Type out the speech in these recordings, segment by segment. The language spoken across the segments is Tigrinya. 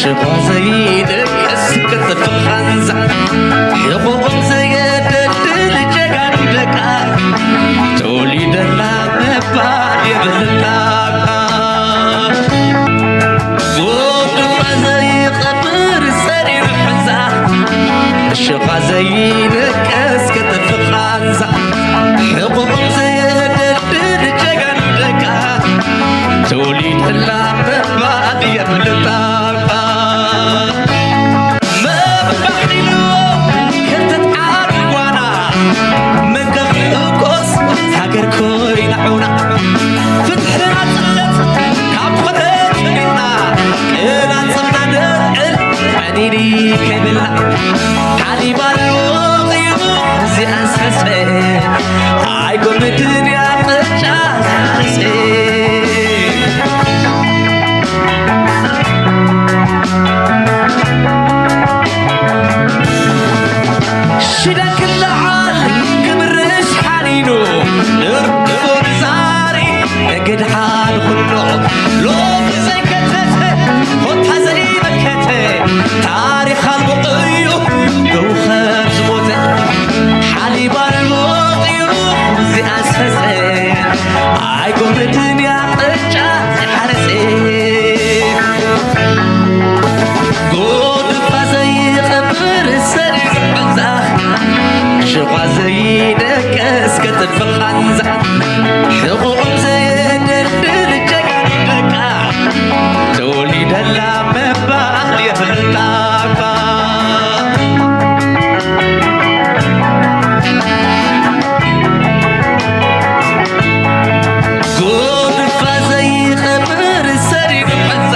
ሽኳ ዘይደቅስ ክትፍ ቃንዛ፣ ሕቑቕም ዘየደድል ጀጋኑ ደቃ፣ ተወሊደላ ምባል የብልካ። ጎድፋ ዘይቐብር ሰሪር ሕንዛ፣ ሽኳ ዘይደቅስ ክትፍ ቃንዛ፣ ሕቑቕም ዘየደድል ጀጋኑ ደቃ፣ ተወሊደላ ምባል የብልካ። መባሒሉ ክርተት ዓቢ ጓና፣ መገፊ እኮስ ሃገር ኮይና ዑና። ፍትሒ ናጽነት ካብ ኮነ ትግልና፣ ቅናጽምና ንዕል ዕኒኒ ከይብልና። ሓሊባል ወቒቡ እዚኣን ሰሰ፣ ኣይጎምድን እያ ቅጫ ዛርሴ። ሽደን ክለዓል ክምርሽ ሓኒኑ፣ ንርድኦ ንዛሪ ንግድሓን ኩሎ። ሎሚ ዘይከተተ፣ ኮታ ዘይመከተ፣ ታሪኽ ኣልቦ እዩ ደው ከም ዝሞተ። ሓሊብ ኣልቦ ጢሩ ዝኣሰሰ፣ ኣይጎምድን እያ ቅጫ ዝሓረሰ። ጎድፋ ዘይቐብር ሰሪር ቃንዛ፣ ሽኳ ዘይደቅስ ክትፍ ቃንዛ፣ ሕቑቕም ዘየደድል ጀጋኑ ደቃ፣ ተወሊደላ ምባል የብልካ። ጎድፋ ዘይቐብር ሰሪር ቃንዛ፣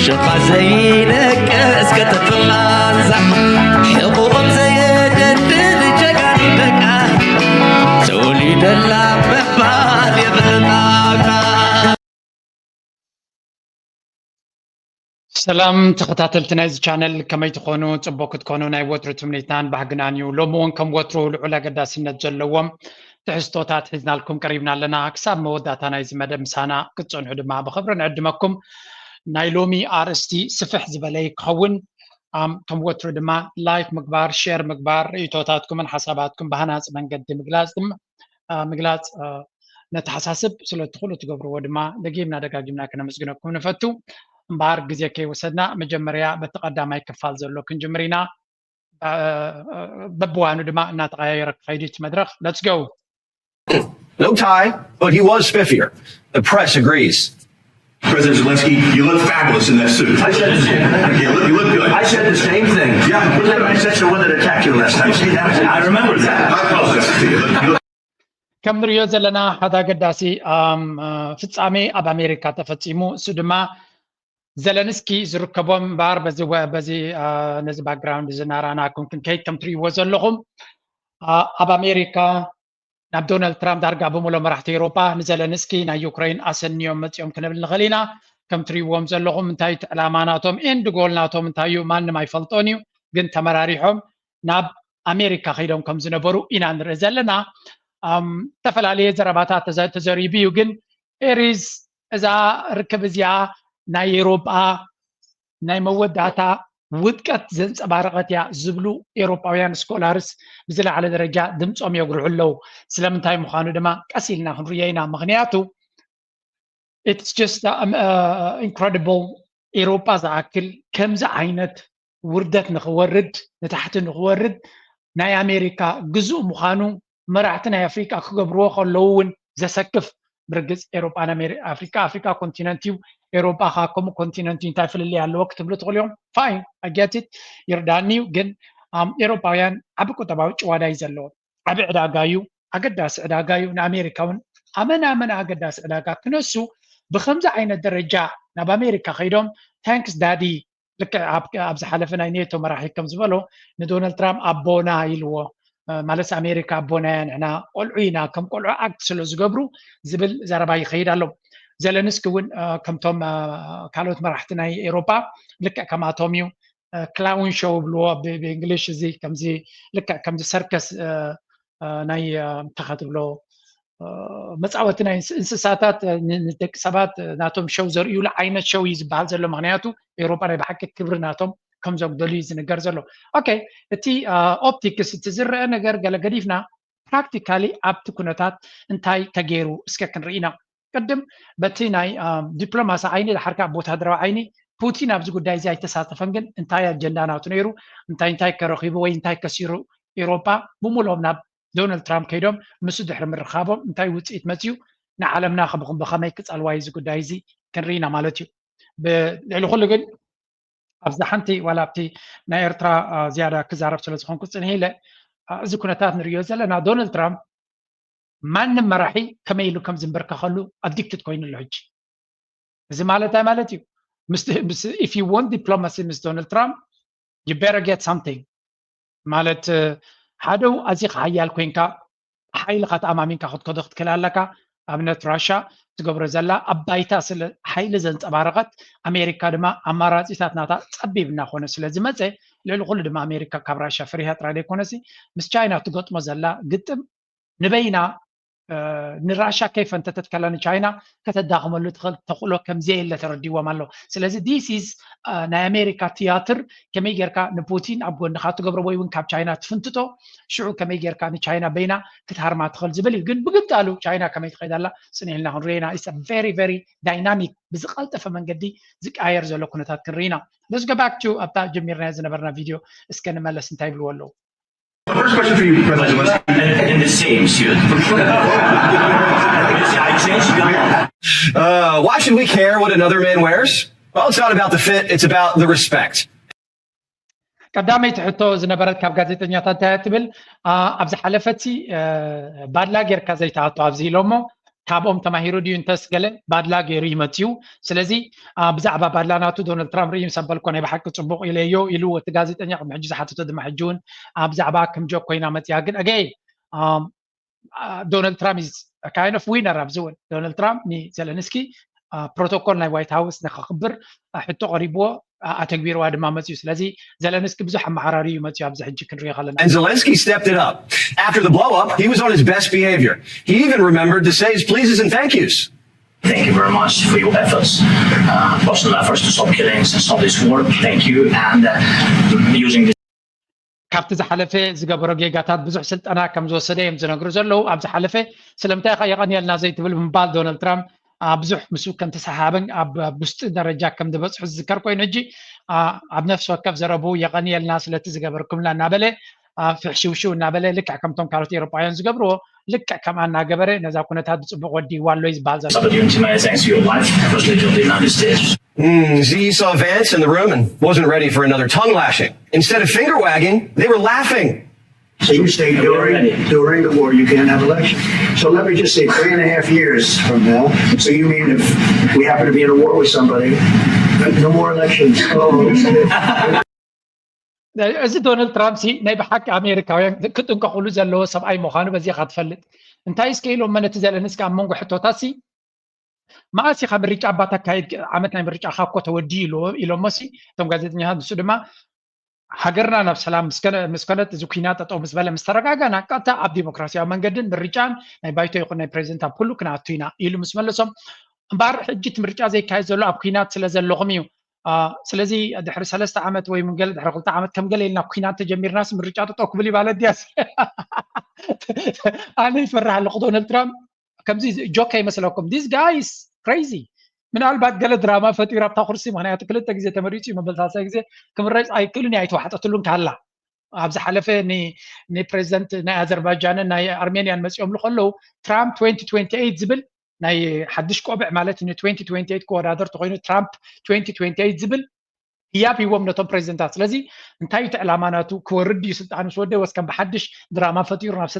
ሽኳ ዘይደቅስ ክትፍ ቃንዛ፣ ሕቑቕም ዘየደድል ጀጋኑ ደቃ፣ ተወሊደላ ምባል የብልካ። ሰላም ተኸታተልቲ ናይዚ ቻነል፣ ከመይ ትኾኑ? ጽቡቕ ክትኮኑ ናይ ወትሩ ትምኒትናን ባህግናን እዩ። ሎሚ እውን ከም ወትሩ ልዑል ኣገዳስነት ዘለዎም ትሕዝቶታት ሒዝናልኩም ቀሪብና ኣለና። ክሳብ መወዳእታ ናይዚ መደብ ምሳና ክትጸንሑ ድማ ብኽብሪ ንዕድመኩም። ናይ ሎሚ ኣርእስቲ ስፍሕ ዝበለ ክኸውን፣ ኣም፣ ከም ወትሩ ድማ ላይክ ምግባር፣ ሼር ምግባር፣ ርእይቶታትኩምን ሓሳባትኩም ብሃናጺ መንገዲ ምግላጽ ድማ፣ ኣ፣ ምግላጽ፣ ኣ፣ ነተሓሳስብ። ስለቲ ኩሉ ትገብርዎ ድማ ደጊምና ደጋጊምና ከነመስግነኩም ንፈቱ። እምበኣር ግዜ ከይወሰድና መጀመርያ በቲ ቀዳማይ ክፋል ዘሎ ክንጅምር ኢና። ኣ፣ በብዋኑ ድማ እናተቐያየረ ክኸይድ እዩ እቲ መድረኽ። Let's go። No tie, but he was spiffier. The press agrees. President Zelensky, you look fabulous in that suit. I said the same thing. You look, you look good. I said the same thing. Yeah. Was that I said someone that attacked you last night? See, that was I remember that. I apologize to you. You look ከም ንሪኦ ዘለና ሓደ ኣገዳሲ፣ ኣም፣ አ፣ ፍጻሜ ኣብ ኣሜሪካ ተፈጺሙ። እሱ ድማ ዘለንስኪ ዝርከቦም እምበኣር በዚ ወ-፣ በዚ፣ አ፣ ነዚ ባክግራውንድ እዚ እናረኣናኩም ክንከይድ ከም ትርእይዎ ዘለኹም፣ አ፣ ኣብ ኣሜሪካ ናብ ዶናልድ ትራምፕ ዳርጋ ብምሎ መራሕቲ ኤውሮጳ ንዘለንስኪ ናይ ዩክሬን ኣሰንዮም መጺኦም ክንብል ንኽእል ኢና። ከም ትርእይዎም ዘለኹም እንታይ እቲ ዕላማ ናቶም ኤንድ ጎል ናቶም እንታይ እዩ ማንም ኣይፈልጦን እዩ። ግን ተመራሪሖም ናብ ኣሜሪካ ከይዶም ከም ዝነበሩ ኢና ንርኢ ዘለና። ኣም፣ ዝተፈላለየ ዘረባታት ተዘ-፣ ተዘሪቡ እዩ። ግን ኤሪዝ እዛ ርክብ እዚኣ ናይ ኤውሮጳ ናይ መወዳእታ ውድቀት ዘንጸባረቐት እያ ዝብሉ ኤውሮጳውያን ስኮላርስ ብዝለዓለ ደረጃ ድምጾም የጉርሑ ኣለዉ። ስለምንታይ ምዃኑ ድማ ቀስ ኢልና ክንርእዮ ኢና። ምኽንያቱ it's just, um, uh, incredible። ኤውሮጳ ዝኣክል ከምዚ ዓይነት ውርደት ንኽወርድ፣ ንታሕቲ ንኽወርድ ናይ ኣሜሪካ ግዙእ ምዃኑ መራሕቲ ናይ ኣፍሪቃ ክገብርዎ ከለዉ እውን ዘሰክፍ። ብርግጽ ኤውሮጳን ኣሜሪ-፣ ኣፍሪቃ፣ ኣፍሪቃ ኮንቲነንት እዩ፣ ኤውሮጳ ኸኣ ከምኡ ኮንቲነንት እዩ፣ እንታይ ፍልልይ ኣለዎ ክትብሉ ትኽእሉ ኢኹም። ፋይን፣ I get it፣ ይርዳኒ እዩ። ግን፣ ኣም፣ ኤውሮጳውያን ዓቢ ቁጠባዊ ጭዋዳ እዩ ዘለዎም። ዓቢ ዕዳጋ እዩ፣ ኣገዳሲ ዕዳጋ እዩ። ንኣሜሪካ እውን ኣመና ኣመና ኣገዳሲ ዕዳጋ ክነሱ ብኸምዚ ዓይነት ደረጃ ናብ ኣሜሪካ ከይዶም ታንክስ ዳዲ፣ ልክዕ ኣብ፣ ኣብ ዝሓለፈ ናይ ኔቶ መራሒ ከም ዝበሎ ንዶናልድ ትራምፕ ኣቦና ኢልዎ። እ፣ ማለት ኣሜሪካ ኣቦና እያ፣ ንሕና ቆልዑ ኢና፣ ከም ቆልዑ ኣክት ስለ ዝገብሩ ዝብል ዘረባ ይኸይድ ኣሎ። ዘለንስኪ እውን፣ እ፣ ከምቶም፣ እ፣ ካልኦት መራሕቲ ናይ ኤውሮጳ ልክዕ ከምኣቶም እዩ። እ፣ ክላውን ሾው ይብልዎ ብ-፣ ብእንግሊሽ፣ እዚ ከምዚ ልክዕ ከምዚ ሰርከስ፣ እ፣ እ፣ ናይ፣ እ፣ እንታይ ትብሎ፣ መፃወቲ ናይ እንስሳታት ንደቂ ሰባት ናቶም ሸው ዘርእዩሉ ዓይነት ሸው እዩ ዝበሃል ዘሎ። ምክንያቱ ኤውሮጳ ናይ ብሓቂ ክብሪ ናቶም ከም ዘጉደሉ እዩ ዝንገር ዘሎ። ኦኬ፣ እቲ ኦፕቲክስ እቲ ዝረአ ነገር ገለ ገዲፍና ፕራክቲካሊ ኣብቲ ኩነታት እንታይ ተገይሩ እስከ ክንርኢና። ቅድም በቲ ናይ ዲፕሎማሲ ዓይኒ ድሓርካ ብወታደራዊ ዓይኒ ፑቲን ኣብዚ ጉዳይ እዚ ኣይተሳተፈን፣ ግን እንታይ ኣጀንዳ ናቱ ነይሩ፣ እንታይ እንታይ ከረኺቡ ወይ እንታይ ከሲሩ ኤውሮጳ ብምሎም ናብ ዶናልድ ትራምፕ ከይዶም ምስ ድሕሪ ምርኻቦም እንታይ ውፅኢት መፅዩ ንዓለምና ብኸመይ ክፀልዋ እዚ ጉዳይ እዚ ክንርኢና ማለት እዩ። ልዕሊ ኩሉ ግን ኣብዚ ሓንቲ ዋላ ኣብቲ ናይ ኤርትራ ዝያዳ ክዛረብ ስለ ዝኾንኩ ፅንሕ ኢለ፣ እዚ ኩነታት ንሪኦ ዘለና ዶናልድ ትራምፕ ማንም መራሒ ከመይ ኢሉ ከም ዝንበርከኸሉ ኣዲክትድ ኮይኑ ኣሎ ሕጂ። እዚ ማለት እንታይ ማለት እዩ? ምስ if you want diplomacy ምስ ዶናልድ ትራምፕ you better get something ማለት ሓደው ኣዚኻ ሓያል ኮይንካ ሓይልኻ ተኣማሚንካ ክትከዶ ክትክእል ኣለካ። ኣብነት ራሻ ትገብሮ ዘላ ኣብ ባይታ ስለ ሓይሊ ዘንፀባረቐት ኣሜሪካ ድማ ኣማራፂታት ናታ ፀቢብ እናኾነ ስለ ዝመፀ ልዕሊ ኩሉ ድማ ኣሜሪካ ካብ ራሻ ፍሪሃ ጥራይ ዘይኮነሲ ምስ ቻይና ትገጥሞ ዘላ ግጥም ንበይና ንራሻ ከይፈንተተት ከላ ንቻይና ከተዳኽመሉ ትኽእል ተኽእሎ ከምዘየለ ተረዲዎም ኣሎ። ስለዚ this is ናይ ኣሜሪካ ትያትር ከመይ ጌርካ ንፑቲን ኣብ ጎንኻ ትገብሮ ወይ እውን ካብ ቻይና ትፍንትቶ ሽዑ ከመይ ጌርካ ንቻይና በይና ክትሃርማ ትኽእል ዝብል እዩ። ግን ብግምጣሉ ቻይና ከመይ ትኸይድ ኣላ ፅን ኢልና ክንሪኦ ኢና። It's a very very dynamic ብዝቐልጠፈ መንገዲ ዝቀያየር ዘሎ ኩነታት ክንርኢ ኢና። Let's go back to ኣብታ ጀሚርናዮ ዝነበርና ቪድዮ እስከ ንመለስ እንታይ ይብልዎ ኣለዉ። First question for you, President Zelensky. In the same suit. I changed your Uh, why should we care what another man wears? Well, it's not about the fit, it's about the respect. ቀዳመይቲ ሕቶ ዝነበረት ካብ ጋዜጠኛታት እንታይ ትብል? ኣብ ዝሓለፈቲ ባድላ ጌርካ ዘይተኣቶ ኣብዚ ኢሎሞ ካብኦም ተማሂሩ ድዩ እንተስ ገለ ባድላ ገይሩ ይመፅዩ። ስለዚ ብዛዕባ ባድላ ናቱ ዶናልድ ትራምፕ ርእዩ ምስ ኣበልኮ ናይ ብሓቂ ፅቡቕ ኢለዮ ኢሉ እቲ ጋዜጠኛ ቅድሚ ሕጂ ዝሓተቶ ድማ ሕጂ እውን ብዛዕባ ክም ጆክ ኮይና መፅያ። ግን ኣገይ ዶናልድ ትራምፕ is kind of winner ኣብዚ እውን ዶናልድ ትራምፕ ንዘለንስኪ ፕሮቶኮል ናይ ዋይት ሃውስ ንክኽብር ሕቶ ቀሪብዎ ኣተግቢርዋ ድማ መፅዩ። ስለዚ ዘለንስኪ ብዙሕ ኣመሓራሪ እዩ መፅዩ ኣብዚ ሕጂ ክንሪኦ ከለና። And Zelensky stepped it up. After the blow up, he was on his best behavior. He even remembered to say his pleases and thank yous. Thank you very much for your efforts, uh, personal efforts to stop killings and stop this war. Thank you. And uh, using this ካብቲ ዝሓለፈ ዝገበሮ ጌጋታት ብዙሕ ስልጠና ከም ዝወሰደ እዮም ዝነግሩ ዘለዉ። ኣብ ዝሓለፈ ስለምንታይ ኢኻ የቐንየልና ዘይትብል ብምባል ዶናልድ ትራምፕ ብዙሕ ምስኡ ከም ተሰሓሓብን ኣብ ውስጢ ደረጃ ከም ዝበፅሑ ዝዝከር ኮይኑ ሕጂ ኣብ ነፍሲ ወከፍ ዘረቡ የቐንየልና ስለቲ ዝገበርኩምና እናበለ ፍሕሽውሽው እናበለ ልክዕ ከምቶም ካልኦት ኤውሮጳውያን ዝገብርዎ ልክዕ ከምኣ እናገበረ ነዛ ኩነታት ብፅቡቅ ወዲእዋ ኣሎ እዩ ዝበሃል ዘሎ። But you intimate thanks to your wife, First Lady of the United States. Mm, Z saw Vance in the room and wasn't ready for another tongue lashing. Instead of finger wagging, they were laughing. So you say during, during the war, you can't have elections. So let me just say, three and a half years from now, so you mean if we happen to be in a war with somebody, no more elections. Oh, እዚ ዶናልድ ትራምፕ ሲ ናይ ብሓቂ ኣሜሪካውያን ክጥንቀቑሉ ዘለዎ ሰብኣይ ምዃኑ በዚኻ ትፈልጥ። እንታይ እስከ ኢሎሞ ነቲ ዘለንስኪ ኣብ መንጎ ሕቶታት ሲ መኣስ ኢኻ ምርጫ እባ ተካይድ ዓመት ናይ ምርጫኻ እኮ ተወዲኡ ኢሎሞ ሲ እቶም ጋዜጠኛታት ንሱ ድማ ሃገርና ናብ ሰላም ምስ ኮነት እዚ ኩናት ጠጠው ምስ በለ ምስ ተረጋጋና ቀጥታ ኣብ ዲሞክራሲያዊ መንገድን ምርጫን ናይ ባይቶ ይኹን ናይ ፕሬዚደንት ኣብ ኩሉ ክንኣቱ ኢና ኢሉ ምስ መለሶም እምበኣር ሕጂ እቲ ምርጫ ዘይካየድ ዘሎ ኣብ ኩናት ስለ ዘለኹም እዩ ስለዚ ድሕሪ ሰለስተ ዓመት ወይ ገለ ድሕሪ ክልተ ዓመት ከም ገለ ኢልና ኩናት ተጀሚርናስ ምርጫ ጠጠው ክብል ይባለ ድያስ ኣነ ይፈርሕ ኣለኹ ዶናልድ ትራምፕ ከምዚ ጆክ ኣይመስለኩም this guy is crazy ምናልባት ገለ ድራማ ፈጢሩ ኣብታ ኩርሲ ምክንያቱ ክልተ ግዜ ተመሪፁ እዩ መበል ሳልሳይ ግዜ ክምረፅ ኣይክእልን እዩ ኣይተዋሕጠትሉን ካላ ኣብ ዝሓለፈ ንፕሬዚደንት ናይ ኣዘርባይጃንን ናይ ኣርሜንያን መፂኦምሉ ከለዉ ትራምፕ twenty twenty-eight ዝብል ናይ ሓድሽ ቆብዕ ማለት ን twenty twenty-eight ክወዳደር ተኮይኑ ትራምፕ twenty twenty-eight ዝብል ህያብ ሂቦም ነቶም ፕሬዚደንታት ስለዚ እንታይ እቲ ዕላማ ናቱ ክወርድ እዩ ስልጣን ምስ ወደ ወስ ከም ብሓድሽ ድራማ ፈጢሩ ናብ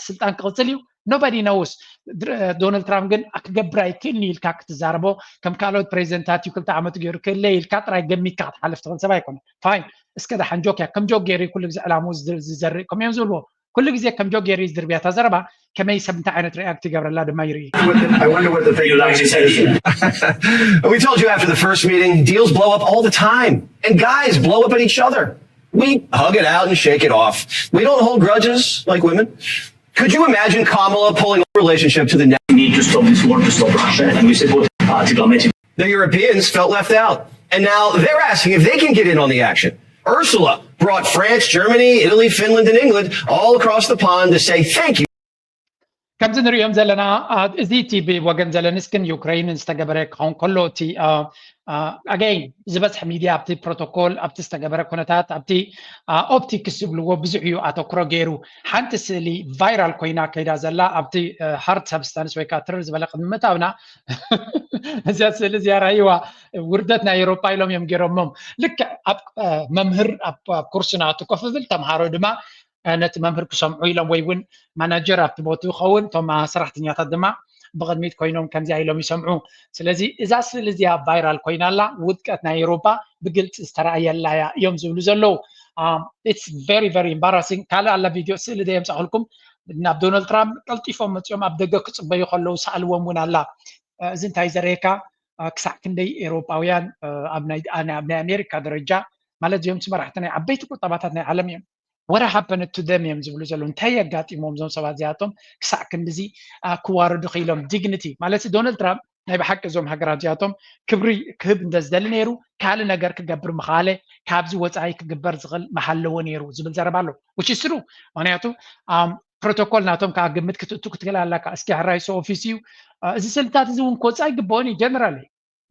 ስልጣን ክቕፅል እዩ nobody knows ዶናልድ ትራምፕ ግን ክገብር ኣይክእልን ኢልካ ክትዛረቦ ከም ካልኦት ፕሬዚደንታት እዩ ክልተ ዓመቱ ገይሩ ክእለ ኢልካ ጥራይ ገሚትካ ክትሓልፍ ትኽእል ሰብ ኣይኮነ fine እስከ ደሓን ጆክ እያ ከም ጆክ ገይሩ ኩሉ ግዜ ዕላምኡ ዝዘርእ ከም እዮም ዝብልዎ ኩሉ ግዜ ከም ጆክ ገይሩ ዝድርብያ እታ ዘረባ ከመይ ሰብ እንታይ ዓይነት ሪኣክት ይገብረላ ድማ ይርኢ I wonder what the fake You like this idea? We told you after the first meeting, deals blow up all the time. And guys blow up at each other. We hug it out and shake it off. We don't hold grudges like women. Could you imagine Kamala pulling a relationship to the next? We need to stop this war, to stop Russia, and we support uh, diplomatic. The Europeans felt left out. And now they're asking if they can get in on the action. Ursula brought France, Germany, Italy, Finland, and England all across the pond to say thank you. ከምዚ ንሪኦም ዘለና እዚ እቲ ብወገን ዘለንስክን ዩክሬንን ዝተገበረ ክኸውን ከሎ እቲ ኣገይን ዝበዝሐ ሚድያ ኣብቲ ፕሮቶኮል ኣብቲ ዝተገበረ ኩነታት ኣብቲ ኦፕቲክስ ዝብልዎ ብዙሕ እዩ ኣተኩሮ ገይሩ። ሓንቲ ስእሊ ቫይራል ኮይና ከይዳ ዘላ ኣብቲ ሃርድ ሰብስታንስ ወይ ከዓ ትርር ዝበለ ቅድሚ ምእታውና እዚኣ ስእሊ እዚኣ ራእይዋ ውርደት ናይ ኤሮፓ ኢሎም እዮም ገይሮሞም። ልክዕ ኣብ መምህር ኣብ ኩርሲ ንኣቱ ኮፍ ብል ተምሃሮ ድማ ነቲ መምህር ክሰምዑ ኢሎም ወይ እውን ማናጀር ኣብቲ ቦትኡ ይኸውን እቶም ሰራሕተኛታት ድማ ብቕድሚት ኮይኖም ከምዚኣ ኢሎም ይሰምዑ። ስለዚ እዛ ስእሊ እዚኣ ቫይራል ኮይና ኣላ። ውድቀት ናይ ኤሮፓ ብግልፂ ዝተረኣየላ እያ እዮም ዝብሉ ዘለዉ። It's very very embarrassing። ካልእ ኣላ ቪድዮ ስእሊ ደ የምፃእክልኩም ናብ ዶናልድ ትራምፕ ቀልጢፎም መፅኦም ኣብ ደገ ክፅበዩ ከለዉ ሰኣልዎም እውን ኣላ። እዚ እንታይ ዘርእየካ ክሳዕ ክንደይ ኤሮፓውያን ኣብ ናይ ኣሜሪካ ደረጃ ማለት እዚኦም መራሕቲ ናይ ዓበይቲ ቁጠባታት ናይ ዓለም እዮም። What happened to them እዮም ዝብሉ ዘለዉ። እንታይ የጋጢሞም እዞም ሰባት እዚኣቶም ክሳዕ ክንድዚ ክዋረዱ ክኢሎም? ዲግኒቲ ማለት ዶናልድ ትራምፕ ናይ ብሓቂ እዞም ሃገራት እዚኣቶም ክብሪ ክህብ እንተ ዝደሊ ነይሩ ካልእ ነገር ክገብር ምኻለ ካብዚ ወፃኢ ክግበር ዝኽእል ምሃለዎ ነይሩ ዝብል ዘረባ ኣሎ። Which is true። ምክንያቱ ፕሮቶኮል ናቶም ከዓ ግምት ክትእቱ ክትክእል ኣለካ። እስኪ ሕራይ ሰ ኦፊስ እዩ። እዚ ስልታት እዚ እውን ክወፃ ይግበኦን እዩ ጀነራሊ።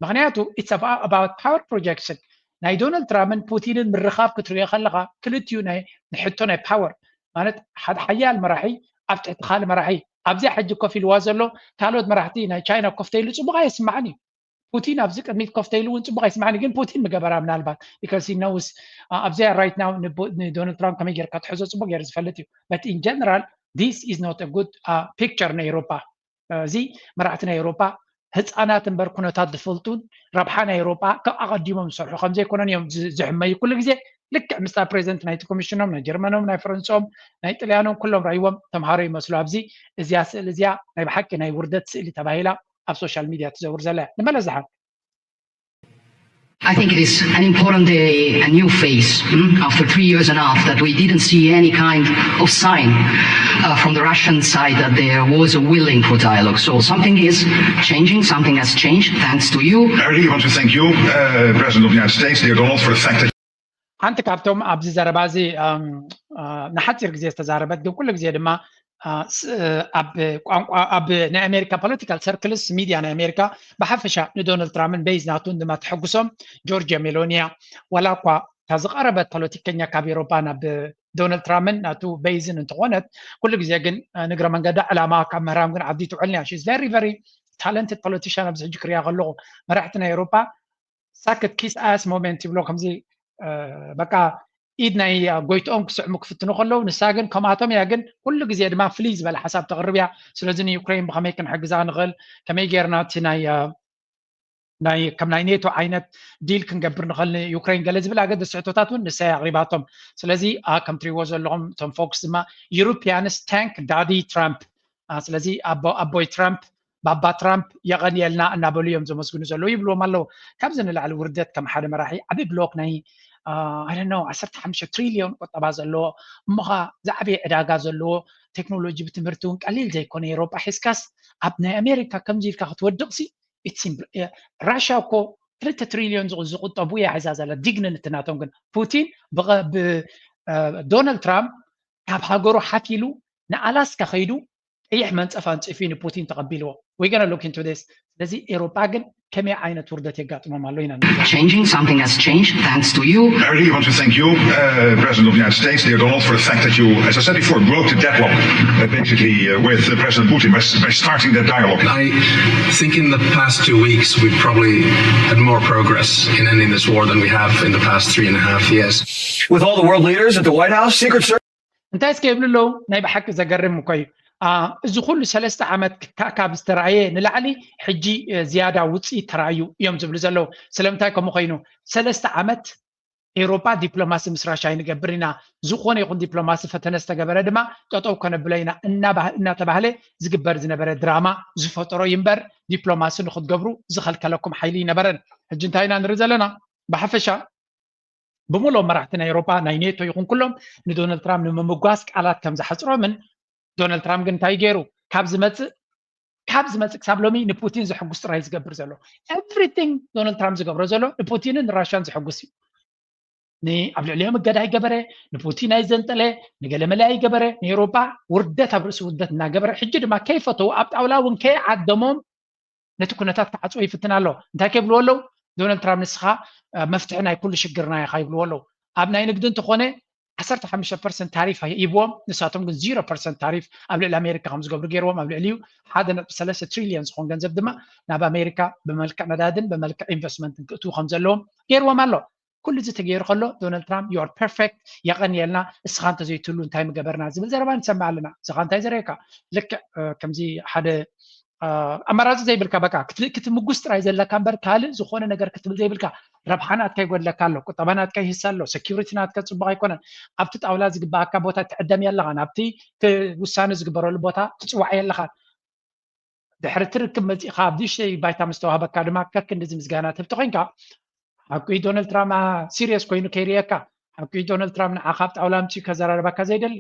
ምክንያቱ it's about power projection። ናይ ዶናልድ ትራምፕን ፑቲንን ምርኻብ ክትሪኦ ከለካ ክልቲኡ ናይ ሕቶ ናይ ፓወር ማለት ሓደ ሓያል መራሒ ኣብ ትሕቲ ካልእ መራሒ ኣብዚኣ ሕጂ ኮፍ ኢልዋ ዘሎ ካልኦት መራሕቲ ናይ ቻይና ኮፍ ተይሉ ፅቡቅ ኣይስማዕን እዩ። ፑቲን ኣብዚ ቅድሚት ኮፍ ተይሉ እውን ፅቡቅ ኣይስማዕን ግን ፑቲን ምገበራ ምናልባት because he knows ኣብዚኣ right now ንዶናልድ ትራምፕ ከመይ ጌርካ ትሕዞ ፅቡቅ ገይሩ ዝፈልጥ እዩ። But in general this is not a good picture ንኤሮፓ። እዚ መራሕቲ ናይ ኤሮፓ ህፃናት እምበር ኩነታት ዝፈልጡን ረብሓ ናይ ኤሮፓ ካብ ኣቐዲሞም ዝሰርሑ ከምዘይኮነን እዮም ዝሕመዩ ኩሉ ግዜ። ልክዕ ምስታ ፕሬዚደንት ናይቲ ኮሚሽኖም ናይ ጀርመኖም ናይ ፈረንስኦም ናይ ጥልያኖም ኩሎም ረይዎም ተምሃሮ ይመስሉ። ኣብዚ እዚኣ ስእሊ እዚኣ ናይ ብሓቂ ናይ ውርደት ስእሊ ተባሂላ ኣብ ሶሻል ሚድያ ትዘውር ዘላ እያ። ንመለስ ዝሓ I think it is an important day, a new phase mm, after three years and a half that we didn't see any kind of sign uh, from the Russian side that there was a willing for dialogue. So something is changing, something has changed thanks to you. I really want to thank you, uh, President of the United States, dear Donald, for the fact that ሓንቲ ካብቶም ኣብዚ ዘረባ እዚ ንሓፂር ግዜ ዝተዛረበት ግን ኩሉ ግዜ ድማ ኣብ ቋንቋ ኣብ ናይ ኣሜሪካ ፖለቲካል ሰርክልስ ሚድያ ናይ ኣሜሪካ ብሓፈሻ ንዶናልድ ትራምፕን ቤይዝ ናቱን ድማ ተሐጉሶም ጆርጅያ ሜሎኒያ ዋላ እኳ እታ ዝቐረበት ፖለቲከኛ ካብ ኤሮፓ ናብ ዶናልድ ትራምፕን ናቱ ቤይዝን እንተኾነት ኩሉ ግዜ ግን ንግረ መንገዳ ዕላማ ካብ ምህራም ግን ዓዲ ትውዕል እያ። She's very very talented politician ኣብዚ ሕጂ ክሪኣ ከለኹ መራሕቲ ናይ ኤሮፓ ሳክት ኪስ ኣስ ሞመንት ይብሎ ከምዚ በቃ ኢድ ናይ ጎይትኦም ክስዕሙ ክፍትኑ ከለዉ ንሳ ግን ከምኣቶም እያ ግን ኩሉ ግዜ ድማ ፍልይ ዝበለ ሓሳብ ተቕርብ እያ። ስለዚ ንዩክሬን ብኸመይ ክንሕግዛ ንኽእል ከመይ ጌርና እቲ ናይ ናይ ከም ናይ ኔቶ ዓይነት ዲል ክንገብር ንኽእል ንዩክሬን ገለ ዝብል ኣገደስቲ ሕቶታት እውን ንሳ እያ ኣቕሪባቶም። ስለዚ ከም ትሪእዎ ዘለኹም እቶም ፎክስ ድማ Europeans thank daddy Trump ስለዚ ኣቦይ ትራምፕ ባባ ትራምፕ የቐንየልና እናበሉ እዮም ዘመስግኑ ዘለዉ ይብልዎም ኣለዉ። ካብዚ ንላዕሊ ውርደት ከም ሓደ መራሒ ዓቢ ብሎክ ናይ I don't know ዓሰርተ ሓሙሽተ ትሪልዮን ቁጠባ ዘለዎ እሞኻ ዝዓበየ ዕዳጋ ዘለዎ ቴክኖሎጂ ብትምህርቲ እውን ቀሊል ዘይኮነ ኤሮጳ ሒዝካስ ኣብ ናይ ኣሜሪካ ከምዚ ኢልካ ክትወድቕሲ ራሽያ እኮ ክልተ ትሪልዮን ዝቁጠቡ እያ ሒዛ ዘላ ዲግኒቲ ናቶም ግን ፑቲን ዶናልድ ትራምፕ ካብ ሃገሩ ሓፍ ኢሉ ንኣላስካ ከይዱ ቀይሕ መንፀፍ ኣንፂፉ ንፑቲን ተቐቢልዎ። We're gonna look into this። ስለዚ ኤሮጳ ግን ከመይ ዓይነት ውርደት የጋጥሞም ኣሎ ኢና Changing, something has changed thanks to you. I really want to thank you, uh, President of the United States, dear Donald, for the fact that you, as I said before, broke the deadlock uh, basically uh, with uh, President Putin by, by starting that dialogue. I think in the past two weeks, we've probably had more progress in ending this war than we have in the past three and a half years. With all the world leaders at the White House, Secret Service. እንታይ እስከ ይብሉ ኣለዉ? ናይ ብሓቂ ዘገርም እኮ እዩ። እዚ ኩሉ ሰለስተ ዓመት ክተኣካብ ዝተረኣየ ንላዕሊ ሕጂ ዝያዳ ውፅኢት ተረኣዩ እዮም ዝብሉ ዘለዉ። ስለምንታይ ከምኡ ኮይኑ? ሰለስተ ዓመት ኤውሮጳ ዲፕሎማሲ ምስ ራሻ ይንገብር ኢና፣ ዝኾነ ይኹን ዲፕሎማሲ ፈተነ ዝተገበረ ድማ ጠጠው ከነብሎ ኢና እናተባህለ ዝግበር ዝነበረ ድራማ ዝፈጠሮ እዩ እምበር ዲፕሎማሲ ንክትገብሩ ዝኸልከለኩም ሓይሊ ይነበረን። ሕጂ እንታይ ኢና ንርኢ ዘለና? ብሓፈሻ ብምሎም መራሕቲ ናይ ኤውሮጳ ናይ ኔቶ ይኹን ኩሎም ንዶናልድ ትራምፕ ንምምጓስ ቃላት ከም ዝሓፅሮምን ዶናልድ ትራምፕ ግን እንታይ ገይሩ? ካብ ዝመፅእ ካብ ዝመፅእ ክሳብ ሎሚ ንፑቲን ዘሕጉስ ጥራይ ዝገብር ዘሎ። Everything ዶናልድ ትራምፕ ዝገብሮ ዘሎ ንፑቲንን ንራሽያን ዘሕጉስ እዩ። ንኣብ ልዕሊኦም እገዳ ይገበረ፣ ንፑቲን ኣይዘንጠለ፣ ንገለመለ ኣይገበረ፣ ንኤውሮጳ ውርደት ኣብ ርእሲ ውርደት እናገበረ፣ ሕጂ ድማ ከይፈተው ኣብ ጣውላ እውን ከይዓደሞም ነቲ ኩነታት ክዓፅዎ ይፍትን ኣሎ። እንታይ ከይብልዎ ኣለዉ? ዶናልድ ትራምፕ ንስኻ መፍትሒ ናይ ኩሉ ሽግርና ኢኻ ይብልዎ ኣለዉ። ኣብ ናይ ንግዲ እንተኾነ ዓሰርተ ሓሙሽተ ፐርሰንት ታሪፍ ሂብዎም፣ ንሳቶም ግን ዜሮ ፐርሰንት ታሪፍ ኣብ ልዕሊ ኣሜሪካ ከም ዝገብሩ ገይርዎም፣ ኣብ ልዕሊኡ ሓደ ነጥቢ ሰለስተ ትሪልዮን ዝኾን ገንዘብ ድማ ናብ ኣሜሪካ ብመልክዕ ነዳድን ብመልክዕ ኢንቨስትመንትን ክእትዉ ከም ዘለዎም ገይርዎም ኣሎ። ኩሉ እዚ ተገይሩ ከሎ ዶናልድ ትራምፕ you are perfect፣ የቐንየልና፣ እስኻ እንተዘይትህሉ እንታይ ምገበርና ዝብል ዘረባ ንሰምዕ ኣለና። እስኻ እንታይ ዘረየካ? ልክዕ ከምዚ ሓደ ኣማራፂ ዘይብልካ በቃ ክትምጉስ ጥራይ ዘለካ እምበር ካልእ ዝኾነ ነገር ክትብል ዘይብልካ። ረብሓ ናትካ ይጎድለካ ኣሎ፣ ቁጠባ ናትካ ይህሳ ኣሎ፣ ሰኪሪቲ ናትካ ፅቡቅ ኣይኮነን። ኣብቲ ጣውላ ዝግባኣካ ቦታ ትዕደም የለኻን፣ ኣብቲ ውሳነ ዝግበረሉ ቦታ ትፅዋዕ የለኻን። ድሕሪ ትርክብ መፂእኻ ኣብ ድሽተይ ባይታ ምስ ተዋህበካ ድማ ከክ እንደዚ ምስጋና ትህብቲ ኮይንካ ሓቂ ዶናልድ ትራምፕ ሲሪየስ ኮይኑ ከይርእየካ፣ ሓቂ ዶናልድ ትራምፕ ንዓኻ ኣብ ጣውላ ኣምፅኡ ከዘራርበካ ዘይደሊ።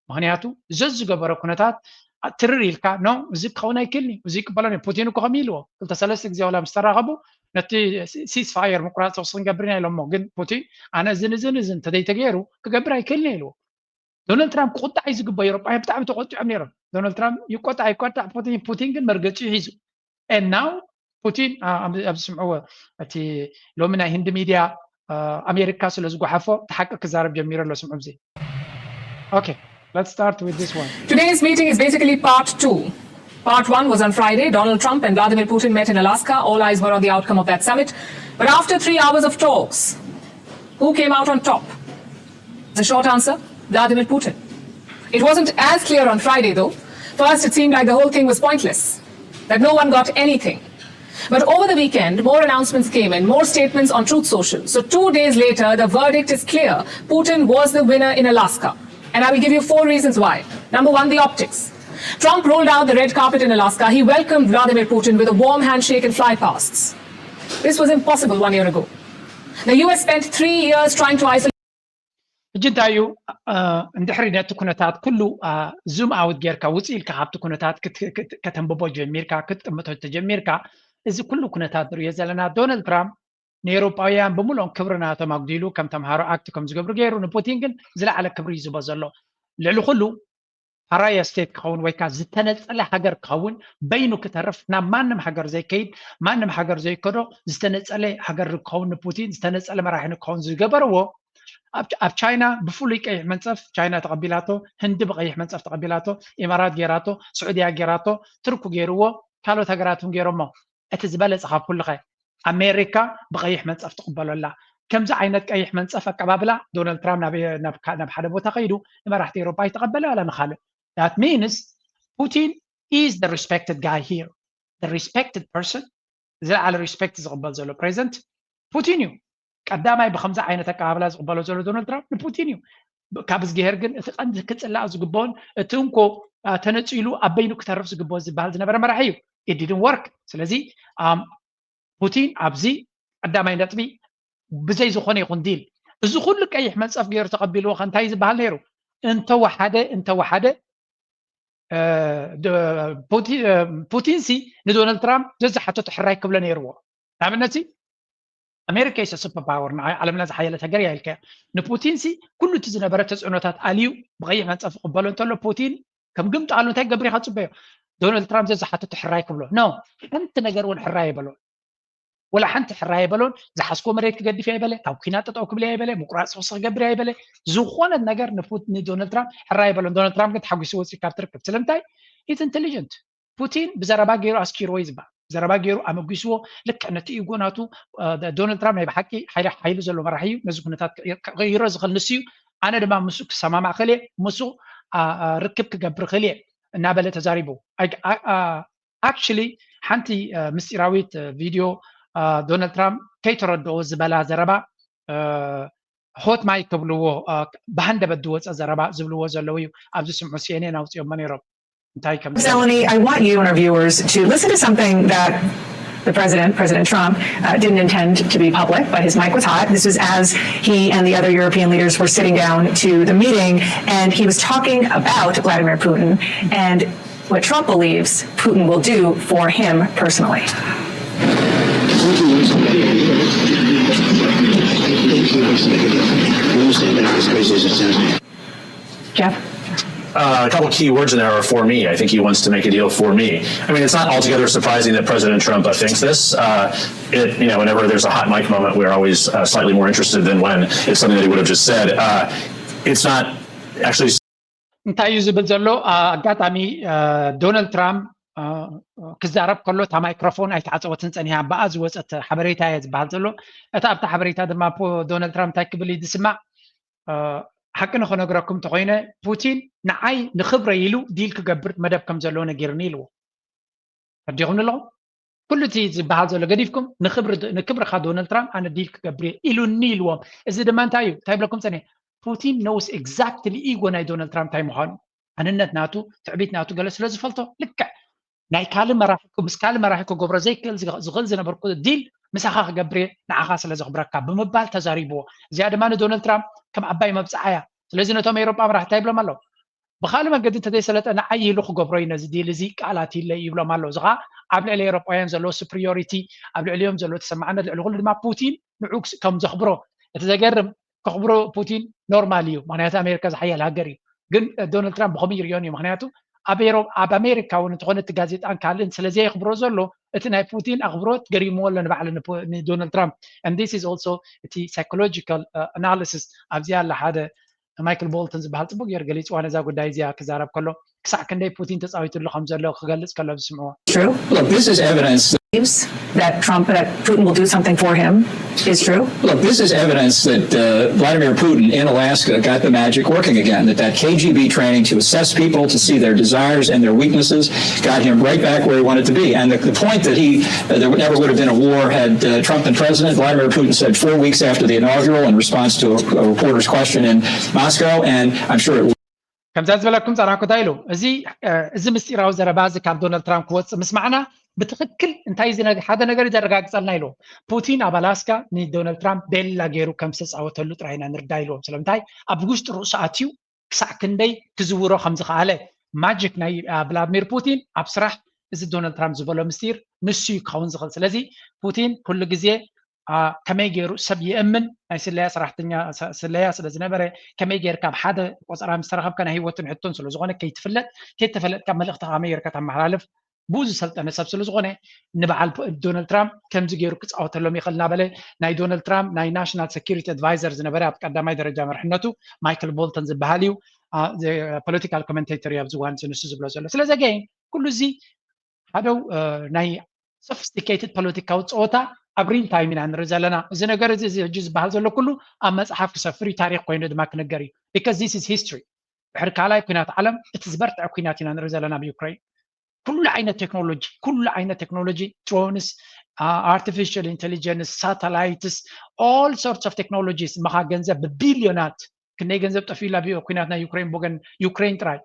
ምክንያቱ ዘዝገበረ ኩነታት ትርር ኢልካ ኖ፣ እዚ ክኸውን ኣይክእልን እዩ፣ እዚ ይቅበሎን እዩ። ፑቲን እኮ ከምኡ ኢልዎ፣ ክልተ ሰለስተ ግዜ ዋላ ምስ ተራኸቡ ነቲ ሲስፋየር ምቁራፅ ተኩሲ ክንገብር ኢና ኢሎሞ። ግን ፑቲን ኣነ እዝን እዝን እዝን እንተዘይተገይሩ ክገብር ኣይክእልን እየ ኢልዎ። ዶናልድ ትራምፕ ክቁጣዕ እዩ ዝግባእ። ኤውሮጳውያን ብጣዕሚ ተቆጢዖም ነይሮም። ዶናልድ ትራምፕ ይቆጣዕ ይቆጣዕ፣ ፑቲን ፑቲን ግን መርገፂኡ ሒዙ። And now ፑቲን ኣብዚ ስምዕዎ፣ እቲ ሎሚ ናይ ህንዲ ሚድያ ኣሜሪካ ስለ ዝጓሓፎ እቲ ሓቂ ክዛረብ ጀሚሩ ኣሎ። ስምዑ ብዚ። Okay, let's start with this one. Today's meeting is basically part two. Part one was on Friday. Donald Trump and Vladimir Putin met in Alaska. All eyes were on the outcome of that summit. But after three hours of talks, who came out on top? The short answer, Vladimir Putin. It wasn't as clear on Friday, though. First, it seemed like the whole thing was pointless, that no one got anything. But over the weekend, more announcements came in, more statements on Truth Social. So, two days later, the verdict is clear. Putin was the winner in Alaska. And I will give you four reasons why. Number one, the optics. Trump rolled out the red carpet in Alaska. He welcomed Vladimir Putin with a warm handshake and fly pasts. This was impossible one year ago. The U S spent three years trying to isolate. ሕጂ እንታይ እዩ? እንድሕሪ ነቲ ኩነታት ኩሉ ዙም ኣውት ጌርካ ውፅእ ኢልካ ካብቲ ኩነታት ከተንብቦ ጀሚርካ ክትጥምቶ ተጀሚርካ፣ እዚ ኩሉ ኩነታት ንሪኦ ዘለና ዶናልድ ትራምፕ ንኤውሮጳውያን ብምሉኦም ክብሪ ናቶም ኣጉዲሉ ከም ተምሃሮ ኣክት ከም ዝገብሩ ገይሩ ንፑቲን ግን ዝለዓለ ክብሪ እዩ ዝቦ ዘሎ። ልዕሊ ኩሉ ፓራያ ስቴት ክኸውን ወይ ከዓ ዝተነፀለ ሃገር ክኸውን በይኑ ክተርፍ ናብ ማንም ሃገር ዘይከይድ ማንም ሃገር ዘይከዶ ዝተነፀለ ሃገር ክኸውን ንፑቲን ዝተነፀለ መራሒ ንክኸውን ዝገበርዎ ኣብ ቻይና ብፍሉይ ቀይሕ መንፀፍ ቻይና ተቐቢላቶ፣ ህንዲ ብቀይሕ መንፀፍ ተቐቢላቶ፣ ኢማራት ጌራቶ፣ ስዑድያ ጌራቶ፣ ትርኩ ገይርዎ፣ ካልኦት ሃገራት እውን ገይሮሞ። እቲ ዝበለፀ ካብ ኩልኸ ኣሜሪካ ብቀይሕ መንፀፍ ትቕበሎ ኣላ። ከምዚ ዓይነት ቀይሕ መንፀፍ ኣቀባብላ ዶናልድ ትራምፕ ናብ ሓደ ቦታ ከይዱ ንመራሕቲ ኤውሮፓ ኣይተቐበለ ዋላ ንካልእ። That means Putin is the respected guy here, the respected person። ዝለዓለ ሪስፔክት ዝቕበል ዘሎ ፕሬዚደንት ፑቲን እዩ። ቀዳማይ ብከምዚ ዓይነት ኣቀባብላ ዝቕበሎ ዘሎ ዶናልድ ትራምፕ ንፑቲን እዩ። ካብ እዝግሄር ግን እቲ ቀንዲ ክፅላእ ዝግበኦን እቲ እንኮ ተነፂሉ ኣብ በይኑ ክተርፍ ዝግበኦ ዝበሃል ዝነበረ መራሒ እዩ። It didn't work። ስለዚ ፑቲን ኣብዚ ቀዳማይ ነጥቢ ብዘይ ዝኾነ ይኹን ዲል እዚ ኩሉ ቀይሕ መንፀፍ ገይሩ ተቐቢልዎ ከ እንታይ ዝበሃል ነይሩ? እንተወሓደ እንተወሓደ ፑቲን ሲ ንዶናልድ ትራምፕ ዘዝሓተቶ ሕራይ ክብሎ ነይርዎ። ንኣብነት ኣሜሪካ is super power፣ ንዓይ ዓለምና ዝሓየለት ሃገር እያ ኢልካያ። ንፑቲን ሲ ኩሉ እቲ ዝነበረ ተፅዕኖታት ኣልዩ ብቐይሕ መንፀፍ ክቕበሎ እንተሎ ፑቲን ከም ግምጣሉ እንታይ ክገብር ኢኻ ትፅበዮ? ዶናልድ ትራምፕ ዘዝሓተቶ ሕራይ ክብሎ ኖ፣ ሓንቲ ነገር እውን ሕራይ ኣይበሎን። ወላ ሓንቲ ሕራይ ኣይበሎን። ዝሓዝኮ መሬት ክገድፍ እያ ይበለ፣ ካብ ኩናት ጠጠው ክብል እያ ይበለ፣ ምቁራፅ ተኩሲ ክገብር እያ ይበለ። ዝኾነ ነገር ንዶናልድ ትራምፕ ሕራይ ኣይበሎን። ዶናልድ ትራምፕ ግን ተሓጒሱ ወፂኡ ካብ ትርክብ። ስለምንታይ? He's intelligent። ፑቲን ብዘረባ ገይሩ ኣስኪርዎ እዩ ዝበሃል። ብዘረባ ገይሩ ኣመጒስዎ። ልክዕ ነቲ ኢጎ ናቱ ዶናልድ ትራምፕ ናይ ብሓቂ ሓይሊ ሓይሊ ዘሎ መራሒ እዩ። ነዚ ኩነታት ክቕይሮ ዝኽእል ንሱ እዩ። ኣነ ድማ ምስኡ ክሰማማዕ ክእል እየ፣ ምስኡ ርክብ ክገብር ክእል እየ እናበለ ተዛሪቡ። Actually ሓንቲ ምስጢራዊት ቪድዮ ዶናልድ ትራምፕ ከይተረድኦ ዝበላ ዘረባ ሆት ማይክ ክብልዎ ብሃንደበት ዝወፀ ዘረባ ዝብልዎ ዘለዉ እዩ። ኣብዚ ስምዑ። CNN ኣውፅኦሞ ነይሮም። እንታይ ከም Melanie, I want you and our viewers to listen to something that The president, President Trump, uh, didn't intend to be public, but his mic was hot. This was as he and the other European leaders were sitting down to the meeting, and he was talking about Vladimir Putin and what Trump believes Putin will do for him personally. Jeff? Uh, a couple key words in there are for me. I think he wants to make a deal for me. I mean, it's not altogether surprising that President Trump uh, thinks this. Uh, it, you know, whenever there's a hot mic moment, we're always uh, slightly more interested than when it's something that he would have just said. Uh, it's not actually እንታይ እዩ ዝብል ዘሎ? ኣጋጣሚ ዶናልድ ትራምፕ ክዛረብ ከሎ እታ ማይክሮፎን ኣይተዓፀወትን ፀኒሓ፣ ብኣ ዝወፀት ሓበሬታ እየ ዝበሃል ዘሎ። እታ ኣብታ ሓበሬታ ድማ ዶናልድ ትራምፕ እንታይ ክብል እዩ ዝስማዕ? ሓቂ ንኽነግረኩም እንተኮይነ ፑቲን ንዓይ ንክብረ ኢሉ ዲል ክገብር መደብ ከም ዘለዎ ነጊርኒ ኢልዎ። ተረዲኹም ኣለኹም? ኩሉ እቲ ዝበሃል ዘሎ ገዲፍኩም ንክብርካ ዶናልድ ትራምፕ ኣነ ዲል ክገብር እየ ኢሉኒ ኢልዎም። እዚ ድማ እንታይ እዩ እንታይ ብለኩም ፀኒሐ? ፑቲን knows exactly ኢጎ ናይ ዶናልድ ትራምፕ እንታይ ምዃኑ፣ ኣንነት ናቱ፣ ትዕቢት ናቱ ገለ ስለ ዝፈልጦ ልክዕ ናይ ካልእ መራሒ ምስ ካልእ መራሒ ክገብሮ ዘይክእል ዝኽእል ዝነበርኩ ዲል ምሳኻ ክገብር እየ ንዓኻ ስለ ዘኽብረካ ብምባል ተዛሪብዎ። እዚኣ ድማ ንዶናልድ ትራምፕ ከም ዓባይ መብፅዓ እያ። ስለዚ ነቶም ኤሮጳ መራሕቲ እንታይ ይብሎም ኣለዉ? ብኻልእ መገዲ እንተዘይሰለጠ ንዓይ ኢሉ ክገብሮ እዩ ነዚ ዲል እዚ ቃላት ኢለ ይብሎም ኣሎ። እዚ ኸዓ ኣብ ልዕሊ ኤሮጳውያን ዘለዎ superiority፣ ኣብ ልዕሊኦም ዘለዎ ተሰማዕነት፣ ልዕሊ ኩሉ ድማ ፑቲን ንዑ ከም ዘኽብሮ፣ እቲ ዘገርም ከኽብሮ ፑቲን ኖርማል እዩ፣ ምክንያቱ ኣሜሪካ ዝሓያል ሃገር እዩ። ግን ዶናልድ ትራምፕ ብኸምኡ ይሪኦን እዩ፣ ምክንያቱ ኣብ ኣሜሪካ እውን እንተኾነ እቲ ጋዜጣን ካልእን ስለ ዘየኽብሮ ዘሎ እቲ ናይ ፑቲን ኣኽብሮት ገሪምዎ ኣሎ ንባዕሉ ንዶናልድ ትራምፕ። And this is also እቲ psychological analysis ኣብዚ ኣላ ሓደ ማይክል ቦልተን ዝበሃል ፅቡቅ ገይሩ ገሊፅዋ ነዛ ጉዳይ እዚኣ ክዛረብ ከሎ ክሳዕ ክንደይ ፑቲን ተፃዊትሉ ከም ዘሎ ክገልፅ ከሎ ዝስምዕዎ። Look, this is evidence that Trump that Putin will do something for him is true. Look, this is evidence that uh, Vladimir Putin in Alaska got the magic working again. That that K G B training to assess people, to see their desires and their weaknesses, got him right back where he wanted to be. And the, the point that he uh, there never would have been a war had uh, Trump been president. Vladimir Putin said four weeks after the inaugural, in response to a, a reporter's question in Moscow, and I'm sure it. ከምዛ ዝበለኩም ፃናኩ እንታይ ኢሉ? እዚ እዚ ምስጢራዊ ዘረባ እዚ ካብ ዶናልድ ትራምፕ ክወፅእ ምስማዕና ብትኽክል እንታይ ሓደ ነገር ዘረጋግፀልና ኢሉ። ፑቲን ኣብ ኣላስካ ንዶናልድ ትራምፕ ቤላ ገይሩ ከም ዝተፃወተሉ ጥራይ ኢና ንርዳ ኢልዎም። ስለምንታይ ኣብ ውሽጢ ርእሱ ኣትዩ ክሳዕ ክንደይ ክዝውሮ ከም ዝኸኣለ ማጂክ ናይ ቭላድሚር ፑቲን ኣብ ስራሕ እዚ ዶናልድ ትራምፕ ዝበሎ ምስጢር ንሱ እዩ ክኸውን ዝኽእል። ስለዚ ፑቲን ኩሉ ግዜ ከመይ ገይሩ ሰብ ይእምን ናይ ስለያ ሰራሕተኛ ስለያ ስለ ዝነበረ ከመይ ገይርካ ኣብ ሓደ ቆፀራ ምስ ተረኸብካ ናይ ህይወትን ሕቶን ስለ ዝኾነ ከይትፍለጥ ከይተፈለጥካ መልእኽትኻ ከመይ ገይርካ ተመሓላልፍ ብኡ ዝሰልጠነ ሰብ ስለ ዝኾነ ንበዓል ዶናልድ ትራምፕ ከምዚ ገይሩ ክፃወተሎም ይኽእል እናበለ ናይ ዶናልድ ትራምፕ ናይ ናሽናል ሴኪሪቲ ኣድቫይዘር ዝነበረ ኣብ ቀዳማይ ደረጃ መርሕነቱ ማይክል ቦልተን ዝበሃል እዩ። ፖለቲካል ኮመንቴተር እዩ ኣብዚ እዋን እዚ ንሱ ዝብሎ ዘሎ። ስለዚ ኣገይን ኩሉ እዚ ሓደ ናይ ሶፊስቲኬትድ ፖለቲካዊ ፀወታ ኣብ ሪል ታይም ኢና ንርኢ ዘለና። እዚ ነገር እዚ እዚ ሕጂ ዝበሃል ዘሎ ኩሉ ኣብ መፅሓፍ ክሰፍር እዩ፣ ታሪክ ኮይኑ ድማ ክነገር እዩ። Because this is history። ድሕሪ ካልኣይ ኩናት ዓለም እቲ ዝበርትዐ ኩናት ኢና ንርኢ ዘለና ኣብ ዩክሬን። ኩሉ ዓይነት ቴክኖሎጂ ኩሉ ዓይነት ቴክኖሎጂ ድሮንስ፣ artificial intelligence፣ satellites፣ all sorts of technologies። ምኻ ገንዘብ ብቢልዮናት ክንደይ ገንዘብ ጠፊኡላ ብዮ ኩናት ናይ ዩክሬን ብወገን ዩክሬን ጥራይ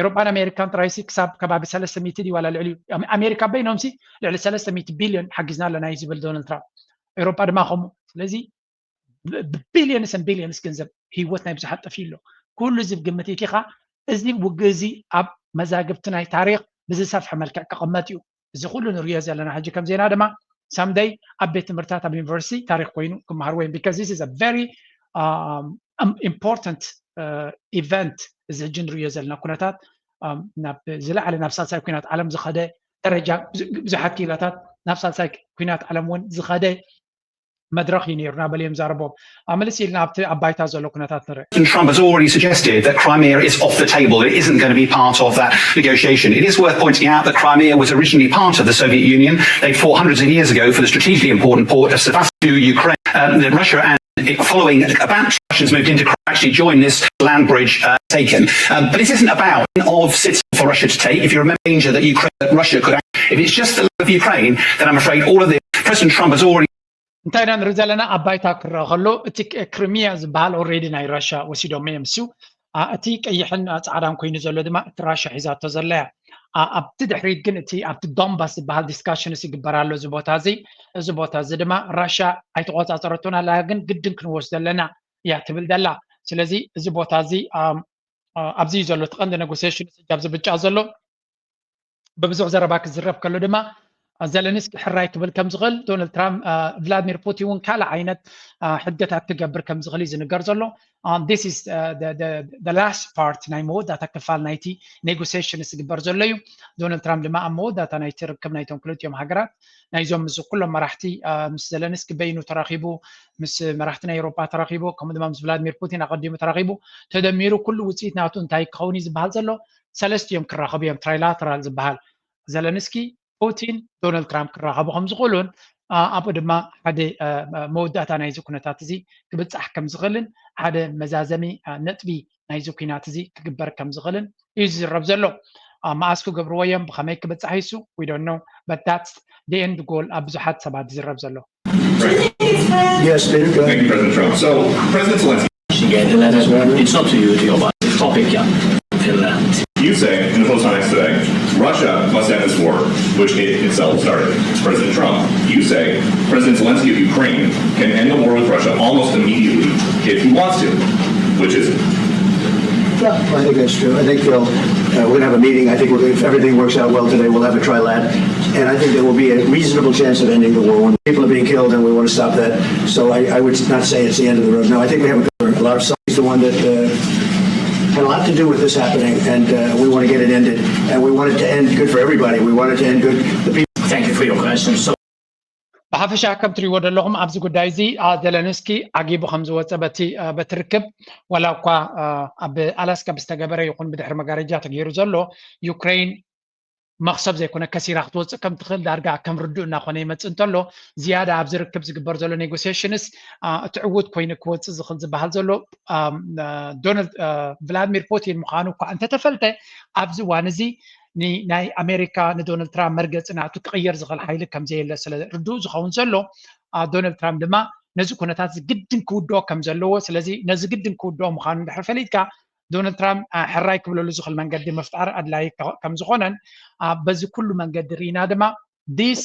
ኤሮጳን ኣሜሪካን ጥራይሲ ክሳብ ከባቢ ሰለስተ ሚእቲ ድዩ ዋላ ልዕሊኡ ኣሜሪካ በይኖምሲ ልዕሊ ሰለስተ ሚእቲ ቢልዮን ሓጊዝና ኣለና እዩ ዝብል ዶናልድ ትራምፕ። ኤሮጳ ድማ ከምኡ። ስለዚ ብቢልዮንስ ን ቢልዮንስ ገንዘብ ህይወት ናይ ብዙሓት ጠፊኡ ኣሎ። ኩሉ እዚ ግምት ኢቲኻ እዚ ውግእ እዚ ኣብ መዛግብቲ ናይ ታሪክ ብዝሰፍሐ መልክዕ ክቕመጥ እዩ። እዚ ኩሉ ንሪኦ ዘለና ሕጂ ከም ዜና ድማ ሳምደይ ኣብ ቤት ትምህርታት ኣብ ዩኒቨርሲቲ ታሪክ ኮይኑ ክመሃርዎ እዮም። Because this is a very important event እዚ ሕጂ ንሪኦ ዘለና ኩነታት ናብ ዝለዓለ ናብ ሳልሳይ ኩናት ዓለም ዝኸደ ደረጃ ብዙሓት ክኢላታት ናብ ሳልሳይ ኩናት ዓለም እውን ዝኸደ መድረኽ እዩ ነይሩ እናበለ እዮም ዛረቦም። ኣመልስ ኢልና ኣብቲ ኣብ ባይታ ዘሎ ኩነታት ንርኢ። And Trump has already suggested that Crimea is off the table. It isn't going to be part of that negotiation. It is worth pointing out that Crimea was originally part of the Soviet Union. They fought hundreds of years ago for the strategically important port of Sevastopol to Ukraine. Um, that Russia and following about Russians moved into Crimea actually joined this land bridge uh, taken. Um, but it isn't about of city for Russia to take. If you remember the danger that Ukraine, that Russia could, if it's just the love of Ukraine, then I'm afraid all of this. President Trump has already እንታይ ኢና ንርኢ ዘለና ኣብ ባይታ ክረአ ከሎ እቲ ክሪሚያ ዝበሃል ኦሬዲ ናይ ራሻ ወሲዶም እዮም። እሱ እቲ ቀይሕን ፃዕዳን ኮይኑ ዘሎ ድማ እቲ ራሻ ሒዛቶ ዘለያ ኣብቲ ድሕሪት ግን እቲ ኣብቲ ዶንባስ ዝበሃል ዲስካሽንስ ይግበር ኣሎ። እዚ ቦታ እዚ እዚ ቦታ እዚ ድማ ራሽያ ኣይተቆፃፀረቶን ኣላ፣ ግን ግድን ክንወስዶ ኣለና እያ ትብል ዘላ። ስለዚ እዚ ቦታ እዚ ኣብዚ እዩ ዘሎ እቲ ቀንዲ ኔጎሲሽን ኣብዚ ብጫ ዘሎ። ብብዙሕ ዘረባ ክዝረብ ከሎ ድማ ዘለንስኪ ሕራይ ክብል ከም ዝኽእል፣ ዶናልድ ትራምፕ ቭላድሚር ፑቲን እውን ካልእ ዓይነት ሕግታት ክገብር ከም ዝኽእል እዩ ዝንገር ዘሎ። This is the last part ናይ መወዳእታ ክፋል ናይቲ ኔጎሲሽን ዝግበር ዘሎ እዩ። ዶናልድ ትራምፕ ድማ ኣብ መወዳእታ ናይቲ ርክብ ናይቶም ክልቲኦም ሃገራት ናይዞም ምስ ኩሎም መራሕቲ ምስ ዘለንስኪ በይኑ ተራኺቡ፣ ምስ መራሕቲ ናይ ኤውሮጳ ተራኺቡ፣ ከምኡ ድማ ምስ ቭላድሚር ፑቲን ኣቐዲሙ ተራኺቡ፣ ተደሚሩ ኩሉ ውፅኢት ናቱ እንታይ ክኸውን እዩ ዝበሃል ዘሎ። ሰለስቲኦም ክራኸቡ እዮም፣ ትራይላተራል ዝበሃል። ዘለንስኪ፣ ፑቲን፣ ዶናልድ ትራምፕ ክራኸቡ ከም ዝኽእሉን ኣብኡ ድማ ሓደ መወዳእታ ናይዚ ኩነታት እዚ ክብፃሕ ከም ዝኽእልን ሓደ መዛዘሚ ነጥቢ ናይዚ ኩናት እዚ ክግበር ከም ዝኽእልን እዩ ዝዝረብ ዘሎ። መዓስ ክገብርዎ እዮም፣ ብኸመይ ክብፃሕ ይሱ we don't know, but that's the end goal ኣብ ብዙሓት ሰባት ዝዝረብ ዘሎ። Yes, Speaker. Thank you, President Trump. So, President Zelensky. She gave the letter. It's up to you, to your body. Topic, yeah. Finland. You say in the Post Times today, Russia must end this war, which it itself started. President Trump, you say President Zelensky of Ukraine can end the war with Russia almost immediately if he wants to, which is it? Yeah, I think that's true. I think they'll, uh, we're going to have a meeting. I think we're, if everything works out well today, we'll have a trilateral. And I think there will be a reasonable chance of ending the war when people are being killed, and we want to stop that. So I, I would not say it's the end of the road. No, I think we have a, a lot of signs. The one that uh, had a lot to do with this happening, and uh, we want to get it ended. And we want it to end good for everybody. We want it to end good. The people. Thank you for your question. So. ብሓፈሻ ከም ትሪእዎ ዘለኹም ኣብዚ ጉዳይ እዚ ዘለንስኪ ዓጊቡ ከም ዝወፀ በቲ በቲ ርክብ ዋላ እኳ ኣብ ኣላስካ ብዝተገበረ ይኹን ብድሕሪ መጋረጃ ተገይሩ ዘሎ ዩክሬን መኽሰብ ዘይኮነ ከሲራ ክትወፅእ ከም ትኽእል ዳርጋ ከም ርዱእ እናኾነ ይመፅእ እንተሎ ዝያዳ ኣብዚ ርክብ ዝግበር ዘሎ ኔጎሲሽንስ እቲ ዕዉት ኮይኑ ክወፅእ ዝኽእል ዝበሃል ዘሎ ዶናልድ ቭላድሚር ፑቲን ምዃኑ እኳ እንተተፈልጠ ኣብዚ እዋን እዚ ናይ ኣሜሪካ ንዶናልድ ትራምፕ መርገፂ ናቱ ክቕየር ዝኽእል ሓይሊ ከም ዘየለ ስለ ርዱእ ዝኸውን ዘሎ ዶናልድ ትራምፕ ድማ ነዚ ኩነታት ግድን ክውድኦ ከም ዘለዎ ስለዚ ነዚ ግድን ክውድኦ ምዃኑ እንድሕር ፈሊጥካ ዶናልድ ትራምፕ ሕራይ ክብለሉ ዝኽእል መንገዲ ምፍጣር ኣድላዪ ከም ዝኾነን በዚ ኩሉ መንገዲ ርኢና ድማ this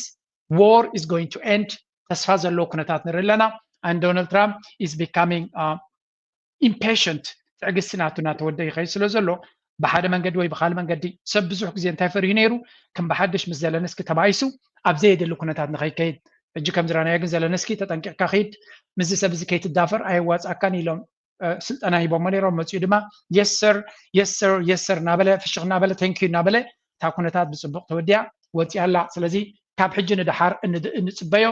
war is going to end ተስፋ ዘለዎ ኩነታት ንርኢ ኣለና and Donald Trump is becoming impatient ትዕግስቲ ናቱ እናተወደ ይኸይድ ስለ ዘሎ ብሓደ መንገዲ ወይ ብካልእ መንገዲ ሰብ ብዙሕ ግዜ እንታይ ፈሪሁ ነይሩ ከም ብሓድሽ ምስ ዘለንስኪ ተባኢሱ ኣብ ዘየድሊ ኩነታት ንኸይከይድ ሕጂ ከም ዝረኣናዮ ግን ዘለንስኪ ተጠንቂቕካ ኺድ ምስዚ ሰብ እዚ ከይትዳፈር ኣየዋፅኣካን ኢሎም ስልጠና ሂቦሞ ነይሮም መፅኡ ድማ yes sir yes sir yes sir እናበለ ፍሽኽ እናበለ thank you እናበለ እታ ኩነታት ብፅቡቕ ተወዲኣ ወፂኣ ኣላ ስለዚ ካብ ሕጂ ንደሓር እንፅበዮ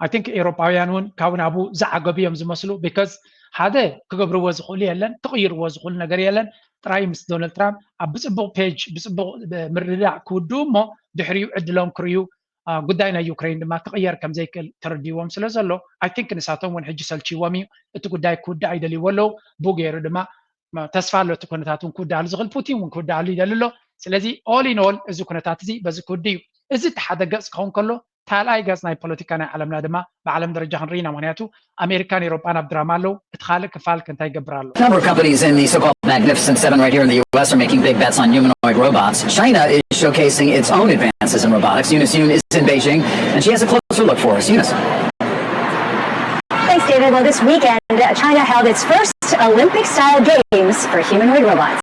I think ኤውሮጳውያን እውን ካብ ናብኡ ዝዓገቡ እዮም ዝመስሉ because ሓደ ክገብርዎ ዝኽእሉ የለን ክቕይርዎ ዝኽእሉ ነገር የለን ጥራይ ምስ ዶናልድ ትራምፕ ኣብ ብፅቡቕ page ብፅቡቕ ምርድዳእ ክውድኡ እሞ ድሕሪኡ ዕድሎም ክርእዩ ጉዳይ ናይ ዩክሬን ድማ ክቕየር ከም ዘይክእል ተረዲዎም ስለ ዘሎ I think ንሳቶም እውን ሕጂ ሰልችዎም እዩ እቲ ጉዳይ ክውዳእ ይደልይዎ ኣለዉ ብኡ ገይሩ ድማ ተስፋ ኣሎ እቲ ኩነታት እውን ክውዳእሉ ዝኽእል ፑቲን እውን ክውዳእሉ ይደሊ ኣሎ ስለዚ all in all እዚ ኩነታት እዚ በዚ ክውድ እዩ እዚ እቲ ሓደ ገፅ ክኸውን ከሎ ካልኣይ ገፅ ናይ ፖለቲካ ናይ ዓለምና ድማ ብዓለም ደረጃ ክንርኢና ምክንያቱ ኣሜሪካን ኤሮጳን ኣብ ድራማ ኣለዉ እቲ ካልእ ክፋል ክንታይ ይገብር ኣሎ Number of companies in the so-called Magnificent Seven right here in the U S are making big bets on humanoid robots. China is showcasing its own advances in robotics. Eunice Yoon is in Beijing, and she has a closer look for us. Eunice. Thanks, David. Well, this weekend, China held its first Olympic style games for humanoid robots.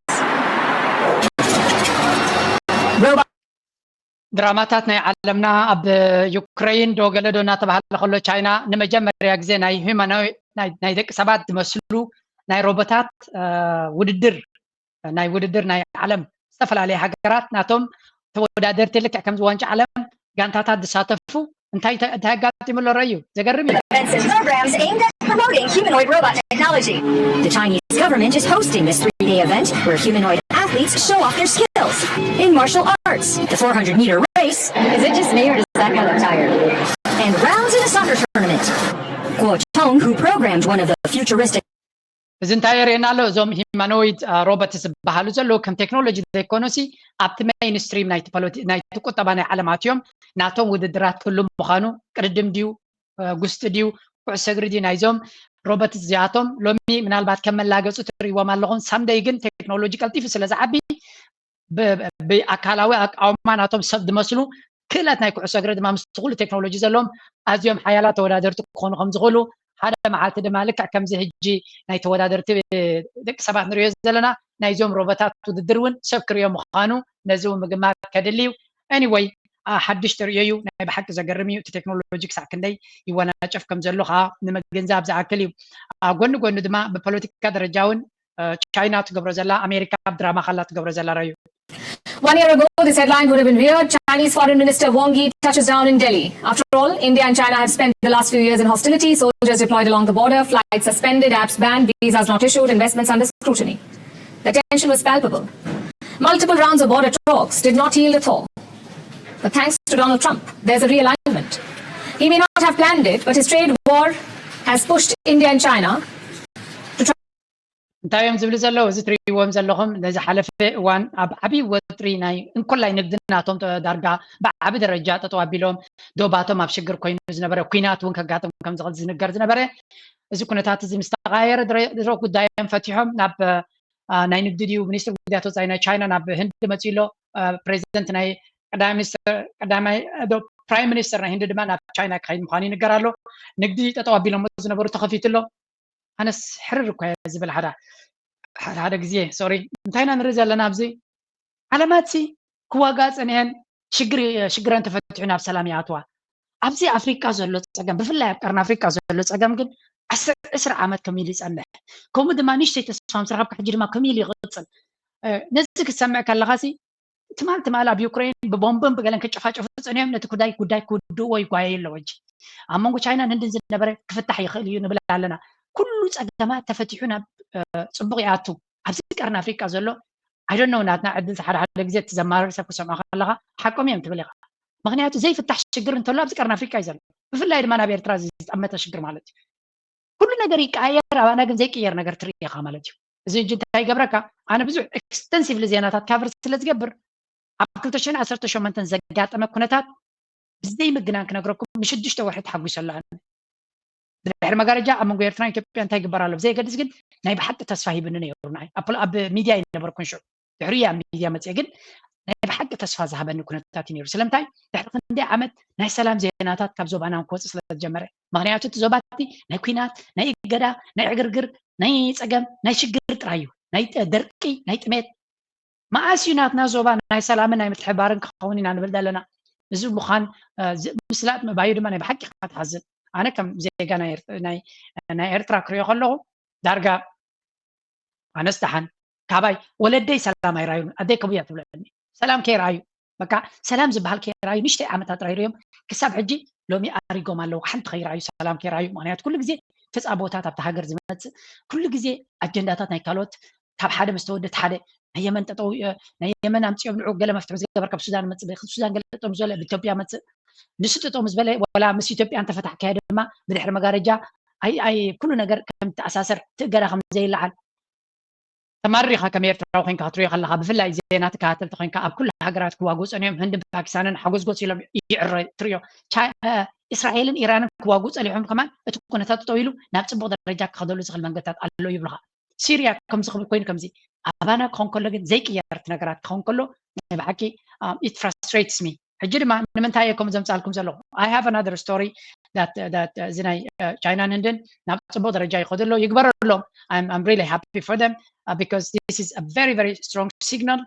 ድራማታት ናይ ዓለምና ኣብ ዩክረይን ዶ ገለ ዶ እናተባሃለ ከሎ ቻይና ንመጀመርያ ግዜ ናይ ሂማኖ ናይ ደቂ ሰባት ዝመስሉ ናይ ሮቦታት ውድድር ናይ ውድድር ናይ ዓለም ዝተፈላለየ ሃገራት ናቶም ተወዳደርቲ ልክዕ ከምዚ ዋንጫ ዓለም ጋንታታት ዝሳተፉ እንታይ እንታይ ኣጋጢሙ ኣሎ ረዩ ዘገርም እዩ Events and programs aimed at promoting humanoid robot technology. The Chinese government is hosting this three-day event where humanoid athletes show off their skills in martial arts, the four hundred meter race. Is it just me or does that guy look tired? And rounds in a soccer tournament. Guo Chong, who programmed one of the futuristic እዚ እንታይ የርእየና ኣሎ እዞም ሂማኖይድ ሮቦትስ ዝበሃሉ ዘለዉ ከም ቴክኖሎጂ ዘይኮኑሲ ኣብቲ ሜይንስትሪም ናይቲ ቁጠባ ናይ ዓለም ኣትዮም ናቶም ውድድራት ክህሉ ምዃኑ ቅድድም ድዩ ጉስጢ ድዩ ኩዕሶ እግሪ ድዩ ናይዞም ሮቦትስ እዚኣቶም ሎሚ ምናልባት ከም መላገፂ ትርእይዎም ኣለኹም ሳምደይ ግን ቴክኖሎጂ ቀልጢፉ ስለ ዝዓቢ ብኣካላዊ ኣቃውማ ናቶም ሰብ ዝመስሉ ክእለት ናይ ኩዕሶ እግሪ ድማ ምስ ኩሉ ቴክኖሎጂ ዘለዎም ኣዝዮም ሓያላት ተወዳደርቲ ክኾኑ ከም ዝኽእሉ ሓደ መዓልቲ ድማ ልክዕ ከምዚ ሕጂ ናይ ተወዳደርቲ ደቂ ሰባት ንሪኦ ዘለና ናይዞም ሮቦታት ውድድር እውን ሰብ ክሪኦ ምዃኑ ነዚ እውን ምግማት ከድሊ እዩ። Anyway ሓድሽ ተርእዮ እዩ። ናይ ብሓቂ ዘገርም እዩ። እቲ ቴክኖሎጂ ክሳዕ ክንደይ ይወናጨፍ ከም ዘሎ ከዓ ንምግንዛብ ዝኣክል እዩ። ጎኒ ጎኒ ድማ ብፖለቲካ ደረጃ እውን ቻይና ትገብሮ ዘላ ኣሜሪካ ኣብ ድራማ ካላ ትገብሮ ዘላ ራዩ። One year ago, this headline would have been reared: Chinese Foreign Minister Wang Yi touches down in Delhi. After all, India and China have spent the last few years in hostility, soldiers deployed along the border, flights suspended, apps banned, visas not issued, investments under scrutiny. The tension was palpable. Multiple rounds of border talks did not yield a thaw. But thanks to Donald Trump, there's a realignment. He may not have planned it, but his trade war has pushed India and China to try እንታይ እዮም ዝብሉ ዘለዉ? እዚ ትርእይዎም ዘለኹም ነዚ ሓለፈ እዋን ኣብ ዓብዪ ወጥሪ ናይ እንኮላይ ንግዲ ናቶም ዳርጋ ብዓቢ ደረጃ ጠጠው ኣቢሎም ዶባቶም ኣብ ሽግር ኮይኑ ዝነበረ ኩናት እውን ከጋጥም ከም ዝኽእል ዝንገር ዝነበረ እዚ ኩነታት እዚ ምስ ተቐያየረ ድሮ ጉዳዮም ፈቲሖም ናብ ናይ ንግዲ ድዩ ሚኒስትር ጉዳያት ወፃኢ ናይ ቻይና ናብ ህንዲ መፂኡ ኣሎ። ፕሬዚደንት ናይ ቀዳማይ ሚኒስትር ቀዳማይ ፕራይም ሚኒስትር ናይ ህንዲ ድማ ናብ ቻይና ክኸይድ ምዃኑ ይንገር ኣሎ። ንግዲ ጠጠው ኣቢሎሞ ዝነበሩ ተኸፊቱ ኣሎ። ኣነስ ሕርር እኳ እየ ዝብል ሓደ ሓደ ሓደ ግዜ ሶሪ እንታይ ኢና ንርኢ ዘለና ኣብዚ ዓለማት ሲ ክዋጋ ፀኒሐን ሽግር ሽግረን ተፈትሑ ናብ ሰላም ይኣትዋ። ኣብዚ ኣፍሪቃ ዘሎ ፀገም ብፍላይ ኣብ ቀርኒ ኣፍሪቃ ዘሎ ፀገም ግን ዕስራ ዓመት ከም ኢሉ ይፀንሕ። ከምኡ ድማ ንእሽተይ ተስፋ ምስ ረኸብካ ሕጂ ድማ ከም ኢሉ ይቕፅል። ነዚ ክትሰምዕ ከለኻ ሲ ትማል ትማል ኣብ ዩክሬን ብቦምብን ብገለን ክጨፋጨፉ ፀኒሖም ነቲ ጉዳይ ጉዳይ ክውድእዎ ይጓየዩ ኣለዎ። ሕጂ ኣብ መንጎ ቻይናን ህንድን ዝነበረ ክፍታሕ ይኽእል እዩ ንብል ኣለና። ኩሉ ፀገማት ተፈቲሑ ናብ ፅቡቕ ይኣቱ። ኣብዚ ቀርኒ ኣፍሪቃ ዘሎ I don't know ናትና ዕድል ሓደ ሓደ ግዜ እቲ ዘማርር ሰብ ክሰምዖ ከለኻ ሓቆም እዮም ትብል ኢኻ። ምክንያቱ ዘይፍታሕ ሽግር እንተሎ ኣብዚ ቀርኒ ኣፍሪቃ እዩ ዘሎ። ብፍላይ ድማ ናብ ኤርትራ ዝጠመተ ሽግር ማለት እዩ። ኩሉ ነገር ይቀያየር፣ ኣባና ግን ዘይቅየር ነገር ትርኢ ኢኻ ማለት እዩ። እዚ ሕጂ እንታይ ይገብረካ? ኣነ ብዙሕ ኤክስተንሲቭሊ ዜናታት ካቨር ስለ ዝገብር ኣብ ክልተ ሽሕን ዓሰርተ ሸሞንተን ዘጋጠመ ኩነታት ብዘይ ምግናን ክነግረኩም ንሽዱሽተ ወርሒ ተሓጒሰ ኣሎ። ኣነ ብድሕሪ መጋረጃ ኣብ መንጎ ኤርትራን ኢትዮጵያ እንታይ ይግበር ኣሎ ብዘየገድስ ግን ናይ ብሓቂ ተስፋ ሂብኒ ነይሩ። ንዓይ ኣብ ሚድያ ኣይነበርኩን ሽዑ ድሕሪ ኣብ ሚድያ መፅአ ግን ናይ ብሓቂ ተስፋ ዝሃበኒ ኩነታት እዩ ነይሩ። ስለምንታይ ድሕሪ ክንደይ ዓመት ናይ ሰላም ዜናታት ካብ ዞባና ክወፅእ ስለ ዝጀመረ። ምክንያቱ እቲ ዞባ እቲ ናይ ኩናት፣ ናይ እገዳ፣ ናይ ዕግርግር፣ ናይ ፀገም፣ ናይ ሽግር ጥራይ እዩ። ናይ ደርቂ፣ ናይ ጥሜት። መኣስ እዩ ናትና ዞባ ናይ ሰላምን ናይ ምትሕባርን ክኸውን ኢና ንብል ዘለና? እዚ ምዃን ምስላጥ ምባዩ ድማ ናይ ብሓቂ ክትሓዝን። ኣነ ከም ዜጋ ናይ ኤርትራ ክሪኦ ከለኹ ዳርጋ ኣነስ ደሓን ካባይ ወለደይ ሰላም ኣይራዩን ኣደይ ከምኡ እያ ትብለኒ። ሰላም ከይረኣዩ በቃ ሰላም ዝበሃል ከይረኣዩ ንሽተይ ዓመታት ጥራይ ሪኦም ክሳብ ሕጂ ሎሚ ኣሪጎም ኣለዉ። ሓንቲ ከይረኣዩ ሰላም ከይረኣዩ ምክንያቱ ኩሉ ግዜ ተፃቦታት ኣብቲ ሃገር ዝመፅእ ኩሉ ግዜ ኣጀንዳታት ናይ ካልኦት ካብ ሓደ ምስ ተወደት ሓደ ናይ የመን ጠጠው ናይ የመን ኣምፅኦም ንዑ ገለ መፍትሒ ዝገበር ካብ ሱዳን መፅእ ሱዳን ገለ ጠጠው ዝበለ ብኢትዮጵያ መፅእ ንሱ ጠጠው ምስ በለ ወላ ምስ ኢትዮጵያ እንተፈታሕካዮ ድማ ብድሕሪ መጋረጃ ኣይ ኣይ ኩሉ ነገር ከም ተኣሳሰር ትእገዳ ከም ዘይለዓል ተማሪኻ ከም ኤርትራዊ ኮይንካ ክትሪኦ ከለኻ ብፍላይ ዜና ተከታተልቲ ኮይንካ ኣብ ኩሉ ሃገራት ክዋግኡ ፀኒሖም ህንድን ፓኪስታንን ሓጎስጎስ ኢሎም ይዕረ ትሪኦ እስራኤልን ኢራንን ክዋግኡ ፀሊሖም ከማን እቲ ኩነታት ጠጠው ኢሉ ናብ ፅቡቅ ደረጃ ክኸደሉ ዝኽእል መንገድታት ኣሎ ይብሉኻ። ሲርያ ከምዚ ክብል ኮይኑ ከምዚ ኣባና ክኾን ከሎ ግን ዘይቅየር እቲ ነገራት ክኾን ከሎ ናይ ብሓቂ it frustrates me። ሕጂ ድማ ንምንታይ እየ ከምኡ ዘምፃልኩም ዘለኹ? I have another story that that እዚ ናይ ቻይናን ህንድን ናብ ፅቡቅ ደረጃ ይኸዱ ኣለዉ ይግበረሎም። I'm really happy for them because this is a very very strong signal።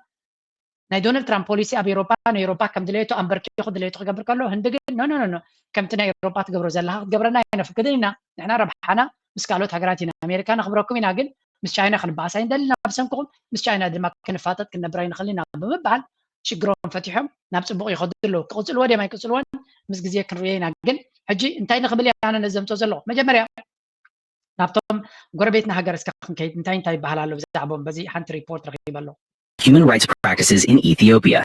ናይ ዶናልድ ትራምፕ ፖሊሲ ኣብ ኤሮፓ ንኤሮፓ ከም ድሌቱ ኣንበርኪኹ ድሌቱ ክገብር ከሎ ህንዲ ግን no no no ከምቲ ናይ ኤሮፓ ትገብሮ ዘለኻ ክትገብረና ኣይነፍቅድን ኢና። ንሕና ረብሓና ምስ ካልኦት ሃገራት ኢና። ኣሜሪካ ነኽብረኩም ኢና ግን ምስ ቻይና ክንበኣስ ኣይንደልን። ኣብ ሰንክኹም ምስ ቻይና ድማ ክንፋጠጥ ክንነብር ኣይንኽእልን ኢና ብምባል ሽግሮም ፈቲሖም ናብ ፅቡቕ ይኸዱ ኣለዉ። ክቕፅልዎ ድዮም ኣይቅፅልዎን ምስ ግዜ ክንርእዮ ኢና። ግን ሕጂ እንታይ ንኽብል እየ ኣነ ነዚ ዘምፅኦ ዘለኹ? መጀመርያ ናብቶም ጎረቤትና ሃገር እስከ ክንከይድ እንታይ እንታይ ይበሃል ኣሎ ብዛዕባኦም በዚ ሓንቲ ሪፖርት ረኺበ ኣለኹ። Human rights practices in Ethiopia.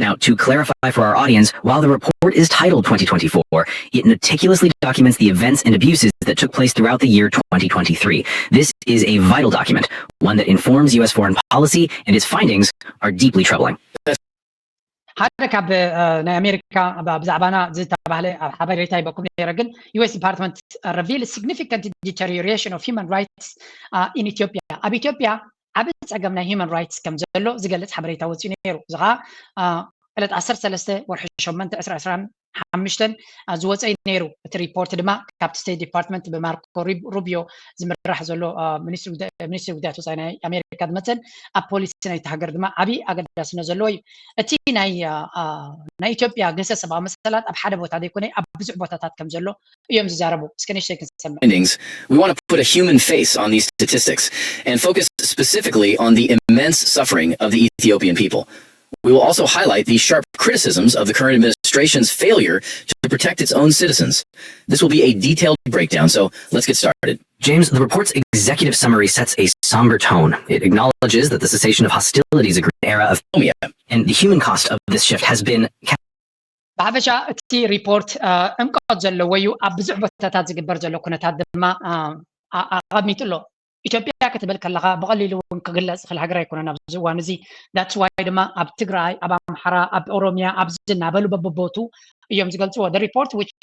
Now, to clarify for our audience, while the report is titled twenty twenty-four, it meticulously documents the events and abuses that took place throughout the year twenty twenty-three. This is a vital document, one that informs U S foreign policy, and its findings are deeply troubling. ሓደ ካብ ናይ ኣሜሪካ ብዛዕባና ዝተባህለ ኣብ ሓበሬታ ይበኩም ነረ ግን U S Department reveal significant deterioration of human rights in Ethiopia ኣብ ኢትዮጵያ ዓቢ ጸገም ናይ human rights ከም ዘሎ ዝገልጽ ሓበሬታ ወጺኡ ነይሩ። እዚ ኸኣ ዕለት ዓሰርተ ሰለስተ ወርሒ ሸሞንተ ዕስራ ዕስራን ሓሙሽተን ዝወጸ እዩ ነይሩ። እቲ ሪፖርት ድማ ካብቲ ስቴት ዲፓርትመንት ብማርኮ ሩቢዮ ዝምራሕ ዘሎ ሚኒስትሪ ጉዳያት ወፃኢ ናይ ኣሜሪካ ዝመፀን ኣብ ፖሊሲ ናይቲ ሃገር ድማ ዓብዪ ኣገዳስነት ዘለዎ እዩ። እቲ ናይ ናይ ኢትዮጵያ ግህሰት ሰብኣዊ መሰላት ኣብ ሓደ ቦታ ዘይኮነ ኣብ ብዙሕ ቦታታት ከም ዘሎ እዮም ዝዛረቡ። እስከ ንእሽተይ ክንሰምዕ። We want to put a human face on these statistics and focus specifically on the immense suffering of the Ethiopian people. We will also highlight the sharp criticisms of the current administration's failure to protect its own citizens. This will be a detailed breakdown, so let's get started. James, the report's executive summary sets a somber tone. It acknowledges that the cessation of hostilities agreement era of Oromia and the human cost of this shift has been ብሓፈሻ እቲ ሪፖርት ዕምቆት ዘለዎ እዩ። ኣብ ብዙሕ ቦታታት ዝግበር ዘሎ ኩነታት ድማ ኣቐሚጡ ኣሎ። ኢትዮጵያ ክትብል ከለኻ ብቐሊሉ እውን ክግለጽ ዝኽእል ሃገር ኣይኮነን ኣብዚ እዋን እዚ። That's why ድማ ኣብ ትግራይ፣ ኣብ ኣምሓራ፣ ኣብ ኦሮሚያ፣ ኣብዚ እናበሉ በብቦቱ እዮም ዝገልጽዎ። The report, which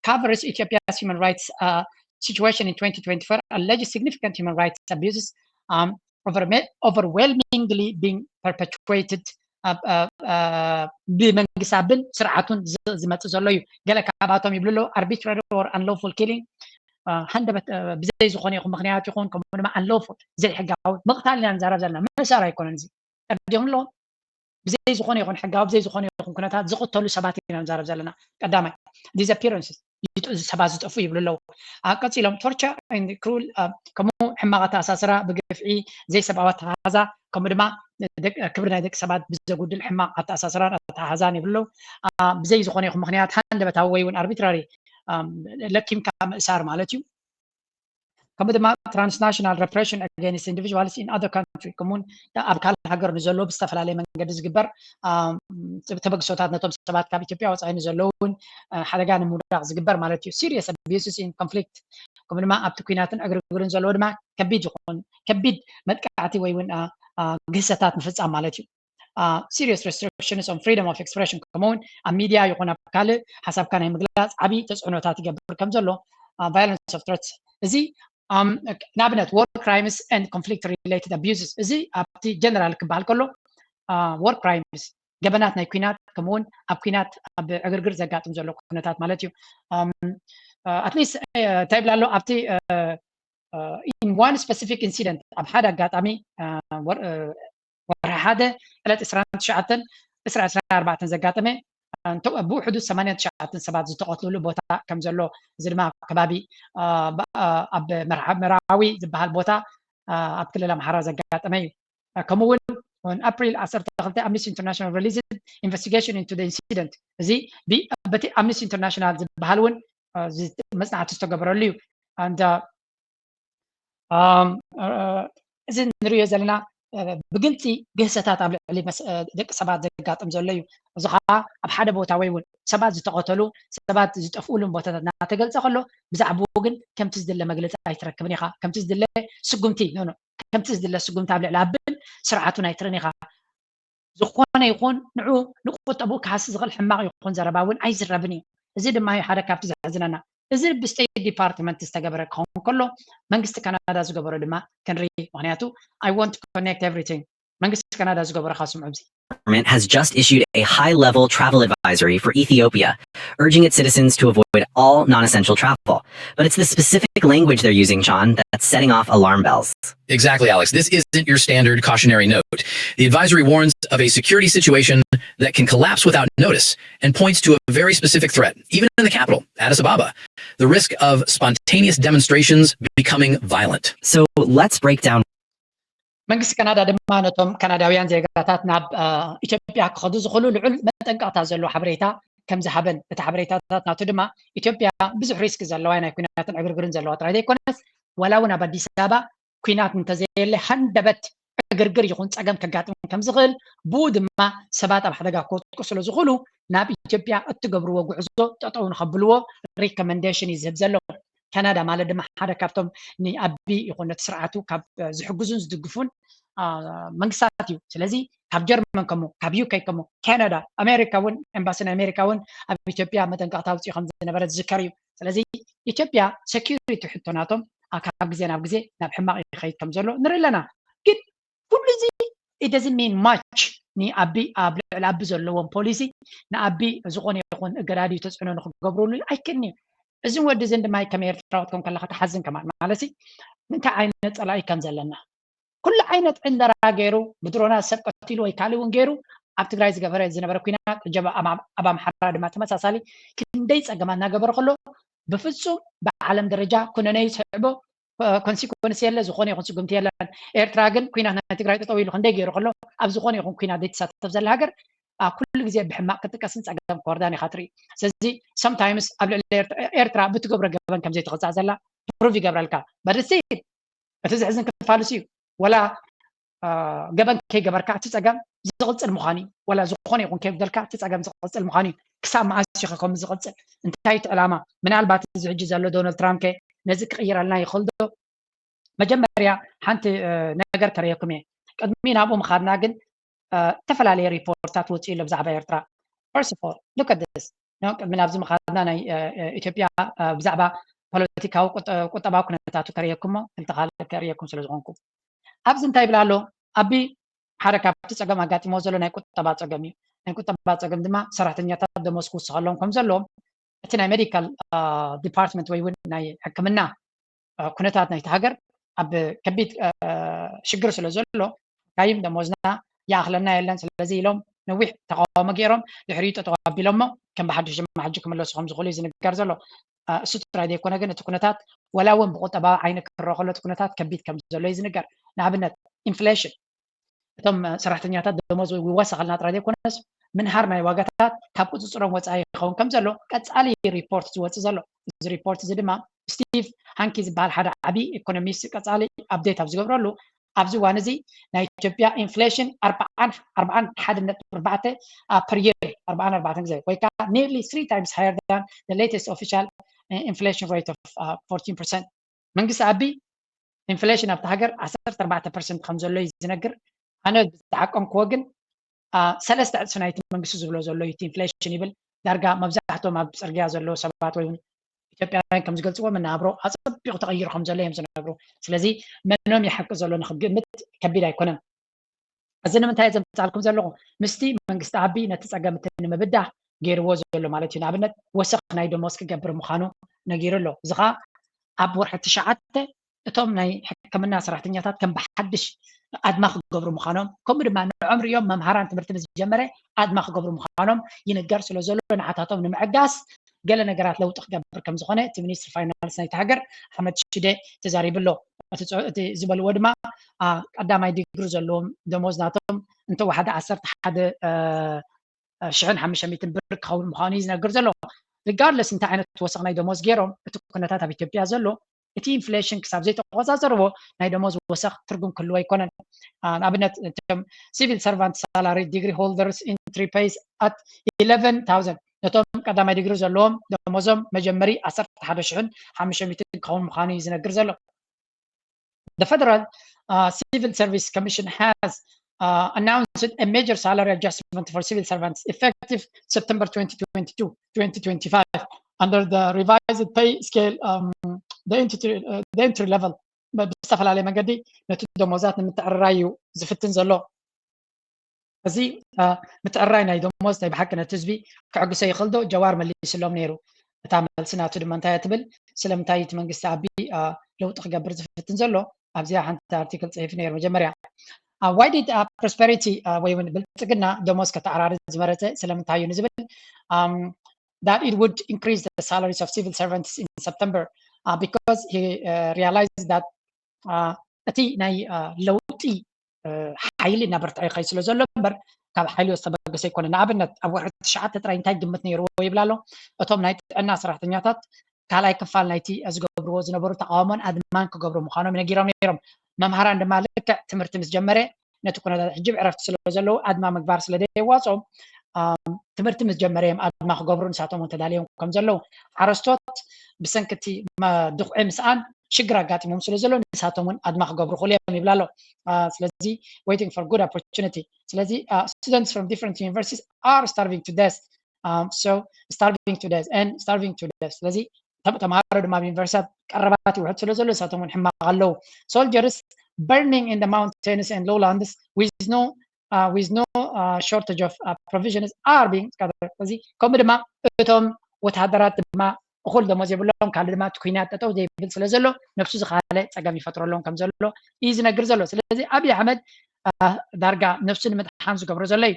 covers Ethiopia's human rights situation in twenty twenty-four, alleges significant human rights abuses, um, overwhelmingly being perpetuated ብመንግስቲ ኣቢን ስርዓቱን ዝመፅእ ዘሎ እዩ። ገለ ካብኣቶም ይብሉ ኣለዉ፣ arbitrary or unlawful killing፣ ሃንደበት ብዘይ ዝኾነ ይኹን ምኽንያት ይኹን፣ ከምኡ ድማ unlawful፣ ዘይሕጋዊ ምቕታል ኢና ንዛረብ ዘለና። ምእሳር ኣይኮነን፣ እዚ ቀዲም ኣሎ። ብዘይ ዝኾነ ይኹን ሕጋዊ፣ ብዘይ ዝኾነ ይኹን ኩነታት ዝቕተሉ ሰባት ኢና ንዛረብ ዘለና። ቀዳማይ disappearances፣ ሰባት ዝጠፉ ይብሉ ኣለዉ። ቀፂሎም torture and cruel፣ ከምኡ ሕማቕ ኣተኣሳስራ፣ ብግፍዒ፣ ዘይሰብኣዊ ኣተሓሕዛ፣ ከምኡ ድማ ክብሪ ናይ ደቂ ሰባት ብዘጉድል ሕማቕ ኣተኣሳስራን ኣተሓሕዛን ይብሉ ኣለዉ። ብዘይ ዝኾነ ይኹን ምኽንያት ሃንደበታዊ ወይ እውን arbitrary ለኪምካ ምእሳር ማለት እዩ። ከምኡ ድማ transnational repression against individuals in other country፣ ከምኡውን ኣብ ካልእ ሃገር ንዘለዉ ብዝተፈላለየ መንገዲ ዝግበር ተበግሶታት፣ ነቶም ሰባት ካብ ኢትዮጵያ ወፃኢ ንዘለዉ እውን ሓደጋ ንምውዳቕ ዝግበር ማለት እዩ። Serious abuses in conflict፣ ከምኡ ድማ ኣብቲ ኲናትን ዕግርግርን ዘለዉ ድማ ከቢድ ይኹን ከቢድ መጥቃዕቲ ወይ እውን ግህሰታት ምፍፃም ማለት እዩ። Serious restrictions on freedom of expression፣ ከምኡውን ኣብ ሚድያ ይኹን ኣብ ካልእ ሓሳብካ ናይ ምግላፅ ዓብዪ ተፅዕኖታት ይገብር ከም ዘሎ፣ violence of threats፣ እዚ ንኣብነት war crimes and conflict related abuses፣ እዚ ኣብቲ ጀነራል ክበሃል ከሎ war crimes፣ ገበናት ናይ ኲናት፣ ከምኡውን ኣብ ኲናት ኣብ ዕግርግር ዘጋጥም ዘሎ ኩነታት ማለት እዩ። At least እንታይ ይብላ ኣሎ ኣብቲ in one specific incident፣ ኣብ ሓደ ኣጋጣሚ ወርሒ ሓደ ዕለት ዕስራን ትሽዓተን ዕስራ ዕስራን ኣርባዕተን ዘጋጠመ ብውሕዱ ሰማንያን ትሽዓተን ሰባት ዝተቐትልሉ ቦታ ከም ዘሎ፣ እዚ ድማ ከባቢ ኣብ መርዓዊ ዝበሃል ቦታ ኣብ ክልል ኣምሓራ ዘጋጠመ እዩ። ከምኡ እውን on April ዓሰርተ ክልተ Amnesty International released investigation into the incident፣ እዚ በቲ Amnesty International ዝበሃል እውን መፅናዕቲ ዝተገበረሉ እዩ። And እዚ ንሪኦ ዘለና ብግልፂ ግህሰታት ኣብ ልዕሊ ደቂ ሰባት ዘጋጥም ዘሎ እዩ። እዚ ከዓ ኣብ ሓደ ቦታ ወይ እውን ሰባት ዝተቐተሉ፣ ሰባት ዝጠፍኡሉን ቦታታት እናተገልፀ ከሎ፣ ብዛዕባኡ ግን ከምቲ ዝድለ መግለፂ ኣይትረክብን ኢኻ። ከምቲ ዝድለ ስጉምቲ ከምቲ ዝድለ ስጉምቲ ኣብ ልዕሊ ኣቢን ስርዓቱን ኣይትርን ኢኻ። ዝኾነ ይኹን ንዑ ንቁጠቡ ክሃሲ ዝኽእል ሕማቕ ይኹን ዘረባ እውን ኣይዝረብን እዩ። እዚ ድማ እዩ ሓደ ካብቲ ዘሕዝነና። እዚ ብስቴት ዲፓርትመንት ዝተገበረ ክኸውን ከሎ፣ መንግስቲ ካናዳ ዝገበሮ ድማ ክንርኢ። ምኽንያቱ I want to connect everything። መንግስቲ ካናዳ ዝገበሮ ካብ ስምዑ። እዚ government has just issued a high-level travel advisory for Ethiopia, urging its citizens to avoid all non-essential travel. But it's the specific language they're using, John, that's setting off alarm bells. Exactly, Alex. This isn't your standard cautionary note. The advisory warns of a security situation that can collapse without notice and points to a very specific threat, even in the capital, Addis Ababa, the risk of spontaneous demonstrations becoming violent. So let's break down. መንግስቲ ካናዳ ድማ ነቶም ካናዳውያን ዜጋታት ናብ ኢትዮጵያ ክኸዱ ዝኽእሉ ልዑል መጠንቀቕታ ዘለዎ ሓበሬታ ከም ዝሃበን፣ እቲ ሓበሬታታት ናቱ ድማ ኢትዮጵያ ብዙሕ ሪስክ ዘለዋ ናይ ኩናትን ዕግርግርን ዘለዋ ጥራይ ዘይኮነስ፣ ዋላ እውን ኣብ ኣዲስ ኣበባ ኩናት እንተዘየለ ሃንደበት ዕግርግር ይኹን ፀገም ከጋጥም ከም ዝኽእል፣ ብኡ ድማ ሰባት ኣብ ሓደጋ ክወድቁ ስለ ዝኽእሉ ናብ ኢትዮጵያ እትገብርዎ ጉዕዞ ጠጠው ንኸብልዎ ሪኮመንዴሽን እዩ ዝህብ ዘሎ። ካናዳ ማለት ድማ ሓደ ካብቶም ንኣቢ ይኹን ነቲ ስርዓቱ ካብ ዝሕግዙን ዝድግፉን መንግስታት እዩ። ስለዚ ካብ ጀርመን ከሞ፣ ካብ ዩኬ ከሞ፣ ካናዳ፣ ኣሜሪካ እውን፣ ኤምባሲ ናይ ኣሜሪካ እውን ኣብ ኢትዮጵያ መጠንቀቕታ ኣውፂኡ ከም ዝነበረ ዝዝከር እዩ። ስለዚ ኢትዮጵያ ሴኪሪቲ ሕቶ ናቶም ካብ ግዜ ናብ ግዜ ናብ ሕማቕ ይኸይድ ከም ዘሎ ንርኢ ኣለና። ግን ኩሉ እዚ it doesn't mean much ንኣቢ ኣብ ልዕሊ ኣቢ ዘለዎም ፖሊሲ ንኣቢ ዝኾነ ይኹን እገዳ ድዩ ተፅዕኖ ንክገብሩሉ ኣይክእልን እዩ። እዝን ወዲ ዝን ድማ ከም ኤርትራውት ከም ከለካ ተሓዝን ከማን ማለት ምንታይ ዓይነት ፀላኢ ከም ዘለና ኩሉ ዓይነት ዕንደራ ገይሩ ብድሮና ሰብ ቀቲሉ ወይ ካልእ እውን ገይሩ ኣብ ትግራይ ዝገበረ ዝነበረ ኩናት ሕጂ ኣብ ኣምሓራ ድማ ተመሳሳሊ ክንደይ ፀገማት እናገበረ ከሎ ብፍፁም ብዓለም ደረጃ ኩነነይ ስዕቦ ኮንሲኮንስ የለ ዝኾነ ይኹን ስጉምቲ የለን። ኤርትራ ግን ኩናት ናይ ትግራይ ጠጠው ኢሉ ክንደይ ገይሩ ከሎ ኣብ ዝኾነ ይኹን ኩናት ዘይትሳተፍ ዘላ ሃገር ኩሉ ግዜ ብሕማቅ ክትጥቀስን ፀገም ክወርዳን ኢካ ትርኢ። ስለዚ sometimes ኣብ ልዕሊ ኤርትራ ብትገብሮ ገበን ከምዘይትቕፃዕ ዘላ ፕሩቭ ይገብረልካ። በድሲ እቲ ዝሕዝን ክፋልስ እዩ ወላ ገበን ከይገበርካ እቲ ፀገም ዝቕፅል ምዃኑ እዩ። ወላ ዝኾነ ይኹን ከይበደልካ እቲ ፀገም ዝቕፅል ምዃኑ እዩ። ክሳብ መዓስ ኢኻ ከምኡ ዝቕፅል? እንታይ እቲ ዕላማ? ምናልባት እዚ ሕጂ ዘሎ ዶናልድ ትራምፕ ከ ነዚ ክቕይረልና ይኽእል ዶ? መጀመርያ ሓንቲ ነገር ከርእየኩም እየ። ቅድሚ ናብኡ ምኻድና ግን ዝተፈላለየ ሪፖርትታት ወፂኡ ኣሎ ብዛዕባ ኤርትራ። First of all, look at this. ቅድሚ ናብዚ ምኻድና ናይ ኢትዮጵያ ብዛዕባ ፖለቲካዊ ቁጠባዊ ኩነታቱ ከርእየኩሞ ክልተ ካልእ ከርእየኩም ስለ ዝኾንኩ ኣብዚ እንታይ ይብል ኣሎ? ኣቢ ሓደ ካብቲ ፀገም ኣጋጢሞ ዘሎ ናይ ቁጠባ ፀገም እዩ። ናይ ቁጠባ ፀገም ድማ ሰራሕተኛታት ደሞዝ ክውስኸሎም ከም ዘለዎም እቲ ናይ ሜዲካል ዲፓርትመንት ወይ እውን ናይ ሕክምና ኩነታት ናይቲ ሃገር ኣብ ከቢድ ሽግር ስለ ዘሎ ካይም ደሞዝና ይኣኽለና የለን ስለዚ ኢሎም ነዊሕ ተቃውሞ ገይሮም ድሕሪኡ ጠጠው ኣቢሎሞ ከም ብሓድሽ ድማ ሕጂ ክምለሱ ከም ዝኽእሉ እዩ ዝንገር ዘሎ። እሱ ጥራይ ዘይኮነ ግን እቲ ኩነታት ወላ እውን ብቁጠባዊ ዓይኒ ክረኦ ከሎ እቲ ኩነታት ከቢድ ከም ዘሎ እዩ ዝንገር። ንኣብነት ኢንፍሌሽን እቶም ሰራሕተኛታት ደሞዝ ይወሰኸልና ጥራይ ዘይኮነስ ምንሃር ናይ ዋጋታት ካብ ቁፅፅሮም ወፃኢ ይኸውን ከም ዘሎ ቀፃሊ ሪፖርት ዝወፅእ ዘሎ። እዚ ሪፖርት እዚ ድማ ስቲቭ ሃንኪ ዝበሃል ሓደ ዓብዪ ኢኮኖሚስት ቀፃሊ ኣፕዴት ኣብ ዝገብረሉ ኣብዚ እዋን እዚ ናይ ኢትዮጵያ ኢንፍሌሽን ኣርባዓን ኣርባዓን ሓደ ነጥቢ ኣርባዕተ per year ኣርባዓን ኣርባዕተን ግዜ ወይ ከዓ nearly three times higher than the latest official inflation rate of fourteen percent። መንግስቲ ኣቢ ኢንፍሌሽን ኣብቲ ሃገር ዓሰርተ ኣርባዕተ ፐርሰንት ከም ዘሎ እዩ ዝነግር። ኣነ ዝዓቀንክዎ ግን ሰለስተ ዕፅፊ ናይቲ መንግስቲ ዝብሎ ዘሎ እቲ ኢንፍሌሽን ይብል። ዳርጋ መብዛሕቶም ኣብ ፅርግያ ዘለዉ ሰባት ወይ ኢትዮጵያውያን ከም ዝገልፅዎ መናብሮ ኣፀቢቑ ተቐይሩ ከም ዘሎ እዮም ዝነግሩ። ስለዚ መኖም ይሓቂ ዘሎ ንክግምት ከቢድ ኣይኮነን። እዚ ንምንታይ ዘምፃልኩም ዘለኹ ምስቲ መንግስቲ ኣቢ ነቲ ፀገም እቲ ንምብዳህ ገይርዎ ዘሎ ማለት እዩ። ንኣብነት ወሰኽ ናይ ደሞዝ ክገብር ምዃኑ ነጊሩ ኣሎ። እዚ ከዓ ኣብ ወርሒ ትሽዓተ እቶም ናይ ሕክምና ሰራሕተኛታት ከም ብሓድሽ ኣድማ ክገብሩ ምዃኖም ከምኡ ድማ ንዖም ሪኦም መምሃራን ትምህርቲ ምስ ጀመረ ኣድማ ክገብሩ ምዃኖም ይንገር ስለ ዘሎ ንዓታቶም ንምዕጋስ ገለ ነገራት ለውጢ ክገብር ከም ዝኾነ እቲ ሚኒስትሪ ፋይናንስ ናይቲ ሃገር ኣሕመድ ሽዴ ተዛሪቡ ኣሎ። እቲ ዝበልዎ ድማ ቀዳማይ ዲግሪ ዘለዎም ደሞዝ ናቶም እንተወሓደ ዓሰርተ ሓደ ሽሕን ሓሙሽተ ሚእትን ብር ክኸውን ምዃኑ እዩ ዝነግር ዘሎ። ሪጋርድለስ እንታይ ዓይነት ወሰኽ ናይ ደሞዝ ገይሮም እቲ ኩነታት ኣብ ኢትዮጵያ ዘሎ እቲ ኢንፍሌሽን ክሳብ ዘይተቆፃፀርዎ ናይ ደሞዝ ወሰኽ ትርጉም ክህልዎ ኣይኮነን። ንኣብነት እቶም civil servant salary degree holders entry pays at eleven thousand ነቶም ቀዳማይ ዲግሪ ዘለዎም ደሞዞም መጀመሪ ዓሰርተ ሓደ ሽሕን ሓሙሽተ ሚእትን ክኸውን ምዃኑ እዩ ዝነግር ዘሎ። The Federal uh, Civil Service Commission has uh, announced a major salary adjustment for civil servants effective September twenty twenty-two, twenty twenty-five under the revised pay scale, um, the, entry, uh, the entry level ብዝተፈላለየ መንገዲ ነቲ ደሞዛት ንምትዕርራይ እዩ ዝፍትን ዘሎ። እዚ ምትዕርራይ ናይ ደሞዝ ናይ ብሓቂ ነቲ ህዝቢ ክዕግሶ ይኽእል ዶ? ጀዋር መሊስሎም ነይሩ። እታ መልሲ ናቱ ድማ እንታይ እያ ትብል? ስለምንታይ እቲ መንግስቲ ኣቢ ለውጢ ክገብር ዝፍትን ዘሎ ኣብዚኣ ሓንቲ ኣርቲክል ፅሒፉ ነይሩ። መጀመርያ why did prosperity ወይ እውን ብልፅግና ደሞዝ ከተዓራርይ ዝመረፀ ስለምንታይ እዩ ንዝብል that it would increase the salaries of civil servants in September because he realized that እቲ ናይ ለውጢ ሓይሊ እናበርትዐ ይኸይድ ስለ ዘሎ እምበር ካብ ሓይሊ ዝተበገሰ ኣይኮነ። ንኣብነት ኣብ ወርሒ ትሽዓተ ጥራይ እንታይ ግምት ነይርዎ ይብል ኣሎ። እቶም ናይ ጥዕና ሰራሕተኛታት ካልኣይ ክፋል ናይቲ ዝገብርዎ ዝነበሩ ተቃውሞን ኣድማን ክገብሩ ምዃኖም ነጊሮም ነይሮም። መምሃራን ድማ ልክዕ ትምህርቲ ምስ ጀመረ ነቲ ኩነታት ሕጂ ብዕረፍቲ ስለ ዘለዉ ኣድማ ምግባር ስለ ዘየዋፅኦም ትምህርቲ ምስ ጀመረ እዮም ኣድማ ክገብሩ ንሳቶም እውን ተዳልዮም ከም ዘለዉ ሓረስቶት ብሰንኪ እቲ ድኹዒ ምስኣን ሽግር ኣጋጢሞም ስለ ዘሎ ንሳቶም እውን ኣድማ ክገብሩ ክእሉ እዮም ይብል ኣሎ። ስለዚ waiting for good opportunity ስለዚ students from different universities are starving to death so starving to death and starving to death ስለዚ ተምሃሮ ድማ ኣብ ዩኒቨርሲታት ቀረባት ይውሕድ ስለ ዘሎ ንሳቶም እውን ሕማቕ ኣለዉ። ሶልጀርስ burning in the mountains and lowlands with no uh, with no uh, shortage of uh, provisions are being scattered። እዚ ከምኡ ድማ እቶም ወተሃደራት ድማ እኹል ደሞዝ የብሎም፣ ካልእ ድማ እቲ ኩናት ጠጠው ዘይብል ስለ ዘሎ ነብሱ ዝኸኣለ ፀገም ይፈጥረሎም ከም ዘሎ እዩ ዝነግር ዘሎ። ስለዚ ኣብይ ኣሕመድ ዳርጋ ነብሱ ንምድሓን ዝገብሮ ዘሎ እዩ።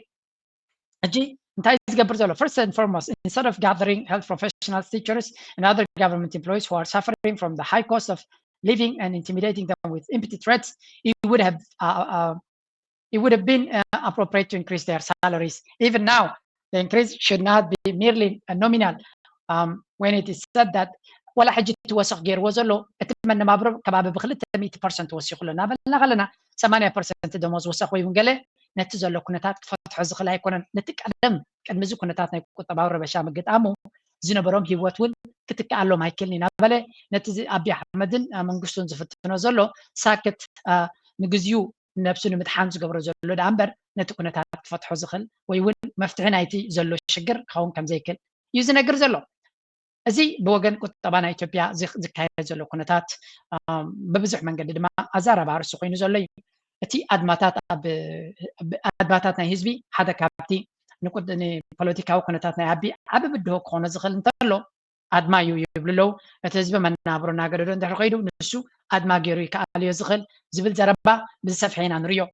ሕጂ እንታይ ዝገብር ዘሎ? First and foremost, instead of gathering health professionals, teachers and other government employees who are suffering from the high cost of living and intimidating them with empty threats, it would have uh, uh, it would have been uh, appropriate to increase their salaries. Even now, the increase should not be merely a nominal. Um, when it is said that ወላ ሕጂ እቲ ወሰኽ ገይርዎ ዘሎ እቲ መነባብሮ ከባቢ ብክልተ ሚእቲ ፐርሰንት ወሲኹ ኣሎ እናበልና ከለና ሰማንያ ፐርሰንት ደሞዝ ወሰኽ ወይ እውን ገለ ነቲ ዘሎ ኩነታት ክፈትሖ ዝኽእል ኣይኮነን። ነቲ ቀደም ቅድሚ እዚ ኩነታት ናይ ቁጠባዊ ረበሻ ምግጣሙ ዝነበሮም ህይወት እውን ክትከኣሎም ኣይክእልን እናበለ ነቲ ኣቢ ኣሕመድን መንግስቱን ዝፍትኖ ዘሎ ሳክት ንግዚኡ ነብሱ ንምድሓን ዝገብሮ ዘሎ ደኣ እምበር ነቲ ኩነታት ክፈትሖ ዝኽእል ወይ እውን መፍትሒ ናይቲ ዘሎ ሽግር ክኸውን ከም ዘይክእል እዩ ዝነግር ዘሎ። እዚ ብወገን ቁጠባ ናይ ኢትዮጵያ ዝካየድ ዘሎ ኩነታት ብብዙሕ መንገዲ ድማ ኣዛራቢ ኣርእስቲ ኮይኑ ዘሎ እዩ። እቲ ኣድማታት ኣብ ኣድማታት ናይ ህዝቢ ሓደ ካብቲ ንፖለቲካዊ ኩነታት ናይ ኣቢ ዓቢ ብድሆ ክኾኖ ዝኽእል እንተሎ ኣድማ እዩ ይብሉ ኣለዉ። እቲ ህዝቢ መናብሮ እናገደዶ እንድሕር ከይዱ ንሱ ኣድማ ገይሩ ይከኣልዮ ዝኽእል ዝብል ዘረባ ብዝሰፍሐ ኢና ንሪኦ።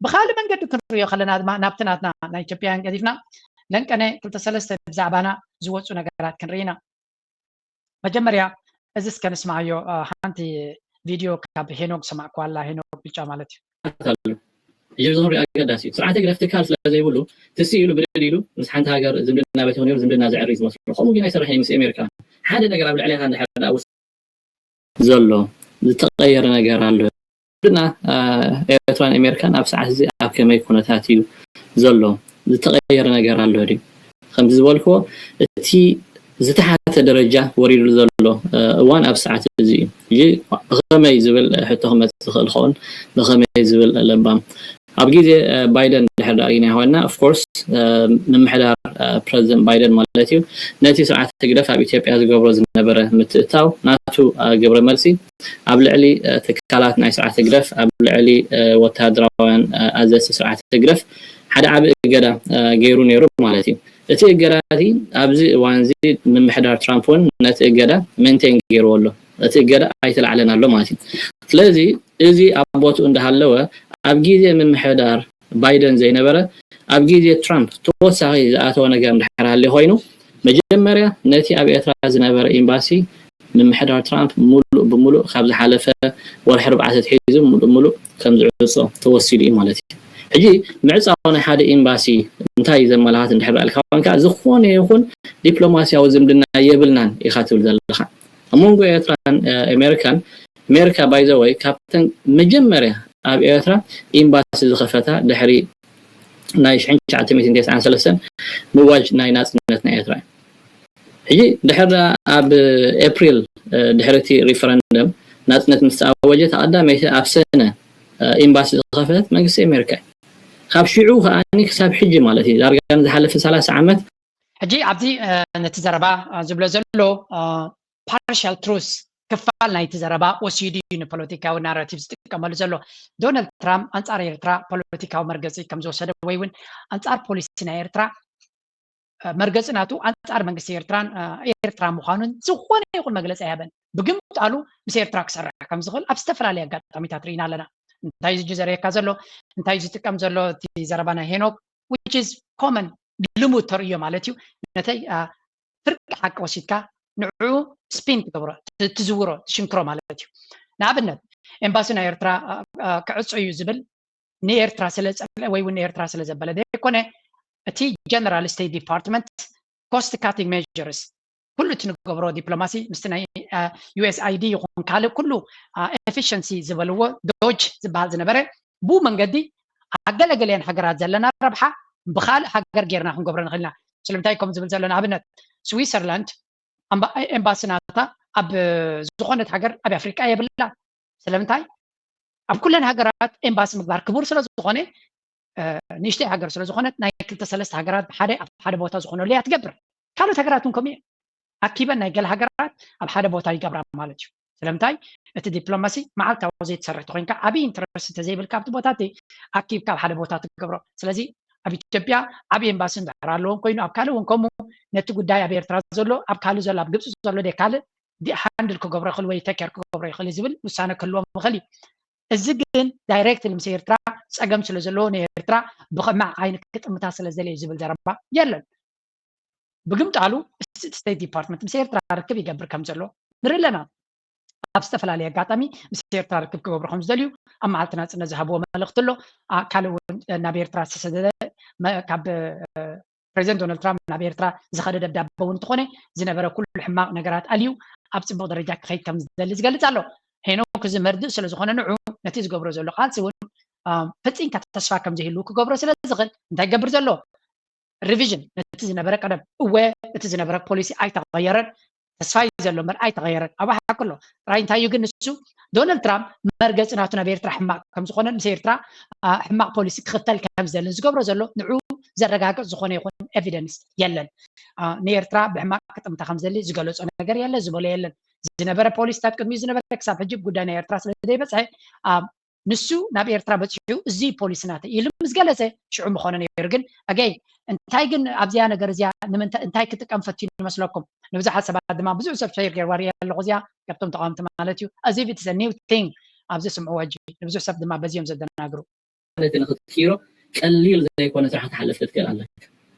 ብካልእ መንገዲ ክንሪኦ ከለና ድማ ናብቲ ናትና ናይ ኢትዮጵያውያን ገዲፍና ለንቀነ ክልተ ሰለስተ ብዛዕባና ዝወፁ ነገራት ክንርኢ ኢና። መጀመርያ እዚ እስከ ንስማዓዮ። ሓንቲ ቪድዮ ካብ ሄኖክ ሰማዕኩዋ ኣላ። ሄኖክ ብጫ ማለት እዩ። ሕጂ እዚ ንሪኦ ኣገዳሲ እዩ። ስርዓት ህግደፍ ትካል ስለ ዘይብሉ ትስ ኢሉ ብድድ ኢሉ ምስ ሓንቲ ሃገር ዝምድና በቲኹ ነይሩ ዝምድና ዘዕሪ ዝመስሎ። ከምኡ ግን ኣይሰርሕን እዩ ምስ ኣሜሪካ። ሓደ ነገር ኣብ ልዕሌኻ እንድሕር ደኣ ውስ- ዘሎ ዝተቐየረ ነገር ኣሎ። ዝምድና ኤርትራን ኣሜሪካን ኣብ ሰዓት እዚ ኣብ ከመይ ኩነታት እዩ ዘሎ? ዝተቐየረ ነገር ኣሎ ድዩ? ከምቲ ዝበልክዎ እቲ ዝተሓተ ደረጃ ወሪዱ ዘሎ እዋን ኣብ ሰዓት እዚ እዩ። ሕጂ ብኸመይ ዝብል ሕቶ ክመፅእ ዝኽእል ኸውን ብኸመይ ዝብል ለባም ኣብ ግዜ ባይደን ድሕር ዳርጊና ኮይና ኦፍኮርስ ምምሕዳር ፕረዚደንት ባይደን ማለት እዩ ነቲ ስርዓት ህግደፍ ኣብ ኢትዮጵያ ዝገብሮ ዝነበረ ምትእታው ናቱ ግብረ መልሲ ኣብ ልዕሊ ትካላት ናይ ስርዓት ህግደፍ ኣብ ልዕሊ ወታደራውያን ኣዘዝቲ ስርዓት ህግደፍ ሓደ ዓቢ እገዳ ገይሩ ነይሩ ማለት እዩ። እቲ እገዳ እቲ ኣብዚ እዋን እዚ ምምሕዳር ትራምፕ እውን ነቲ እገዳ ሜንቴን ገይርዎ ኣሎ። እቲ እገዳ ኣይተላዕለን ኣሎ ማለት እዩ። ስለዚ እዚ ኣብ ቦትኡ እንዳሃለወ ኣብ ግዜ ምምሕዳር ባይደን ዘይነበረ ኣብ ግዜ ትራምፕ ተወሳኺ ዝኣተወ ነገር እንድሕር ሃልዩ ኮይኑ መጀመርያ ነቲ ኣብ ኤርትራ ዝነበረ ኤምባሲ ምምሕዳር ትራምፕ ሙሉእ ብሙሉእ ካብ ዝሓለፈ ወርሒ ኣርባዕተ ኣትሒዙ ሙሉእ ብሙሉእ ከም ዝዕጾ ተወሲኑ እዩ ማለት እዩ። ሕጂ ምዕጻው ናይ ሓደ ኤምባሲ እንታይ እዩ ዘመላኽት እንድሕር ዳኣ ኢልካ ኮይንካ ዝኾነ ይኹን ዲፕሎማስያዊ ዝምድና የብልናን ኢኻ ትብል ዘለኻ። ኣብ መንጎ ኤርትራን ኣሜሪካን ኣሜሪካ ባይ ዘ ወይ ካብተን መጀመርያ ኣብ ኤርትራ ኤምባሲ ዝኸፈታ ድሕሪ ናይ ሽሕን ትሽዓተ ሚእትን ተስዓን ሰለስተን ምዋጅ ናይ ናጽነት ናይ ኤርትራ እዩ። ሕጂ ድሕር ኣብ ኤፕሪል ድሕሪ እቲ ሪፈረንደም ናጽነት ምስ ተኣወጀ ተቐዳመይቲ ኣብ ሰነ ኤምባሲ ዝኸፈተት መንግስቲ ኣሜሪካ እዩ። ካብ ሽዑ ከኣ ክሳብ ሕጂ ማለት እዩ ዳርጋ ንዝሓለፈ ሰላሳ ዓመት ሕጂ ኣብዚ ነቲ ዘረባ ዝብሎ ዘሎ ፓርሻል ትሩስ ክፋል ናይቲ ዘረባ ወሲዱ እዩ ንፖለቲካዊ ናራቲቭ ዝጥቀመሉ ዘሎ። ዶናልድ ትራምፕ ኣንጻር ኤርትራ ፖለቲካዊ መርገጺ ከም ዝወሰደ ወይ እውን ኣንጻር ፖሊሲ ናይ ኤርትራ መርገጺ ናቱ ኣንጻር መንግስቲ ኤርትራን ኤርትራ ምዃኑን ዝኾነ ይኹን መግለጺ ኣይሃበን። ብግምጣሉ ምስ ኤርትራ ክሰርሕ ከም ዝኽእል ኣብ ዝተፈላለየ ኣጋጣሚታት ርኢና ኣለና። እንታይ እዩ ዘርእየካ ዘሎ? እንታይ እዩ ዝጥቀም ዘሎ? እቲ ዘረባ ናይ ሄኖክ which is common ልሙድ ተርእዮ ማለት እዩ። ነተይ ፍርቂ ሓቂ ወሲድካ ንዕኡ ስፒን ትገብሮ ትዝውሮ ትሽንክሮ ማለት እዩ። ንኣብነት ኤምባሲ ናይ ኤርትራ ክዕጾ እዩ ዝብል ንኤርትራ ስለ ዝጸልአ ወይ እውን ንኤርትራ ስለ ዘበለ ዘይኮነ እቲ ጀነራል ስቴት ዲፓርትመንት ኮስት ካቲንግ ሜጀርስ ኩሉ እቲ ንገብሮ ዲፕሎማሲ ምስቲ ናይ ዩኤስኣይዲ ይኹን ካልእ ኩሉ ኤፊሽንሲ ዝበልዎ ዶጅ ዝበሃል ዝነበረ ብኡ መንገዲ ኣገለገለየን ሃገራት ዘለና ረብሓ ብካልእ ሃገር ጌርና ክንገብሮ ንኽእል ኢና። ስለምንታይ ከም ዝብል ዘሎ ንኣብነት ስዊሰርላንድ ኤምባሲ ናታ ኣብ ዝኾነት ሃገር ኣብ ኣፍሪቃ የብላ። ስለምንታይ ኣብ ኩለን ሃገራት ኤምባሲ ምግባር ክቡር ስለ ዝኾነ ንእሽተይ ሃገር ስለ ዝኾነት ናይ ክልተ ሰለስተ ሃገራት ብሓደ ኣብ ሓደ ቦታ ዝኾነሉ እያ ትገብር። ካልኦት ሃገራት እውን ከምኡ እየን ኣኪበን ናይ ገለ ሃገራት ኣብ ሓደ ቦታ ይገብራ ማለት እዩ። ስለምንታይ? እቲ ዲፕሎማሲ መዓልታዊ ዘይትሰርሕ ተኮይንካ፣ ዓብዪ ኢንትረስት እንተዘይብልካ ኣብቲ ቦታ እቲ ኣኪብካ ኣብ ሓደ ቦታ ትገብሮ። ስለዚ ኣብ ኢትዮጵያ ዓብዪ ኤምባሲ እንድሕር ኣለዎም ኮይኑ፣ ኣብ ካልእ እውን ከምኡ፣ ነቲ ጉዳይ ኣብ ኤርትራ ዘሎ፣ ኣብ ካልእ ዘሎ፣ ኣብ ግብፂ ዘሎ ደ ካልእ ሃንድል ክገብሮ ይኽእል ወይ ቴክ ኬር ክገብሮ ይኽእል ዝብል ውሳነ ክህልዎም ይኽእል እዩ። እዚ ግን ዳይሬክት ምስ ኤርትራ ፀገም ስለ ዘለዎ ንኤርትራ ብኸማዕ ዓይኒ ክጥምታ ስለ ዘለ ዝብል ዘረባ የለን። ብግምጣሉ እቲ ስቴት ዲፓርትመንት ምስ ኤርትራ ርክብ ይገብር ከም ዘሎ ንርኢ ኣለና። ኣብ ዝተፈላለየ ኣጋጣሚ ምስ ኤርትራ ርክብ ክገብሩ ከም ዝደልዩ ኣብ መዓልቲ ናጽነት ዝሃብዎ መልእኽቲ ኣሎ። ካልእ እውን ናብ ኤርትራ ዝተሰደደ ካብ ፕሬዚደንት ዶናልድ ትራምፕ ናብ ኤርትራ ዝኸደ ደብዳበ እውን እንተኾነ ዝነበረ ኩሉ ሕማቕ ነገራት ኣልዩ ኣብ ጽቡቕ ደረጃ ክኸይድ ከም ዝደሊ ዝገልጽ ኣሎ። ሄኖክ እዚ መርድእ ስለ ዝኾነ ንዑ ነቲ ዝገብሮ ዘሎ ቃልሲ እውን ፈጺምካ ተስፋ ከም ዘይህሉ ክገብሮ ስለ ዝኽእል እንታይ ይገብር ዘሎ? ሪቪዥን ነቲ ዝነበረ ቀደም እወ እቲ ዝነበረ ፖሊሲ ኣይተቐየረን። ተስፋ እዩ ዘሎ እምበር ኣይተቐየረን። ኣብ ሓቂ ኣሎ ጥራይ እንታይ እዩ ግን ንሱ ዶናልድ ትራምፕ መርገፂ ናቱ ናብ ኤርትራ ሕማቕ ከም ዝኾነን ምስ ኤርትራ ሕማቕ ፖሊሲ ክኽተል ከም ዝደልን ዝገብሮ ዘሎ ንዑ ዘረጋግፅ ዝኾነ ይኹን ኤቪደንስ የለን። ንኤርትራ ብሕማቕ ክጥምታ ከም ዝደሊ ዝገለፆ ነገር የለን ዝበሎ የለን። ዝነበረ ፖሊሲታት ቅድሚኡ ዝነበረ ክሳብ ሕጂ ጉዳይ ናይ ኤርትራ ስለ ዘይበፅሐ ንሱ ናብ ኤርትራ በፂሑ እዚ ፖሊሲ ናተይ ኢሉ ምስ ገለፀ ሽዑ ምኾነ ነይሩ። ግን ኣገይ እንታይ ግን ኣብዚኣ ነገር እዚኣ ንምንታይ እንታይ ክጥቀም ፈቲኑ ይመስለኩም? ንብዙሓት ሰባት ድማ ብዙሕ ሰብ ሸር ገይርዋ ሪኣ ኣለኹ እዚኣ ካብቶም ተቃወምቲ ማለት እዩ። እዚ ቪትስ ኒው ቲንግ ኣብዚ ስምዕዎ ሕጂ ንብዙሕ ሰብ ድማ በዚኦም ዘደናግሩ ማለት ንክትቅይሮ ቀሊል ዘይኮነ ስራሕ ክትሓልፍ ክትክእል ኣለካ።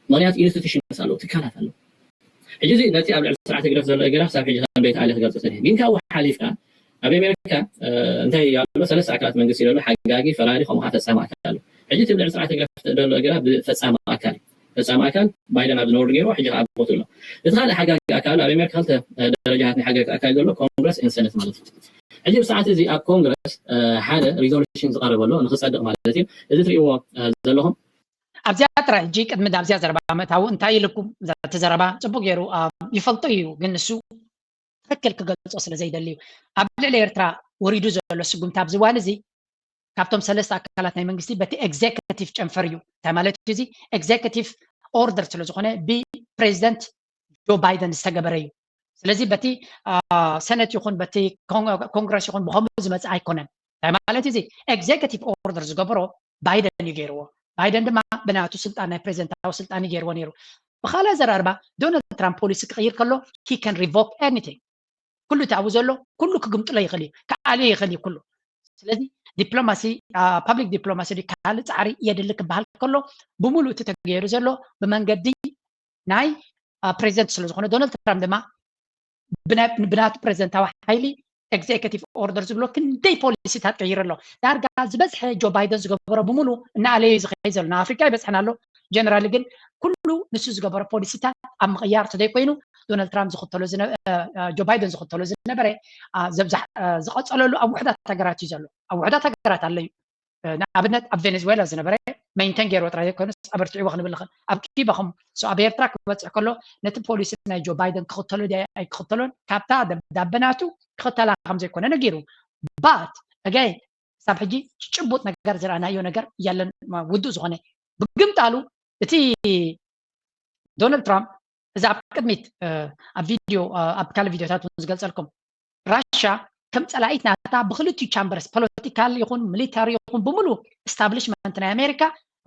ምክንያቱ ኢንስቲቱሽንስ ኣለዉ፣ ትካላት ኣለዉ። ሕጂ እዚ ነቲ ኣብ ልዕሊ ስርዓት ህግደፍ ዘሎ እገዳ ክሳብ ሕጂ ከም ደይተኣለ ክገልጾ ሰኒሐ ግን ካብኡ ሓሊፍካ ኣብ ኣሜሪካ እንታይ ኣሎ ሰለስተ ኣካላት መንግስቲ ዘሎ ሓጋጊ ፈራዲ ከምኡ ከዓ ፈጻሚ ኣካል ኣሎ። ሕጂ እቲ ልዕሊ ስርዓት ህግደፍ ዘሎ እገዳ ብፈጻሚ ኣካል እዩ። ፈጻሚ ኣካል ባይደን ኣብ ዝነበሩ ገይርዎ ሕጂ ከዓ ኣብ ቦትኡ ኣሎ። እቲ ካልእ ሓጋጊ ኣካል ኣብ ኣሜሪካ ክልተ ደረጃታት ናይ ሓጋጊ ኣካል ዘሎ ኮንግረስ ኤን ሰነት ማለት እዩ። ሕጂ ብሰዓት እዚ ኣብ ኮንግረስ ሓደ ሪዞሉሽን ዝቐረበ ኣሎ ንክፀድቕ ማለት እዩ። እዚ ትሪእዎ ዘለኹም ኣብዚኣ ጥራይ ሕጂ ቅድሚ ናብዚኣ ዘረባ ምእታው እንታይ ኢልኩም እቲ ዘረባ ፅቡቅ ገይሩ ይፈልጦ እዩ ግን ንሱ ትክክል ክገልፆ ስለ ዘይደሊ እዩ ኣብ ልዕሊ ኤርትራ ወሪዱ ዘሎ ስጉምቲ ኣብዚ እዋን እዚ ካብቶም ሰለስተ ኣካላት ናይ መንግስቲ በቲ ኤግዜክቲቭ ጨንፈር እዩ እንታይ ማለት እዩ እዚ ኤግዜክቲቭ ኦርደር ስለ ዝኾነ ብፕሬዚደንት ጆ ባይደን ዝተገበረ እዩ ስለዚ በቲ ሰነት ይኹን በቲ ኮንግረስ ይኹን ብከምኡ ዝመፅእ ኣይኮነን እንታይ ማለት እዚ ኤግዜክቲቭ ኦርደር ዝገበሮ ባይደን እዩ ገይርዎ ባይደን ድማ ብናቱ ስልጣን ናይ ፕሬዚደንታዊ ስልጣን እዩ ገይርዎ ነይሩ ብካልእ ዘራርባ ዶናልድ ትራምፕ ፖሊሲ ክቕይር ከሎ he can revoke anything ኩሉ እቲ ኣብኡ ዘሎ ኩሉ ክግምጥሎ ይኽእል እዩ ክኣልዮ ይኽእል እዩ ኩሉ ስለዚ ዲፕሎማሲ ፓብሊክ ዲፕሎማሲ ካልእ ፃዕሪ የድሊ ክበሃል ከሎ ብምሉእ እቲ ተገይሩ ዘሎ ብመንገዲ ናይ ፕሬዚደንት ስለ ዝኾነ ዶናልድ ትራምፕ ድማ ብናቱ ፕሬዚደንታዊ ሓይሊ ኤግዜክቲቭ ኦርደር ዝብሎ ክንደይ ፖሊሲታት ቀይሩ ኣሎ ዳርጋ ዝበዝሐ ጆ ባይደን ዝገበሮ ብምሉ እናኣለየ ዝኸይ ዘሎ ንኣፍሪካ ይበፅሐና ኣሎ ጀነራሊ ግን ኩሉ ንሱ ዝገበሮ ፖሊሲታት ኣብ ምቕያር ተዘይኮይኑ ዶናልድ ትራምፕ ዝኽተሎ ጆ ባይደን ዝኽተሎ ዝነበረ ዝቐፀለሉ ኣብ ውሕዳት ሃገራት እዩ ዘሎ ኣብ ውሕዳት ሃገራት ኣለዩ ንኣብነት ኣብ ቬኔዝዌላ ዝነበረ ሜንቴን ገይርዎ ጥራይ ዘይኮነስ ኣበርትዕዎ ክንብል ንኽእል ኣብ ኪባ ከም ኣብ ኤርትራ ክበፅሕ ከሎ ነቲ ፖሊሲ ናይ ጆ ባይደን ክኽተሎ ድያ ኣይክኽተሎን ካብታ ደብዳበ ናቱ ክኽተላ ከም ዘይኮነ ነጊሩ ባት ኣጋይ ክሳብ ሕጂ ጭቡጥ ነገር ዝረኣናዮ ነገር የለን ውዱእ ዝኾነ ብግምጣሉ እቲ ዶናልድ ትራምፕ እዚ ኣብ ቅድሚት ኣብ ቪድዮ ኣብ ካልእ ቪድዮታት እውን ዝገልፀልኩም ራሻ ከም ፀላኢት ናታ ብክልቲኡ ቻምበርስ ፖለቲካል ይኹን ሚሊታሪ ይኹን ብምሉ ስታብሊሽመንት ናይ ኣሜሪካ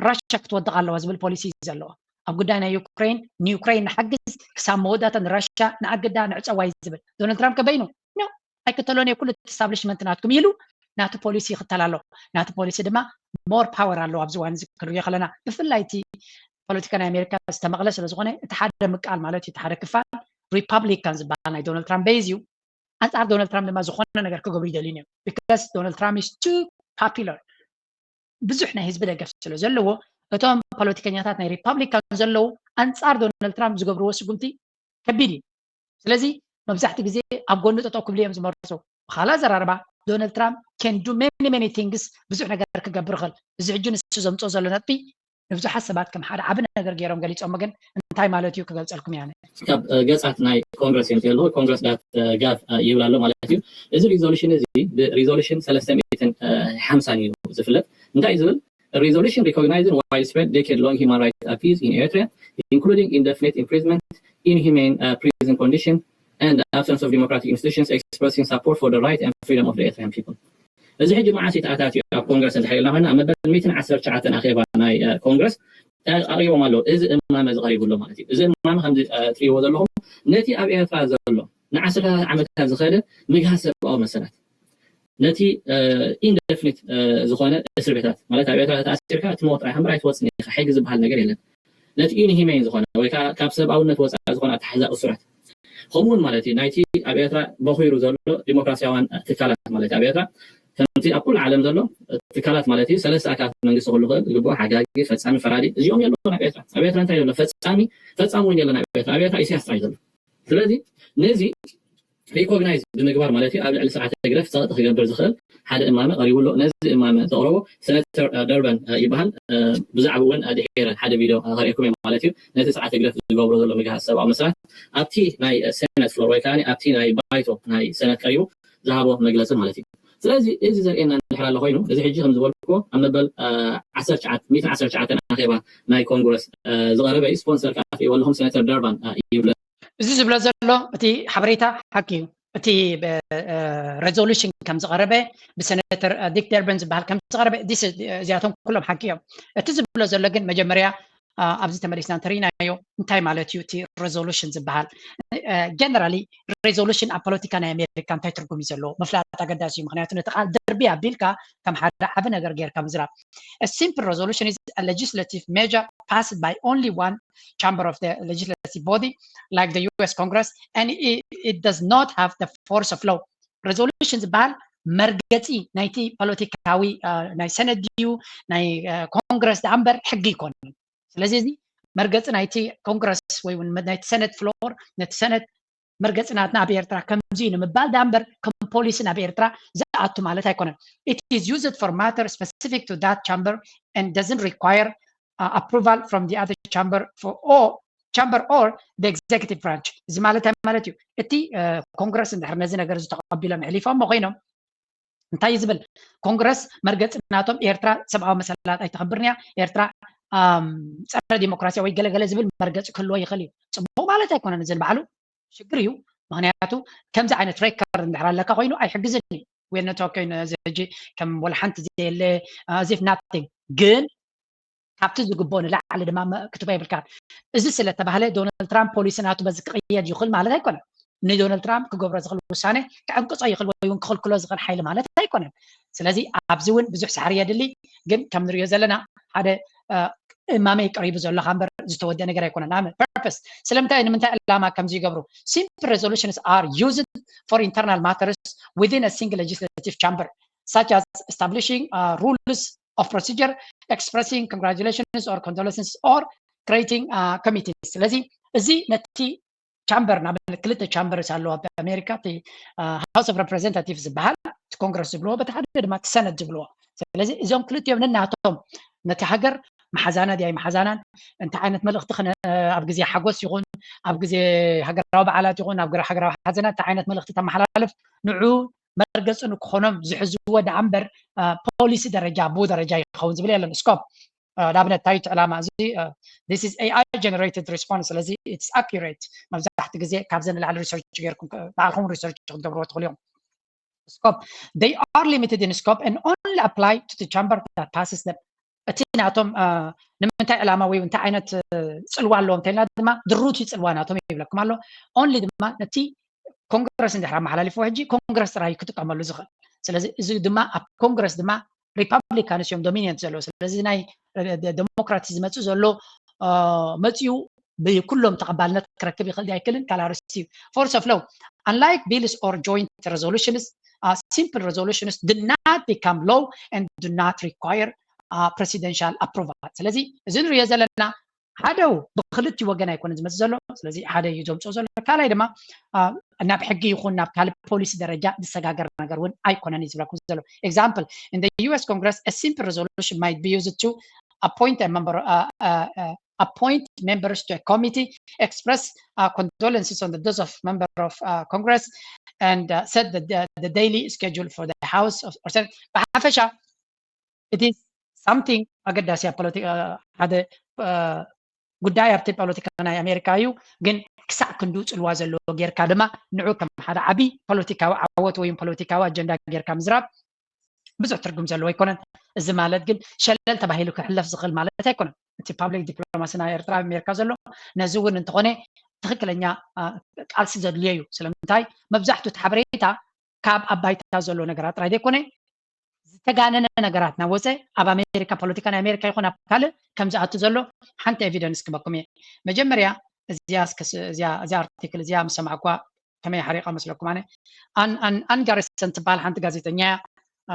ራሻ ክትወድቕ ኣለዋ ዝብል ፖሊሲ እዩ ዘለዎ ኣብ ጉዳይ ናይ ዩክሬን ንዩክሬን ንሓግዝ ክሳብ መወዳእታ ንራሻ ንኣግዳ ንዕፀዋ እዩ ዝብል ዶናልድ ትራምፕ ከበይኑ ኣይክተሎን እየ ኩሉ ስታብሊሽመንት ናትኩም ኢሉ ናቱ ፖሊሲ ይኽተል ኣሎ ናቱ ፖሊሲ ድማ ሞር ፓወር ኣለዎ ኣብዚ ዋን እዚ ክንሪኦ ከለና ብፍላይ እቲ ፖለቲካ ናይ ኣሜሪካ ዝተመቕለ ስለ ዝኾነ እቲ ሓደ ምቃል ማለት እዩ እቲ ሓደ ክፋል ሪፓብሊካን ዝበሃል ናይ ዶናልድ ትራምፕ ቤዝ እዩ ኣንፃር ዶናልድ ትራምፕ ድማ ዝኾነ ነገር ክገብሩ ይደልዩ እዮም because ዶናልድ ትራምፕ is too popular ብዙሕ ናይ ህዝቢ ደገፍ ስለ ዘለዎ እቶም ፖለቲከኛታት ናይ ሪፓብሊካን ዘለዉ ኣንፃር ዶናልድ ትራምፕ ዝገብርዎ ስጉምቲ ከቢድ እዩ ስለዚ መብዛሕቲ ግዜ ኣብ ጎኑ ጠጠው ክብሉ እዮም ዝመርፁ ብኻላ ዘራርባ ዶናልድ ትራምፕ can do many many things ብዙሕ ነገር ክገብር ይኽእል እዚ ሕጂ ንሱ ዘምፅኦ ዘሎ ነጥቢ ንብዙሓት ሰባት ከም ሓደ ዓቢ ነገር ገይሮም ገሊፆሞ ግን እንታይ ማለት እዩ ክገልፀልኩም ያነ ካብ ገፃት ናይ ኮንግረስ የምፅእ ኣለኹ ኮንግረስ ዳት ጋቭ ይብል ኣሎ ማለት እዩ እዚ ሪዞሉሽን እዚ ብሪዞሉሽን ሰለስተ ሚእትን ሓምሳን እዩ ዝፍለጥ እንታይ እዩ ዝብል resolution recognizing widespread decade-long human rights abuse in Eritrea, including indefinite imprisonment, inhumane uh, prison condition, and the absence of democratic institutions expressing support for the right and freedom of the Eritrean people. እዚ ሕጂ መዓስ ተኣታትዩ ኣብ ኮንግረስ እንተሓይልና ኮይና ኣብ መበል ሚእትን ዓሰርተ ትሽዓተን ኣኼባ ናይ ኮንግረስ ኣቕሪቦም ኣለዉ። እዚ እማመ እዚ ቀሪቡ ኣሎ ማለት እዩ። እዚ እማመ ከምዚ ትሪእዎ ዘለኹም ነቲ ኣብ ኤርትራ ዘሎ ንዓሰርተ ዓመታት ዝኸደ ምግሃስ ሰብኣዊ መሰላት ነቲ ኢንደፍኒት ዝኾነ እስር ቤታት ማለት ኣብ ኤርትራ ተኣሲርካ እቲ ሞት ጥራይ እምበር ኣይትወፅን ኢኻ። ሕጊ ዝበሃል ነገር የለን። ነቲ ኢንሂሜን ዝኾነ ወይ ካብ ሰብኣውነት ወፃኢ ዝኾነ ኣተሓሕዛ እሱራት ከምኡ እውን ማለት እዩ ናይቲ ኣብ ኤርትራ በኺሩ ዘሎ ዲሞክራሲያውያን ትካላት ማለት ኣብ ኤርትራ ከምቲ ኣብ ኩሉ ዓለም ዘሎ ትካላት ማለት እዩ ሰለስተ ኣካላት መንግስቲ ክህሉ ክእል ግቡእ ሓጋጊ ፈፃሚ ፈራዲ እዚኦም የለውን ኣብ ኤርትራ ኣብ ኤርትራ እንታይ ዘሎ ፈፃሚ ፈፃሚ እውን የለን ኣብ ኤርትራ ኣብ ኤርትራ ኢሳያስ ጥራይ ዘሎ ስለዚ ነዚ ሪኮግናይዝ ብምግባር ማለት እዩ ኣብ ልዕሊ ስርዓት ህግደፍ ፀቕጢ ክገብር ዝኽእል ሓደ እማመ ቀሪቡ ኣሎ። ነዚ እማመ ዘቕረቦ ሴናተር ደርበን ይበሃል። ብዛዕባ እውን ድሒረ ሓደ ቪድዮ ከርእየኩም እየ ማለት እዩ። ነቲ ስርዓት ህግደፍ ዝገብሮ ዘሎ ምግሃስ ሰብኣዊ መሰላት ኣብቲ ናይ ሴነት ፍሎር ወይ ከዓ ኣብቲ ናይ ባይቶ ናይ ሴነት ቀሪቡ ዝሃቦ መግለፂ ማለት እዩ። ስለዚ እዚ ዘርእየና እንድሕር ኣሎ ኮይኑ እዚ ሕጂ ከም ዝበልኩዎ ኣብ መበል ዓሰርተ ትሽዓተ ኣኼባ ናይ ኮንግረስ ዝቐረበ እዩ። ስፖንሰር ከዓ ትሪእዎ ኣለኹም ሴናተር ደርባን ይብለ። እዚ ዝብሎ ዘሎ እቲ ሓበሬታ ሓቂ እዩ። እቲ ሬዞሉሽን ከም ዝቐረበ ብሰነተር ዲክ ደርበን ዝበሃል ከም ዝቐረበ እዚኣቶም ኩሎም ሓቂ እዮም። እቲ ዝብሎ ዘሎ ግን መጀመርያ ኣብዚ ተመሊስና እንተርኢናዮ እንታይ ማለት እዩ እቲ ሬዞሉሽን ዝበሃል? ጀነራሊ ሬዞሉሽን ኣብ ፖለቲካ ናይ ኣሜሪካ እንታይ ትርጉም እዩ ዘለዎ ምፍላጥ ኣገዳሲ እዩ። ምክንያቱ ነቲ ቃል ድርቢ ኣቢልካ ከም ሓደ ዓቢ ነገር ጌርካ ምዝራብ። A simple resolution is a legislative measure passed by only one chamber of the legislative body, like the U S Congress, and it, it does not have the force of law. Resolution ዝበሃል መርገፂ ናይቲ ፖለቲካዊ ናይ ሰነት ድዩ ናይ ኮንግረስ ደኣ እምበር ሕጊ ይኮን። ስለዚ እዚ መርገፂ ናይቲ ኮንግረስ ወይ እውን ናይቲ ሰነት ፍሎር ነቲ ሰነት መርገፂ ናትና ኣብ ኤርትራ ከምዚ እዩ ንምባል ደኣ እምበር ከም ፖሊሲ ናብ ኤርትራ ዝኣቱ ማለት ኣይኮነን። It is used for matter specific to that chamber and doesn't require uh, approval from the other chamber for or chamber or the executive branch እዚ ማለት እንታይ ማለት እዩ? እቲ ኮንግረስ እንድሕር ነዚ ነገር ዝተቐቢሎም ሕሊፎሞ ኮይኖም እንታይ እዩ ዝብል? ኮንግረስ መርገፂ ናቶም ኤርትራ ሰብኣዊ መሰላት ኣይተኽብርንያ ኤርትራ ፀረ ዲሞክራሲያ ወይ ገለገለ ዝብል መርገፂ ክህልዎ ይኽእል እዩ። ፅቡቅ ማለት ኣይኮነን እዚ ንባዕሉ ሽግር እዩ። ምክንያቱ ከምዚ ዓይነት ሬከርድ እንድሕር ኣለካ ኮይኑ ኣይሕግዝን እዩ። We're not talking እዚ ሕጂ ከም ወላ ሓንቲ ዘየለ as if nothing ግን ካብቲ ዝግብኦ ንላዕሊ ድማ ክትቦ የብልካን። እዚ ስለተባህለ ዶናልድ ትራምፕ ፖሊሲ ናቱ በዚ ክቕየድ ይኽእል ማለት ኣይኮነን። ንዶናልድ ትራምፕ ክገብሮ ዝኽእል ውሳነ ክዕንቅፆ ይኽእል ወይ እውን ክኽልክሎ ዝኽእል ሓይሊ ማለት ኣይኮነን። ስለዚ ኣብዚ እውን ብዙሕ ሳዕሪ የድሊ፣ ግን ከም ንሪኦ ዘለና ሓደ እማመ ቀሪቡ ዘሎ እምበር ዝተወደ ነገር ኣይኮነን። ንኣብነት ፐርፐስ ስለምንታይ ንምንታይ ዕላማ ከምዚ ይገብሩ? Simple resolutions are used for internal matters within a single legislative chamber such as establishing uh, rules of procedure, expressing congratulations or condolences, or creating uh, committees. ስለዚ እዚ ነቲ ቻምበር ንኣብነት ክልተ ቻምበርስ ኣለዋ ኣብ ኣሜሪካ እቲ ሃውስ ኦፍ ሬፕሬዘንታቲቭ ዝበሃል እቲ ኮንግረስ ዝብልዎ በቲ ሓደ ድማ እቲ ሰነት ዝብልዎ ስለዚ እዚኦም ክልቲኦም ነናቶም ነቲ ሃገር መሓዛና ድያ መሓዛናን እንታይ ዓይነት መልእኽቲ ኣብ ግዜ ሓጎስ ይኹን ኣብ ግዜ ሃገራዊ በዓላት ይኹን ኣብ ሃገራዊ ሓዘናት እንታይ ዓይነት መልእኽቲ ተመሓላልፍ ንዑ መርገፂ ንክኾኖም ዝሕዝዎ ደኣ እምበር ፖሊሲ ደረጃ ብኡ ደረጃ ይኸውን ዝብል የለን እስኮፕ ንኣብነት እንታይ እቲ ዕላማ እዚ this is A I generated response ስለዚ it's accurate መብዛሕቲ ግዜ ካብዚ ንላዕሊ ሪሰርች ጌርኩም ባዕልኩም ሪሰርች ክትገብርዎ ትኽእሉ እዮም scope they are limited in scope and only apply to the chamber that passes them እቲ ናቶም ንምንታይ ዕላማ ወይ እንታይ ዓይነት ፅልዋ ኣለዎም እንተልና ድማ ድሩት እዩ ፅልዋ ናቶም ይብለኩም ኣሎ only ድማ ነቲ ኮንግረስ እንድሕር ኣመሓላሊፍዎ ሕጂ ኮንግረስ ጥራይ ክጥቀመሉ ዝኽእል ስለዚ እዚ ድማ ኣብ ኮንግረስ ድማ ሪፓብሊካንስ እዮም ዶሚኒየንት ዘለዎ ስለዚ ናይ ዴሞክራት ዝመፅእ ዘሎ መፅኡ ብኩሎም ተቐባልነት ክረክብ ይኽእል ኣይክልን ካልኣርስቲ force of law unlike bills or joint resolutions simple resolutions do not become law and do not require presidential approval ስለዚ እዚ ንሪኦ ዘለና ሓደ ብክልቲ ወገን ኣይኮነ ዝመፅእ ዘሎ ስለዚ ሓደ እዩ ዘምፅኦ ዘሎ ካልኣይ ድማ ናብ ሕጊ ይኹን ናብ ካልእ ፖሊሲ ደረጃ ዝሰጋገር ነገር እውን ኣይኮነን እዩ ዝብለኩም ዘሎ example in the U S Congress a simple resolution might be used to appoint a member uh, uh, uh, appoint members to a committee express uh, condolences on the death of member of uh, Congress and uh, set the, the, the daily schedule for the House of, or Senate ብሓፈሻ it is something ኣገዳሲ ኣብ ፖለቲካ ሓደ ጉዳይ ኣብቲ ፖለቲካ ናይ ኣሜሪካ እዩ ግን ክሳዕ ክንዱ ጽልዋ ዘለዎ ጌርካ ድማ ንዑ ከም ሓደ ዓቢ ፖለቲካዊ ዓወት ወይ ፖለቲካዊ ኣጀንዳ ጌርካ ምዝራብ ብዙሕ ትርጉም ዘለዎ ኣይኮነን። እዚ ማለት ግን ሸለል ተባሂሉ ክሕለፍ ዝኽእል ማለት ኣይኮነን። እቲ ፓብሊክ ዲፕሎማሲ ናይ ኤርትራ ኣብ ኣሜሪካ ዘሎ ነዚ እውን እንተኾነ ትኽክለኛ ቃልሲ ዘድልዮ እዩ። ስለምንታይ መብዛሕቱ እቲ ሓበሬታ ካብ ኣብ ባይታ ዘሎ ነገራት ጥራይ ዘይኮነ ዝተጋነነ ነገራት ናብ ወፀ ኣብ ኣሜሪካ ፖለቲካ ናይ ኣሜሪካ ይኹን ኣብ ካልእ ከም ዝኣቱ ዘሎ ሓንቲ ኤቪደንስ ክበኩም እየ። መጀመርያ እዚኣ ኣርቲክል እዚኣ ምስ ሰማዕኳ ከመይ ሓሪቃ መስለኩም? ኣነ ኣን ጋሪሰን ትበሃል ሓንቲ ጋዜጠኛ እያ።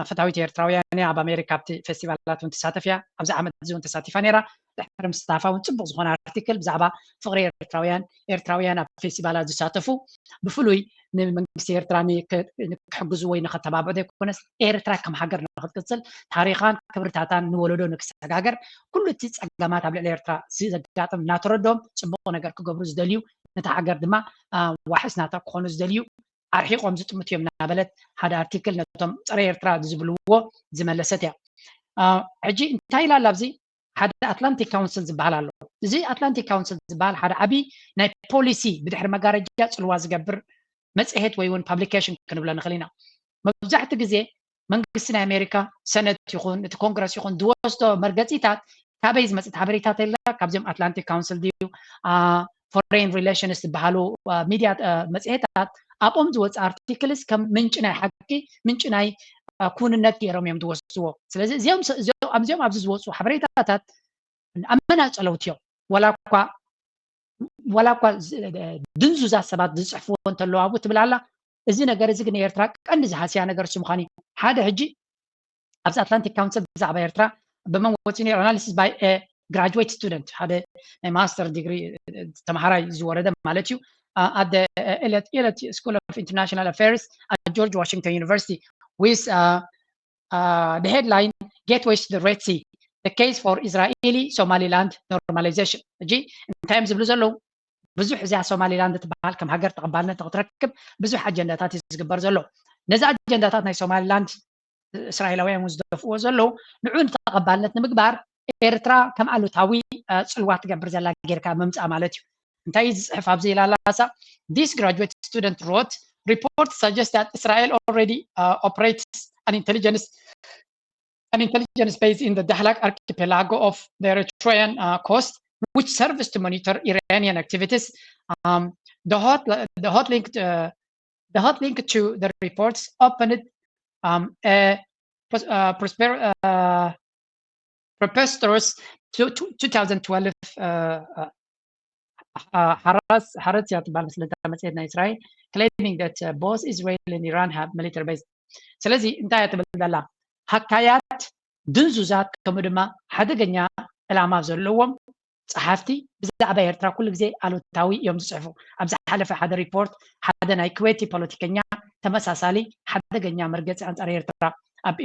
ፈታዊት ኤርትራውያን እያ። ኣብ ኣሜሪካ ኣብቲ ፌስቲቫላት እውን ትሳተፍ እያ። ኣብዚ ዓመት እዚ እውን ተሳቲፋ ነይራ። ድሕሪ ምስታፋ እውን ፅቡቅ ዝኾነ ኣርቲክል ብዛዕባ ፍቅሪ ኤርትራውያን ኤርትራውያን ኣብ ፌስቲቫላት ዝሳተፉ ብፍሉይ ንመንግስቲ ኤርትራ ክሕግዝዎ ወይ ንኸተባብዑ ዘይኮነስ ኤርትራ ከም ሃገር ንክትቅፅል ታሪኻን ክብርታታን ንወለዶ ንክሰጋገር ኩሉ እቲ ፀገማት ኣብ ልዕሊ ኤርትራ ዘጋጥም እናተረድኦም ፅቡቅ ነገር ክገብሩ ዝደልዩ ነታ ሃገር ድማ ዋሕስ ናታ ክኾኑ ዝደልዩ ኣርሒቆም ዝጥምቱ እዮም እናበለት ሓደ ኣርቲክል ነቶም ፀረ ኤርትራ ዝብልዎ ዝመለሰት እያ። ሕጂ እንታይ ኢላ ኣላ ኣብዚ ሓደ ኣትላንቲክ ካውንስል ዝበሃል ኣሎ። እዚ ኣትላንቲክ ካውንስል ዝበሃል ሓደ ዓቢ ናይ ፖሊሲ ብድሕሪ መጋረጃ ፅልዋ ዝገብር መፅሄት ወይ እውን ፓብሊኬሽን ክንብሎ ንኽእል ኢና። መብዛሕትኡ ግዜ መንግስቲ ናይ ኣሜሪካ ሰነት ይኹን እቲ ኮንግረስ ይኹን ዝወስዶ መርገፂታት ካበይ ዝመፅእ ሓበሬታት የለ ካብዚኦም ኣትላንቲክ ካውንስል ድዩ ፎሬን ሪሌሽንስ ዝበሃሉ ሚድያ መፅሄታት ኣብኦም ዝወፅእ ኣርቲክልስ ከም ምንጭ ናይ ሓቂ ምንጭ ናይ ክውንነት ገይሮም እዮም ዝወስድዎ። ስለዚ እዚኦም ኣብዚኦም ኣብዚ ዝወፁ ሓበሬታታት ኣመናፀለውቲ እዮም። ዋላ እኳ ድንዙዛት ሰባት ዝፅሕፍዎ እንተለዉ ኣብኡ ትብል ኣላ። እዚ ነገር እዚ ግን ንኤርትራ ቀንዲ ዝሃስያ ነገር እሱ ምዃኑ እዩ። ሓደ ሕጂ ኣብዚ ኣትላንቲክ ካውንስል ብዛዕባ ኤርትራ ብመን ወፂኡ ነይሩ? Analysis by a graduate student፣ ሓደ ናይ ማስተር ዲግሪ ተምሃራይ ዝወረደ ማለት እዩ። At the Elliott School of International Affairs at George Washington University with the headline Gateways to the Red Sea: The Case for Israeli Somaliland Normalization። ሕጂ እንታይ እዮም ዝብሉ ዘለዉ? ብዙሕ እዚኣ ሶማሊላንድ ትበሃል ከም ሃገር ተቐባልነት ንክትረክብ ብዙሕ ኣጀንዳታት እዩ ዝግበር ዘሎ። ነዚ ኣጀንዳታት ናይ ሶማሊላንድ እስራኤላውያን እውን ዝደፍእዎ ዘለዉ ንዑ ንተቐባልነት ንምግባር ኤርትራ ከም ኣሉታዊ ፅልዋ ትገብር ዘላ ጌርካ ምምፃእ ማለት እዩ። እንታይ እዩ ዝፅሕፍ ኣብዚ ኢላ ኣላሳ? This graduate student wrote: Reports suggest that Israel already uh, operates an intelligence an intelligence base in the Dahlak archipelago of the Eritrean uh, coast, which serves to monitor Iranian activities. Um, the hot the hot link uh, the hot link to the reports opened um, a uh, prosper uh, preposterous to, to two thousand twelve uh, uh, ሓራስ ሓረስ እያ ትበሃል መስለታ መፅሄት ናይ እስራኤል claiming that uh, both Israel and Iran have military base። ስለዚ እንታይ እያ ትብል ዘላ? ሃካያት ድንዙዛት ከምኡ ድማ ሓደገኛ ዕላማ ዘለዎም ጸሓፍቲ ብዛዕባ ኤርትራ ኩሉ ግዜ ኣሉታዊ እዮም ዝጽሕፉ። ኣብ ዝሓለፈ ሓደ ሪፖርት ሓደ ናይ ኩዌቲ ፖለቲከኛ ተመሳሳሊ ሓደገኛ መርገጺ ኣንጻር ኤርትራ ኣብ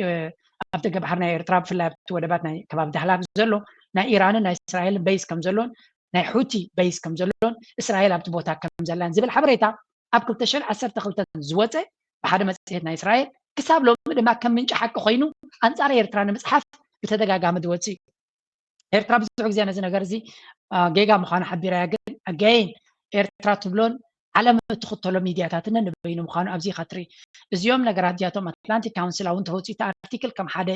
ደገ ባሕሪ ናይ ኤርትራ ብፍላይ ኣብቲ ወደባት ናይ ከባቢ ዳህላክ ዘሎ ናይ ኢራንን ናይ እስራኤልን በይስ ከም ዘሎን ናይ ሑቲ በይስ ከም ዘሎን እስራኤል ኣብቲ ቦታ ከም ዘላን ዝብል ሓበሬታ ኣብ ክልተ ሽሕን ዓሰርተ ክልተን ዝወፀ ብሓደ መፅሄት ናይ እስራኤል ክሳብ ሎሚ ድማ ከም ምንጪ ሓቂ ኮይኑ ኣንፃር ኤርትራ ንምፅሓፍ ብተደጋጋሚ ዝወፅእ እዩ። ኤርትራ ብዙሕ ግዜ ነዚ ነገር እዚ ጌጋ ምዃኑ ሓቢራ እያ። ግን ኣገይን ኤርትራ ትብሎን ዓለም እትኽተሎ ሚድያታትን ንበይኑ ምዃኑ ኣብዚ ኢኻ ትርኢ። እዚኦም ነገራት እዚኣቶም ኣትላንቲክ ካውንስል እውን ተወፅኡ እቲ ኣርቲክል ከም ሓደ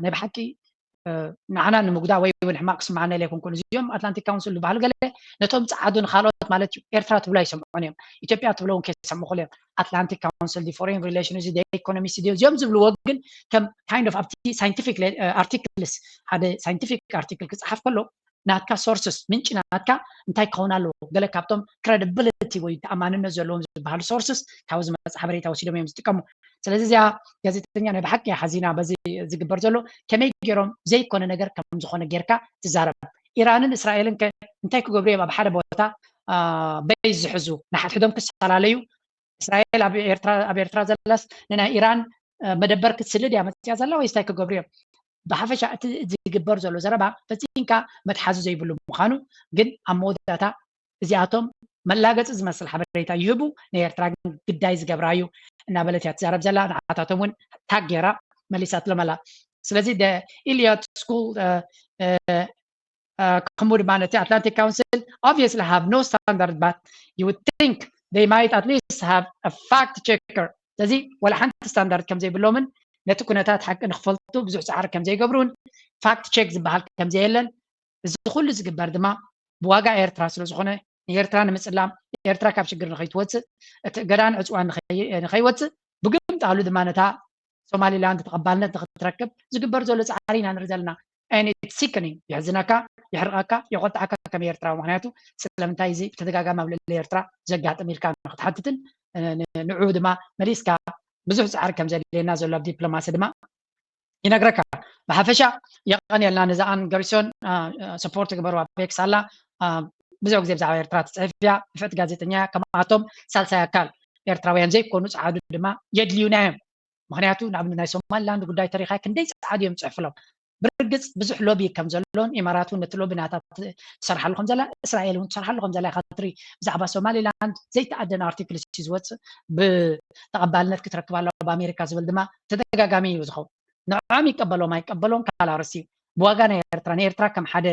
ናይ ብሓቂ ንዓና ንምጉዳ ወይ እውን ሕማቅ ክስምዓና ኢለ ኣይኮንኩን። እዚኦም ኣትላንቲክ ካውንስል ዝበሃሉ ገለ ነቶም ጸዓዱ ንኻልኦት ማለት እዩ ኤርትራ ትብሎ ኣይሰምዑን እዮም። ኢትዮጵያ ትብሎ እውን ከይሰምዑ ክእሉ እዮም። ኣትላንቲክ ካውንስል ዲ ፎሬን ሪሌሽን እዚ ዲ ኢኮኖሚ ሲ እዚኦም ዝብልዎ ግን ከም kind of ኣብቲ ሳይንቲፊክ ኣርቲክልስ ሓደ ሳይንቲፊክ ኣርቲክል ክጽሓፍ ከሎ ናትካ ሶርስስ ምንጪ ናትካ እንታይ ክኸውን ኣለዎ? ገለ ካብቶም ክረዲብሊቲ ወይ ተኣማንነት ዘለዎም ዝበሃሉ ሶርስስ ካብ ዝመጽእ ሓበሬታ ወሲዶም እዮም ዝጥቀሙ። ስለዚ እዚኣ ጋዜጠኛ ናይ ብሓቂ ሓዚና በዚ ዝግበር ዘሎ ከመይ ገይሮም ዘይኮነ ነገር ከም ዝኾነ ጌርካ ትዛረብ። ኢራንን እስራኤልን ከ እንታይ ክገብሩ እዮም ኣብ ሓደ ቦታ በይ ዝሕዙ ንሓድሕዶም ክሰላለዩ እስራኤል ኣብ ኤርትራ ኣብ ኤርትራ ዘላስ ንናይ ኢራን መደበር ክትስልድ እያ መፅያ ዘላ ወይስ እንታይ ክገብሩ እዮም? ብሓፈሻ እቲ ዝግበር ዘሎ ዘረባ ፈፂምካ መትሓዚ ዘይብሉ ምዃኑ ግን ኣብ መወዳእታ እዚኣቶም መላገፂ ዝመስል ሓበሬታ ይህቡ፣ ንኤርትራ ግን ግዳይ ዝገብራ እዩ እናበለት እያ ትዛረብ ዘላ። ንዓታቶም እውን ታግ ገይራ መሊሳትሎም ኣላ። ስለዚ ኢልዮት ስኩል ከምኡ ድማ ነቲ ኣትላንቲክ ካውንስል obviously have no standard, but you would think they might at least have a fact checker። ስለዚ ወላ ሓንቲ ስታንዳርድ ከም ዘይብሎምን ነቲ ኩነታት ሓቂ ንክፈልጡ ብዙሕ ፃዕሪ ከም ዘይገብሩን ፋክት ቼክ ዝበሃል ከም ዘየለን፣ እዚ ኩሉ ዝግበር ድማ ብዋጋ ኤርትራ ስለ ዝኾነ ንኤርትራ ንምፅላም፣ ኤርትራ ካብ ሽግር ንኸይትወፅእ፣ እቲ እገዳን ዕፅዋን ንኸይ- ንኸይወፅእ፣ ብግምጣሉ ድማ ነታ ሶማሊላንድ ተቐባልነት ንክትረክብ ዝግበር ዘሎ ፃዕሪ ኢና ንርኢ ዘለና። And it's sickening። የሕዝነካ፣ የሕርቐካ፣ የቆጥዓካ ከም ኤርትራዊ። ምክንያቱ ስለምንታይ እዚ ብተደጋጋሚ ኣብ ልዕሊ ኤርትራ ዘጋጥም ኢልካ ንክትሓትትን ንዑ ድማ መሊስካ ብዙሕ ፃዕሪ ከም ዘድልየና ዘሎ ኣብ ዲፕሎማሲ ድማ ይነግረካ። ብሓፈሻ የቐንየልና። ነዛኣን ገሪሶን ሰፖርት ግበሩ ኣብ ኤክስ ኣላ። ብዙሕ ግዜ ብዛዕባ ኤርትራ ትፅሕፍ እያ፣ ንፍዕቲ ጋዜጠኛ እያ። ከምኣቶም ሳልሳይ ኣካል ኤርትራውያን ዘይኮኑ ፃዓዱ ድማ የድልዩና እዮም። ምክንያቱ ንኣብነት ናይ ሶማሊላንድ ጉዳይ ተሪኻ ክንደይ ፃዓዱ እዮም ፅሕፍሎም። ብርግፅ ብዙሕ ሎቢ ከም ዘሎን ኢማራት እውን ነቲ ሎቢ ናታ ትሰርሓሉ ከም ዘላ፣ እስራኤል እውን ትሰርሓሉ ከም ዘላ ኢኻ ትርኢ። ብዛዕባ ሶማሊላንድ ዘይተኣደነ ኣርቲክል እዩ ዝወፅእ፣ ብተቐባልነት ክትረክብ ኣለዋ ብኣሜሪካ ዝብል ድማ ተደጋጋሚ እዩ ዝኸውን። ንዕኦም ይቀበሎም ኣይቀበሎም ካልእ ኣርእስቲ እዩ። ብዋጋ ናይ ኤርትራ ንኤርትራ ከም ሓደ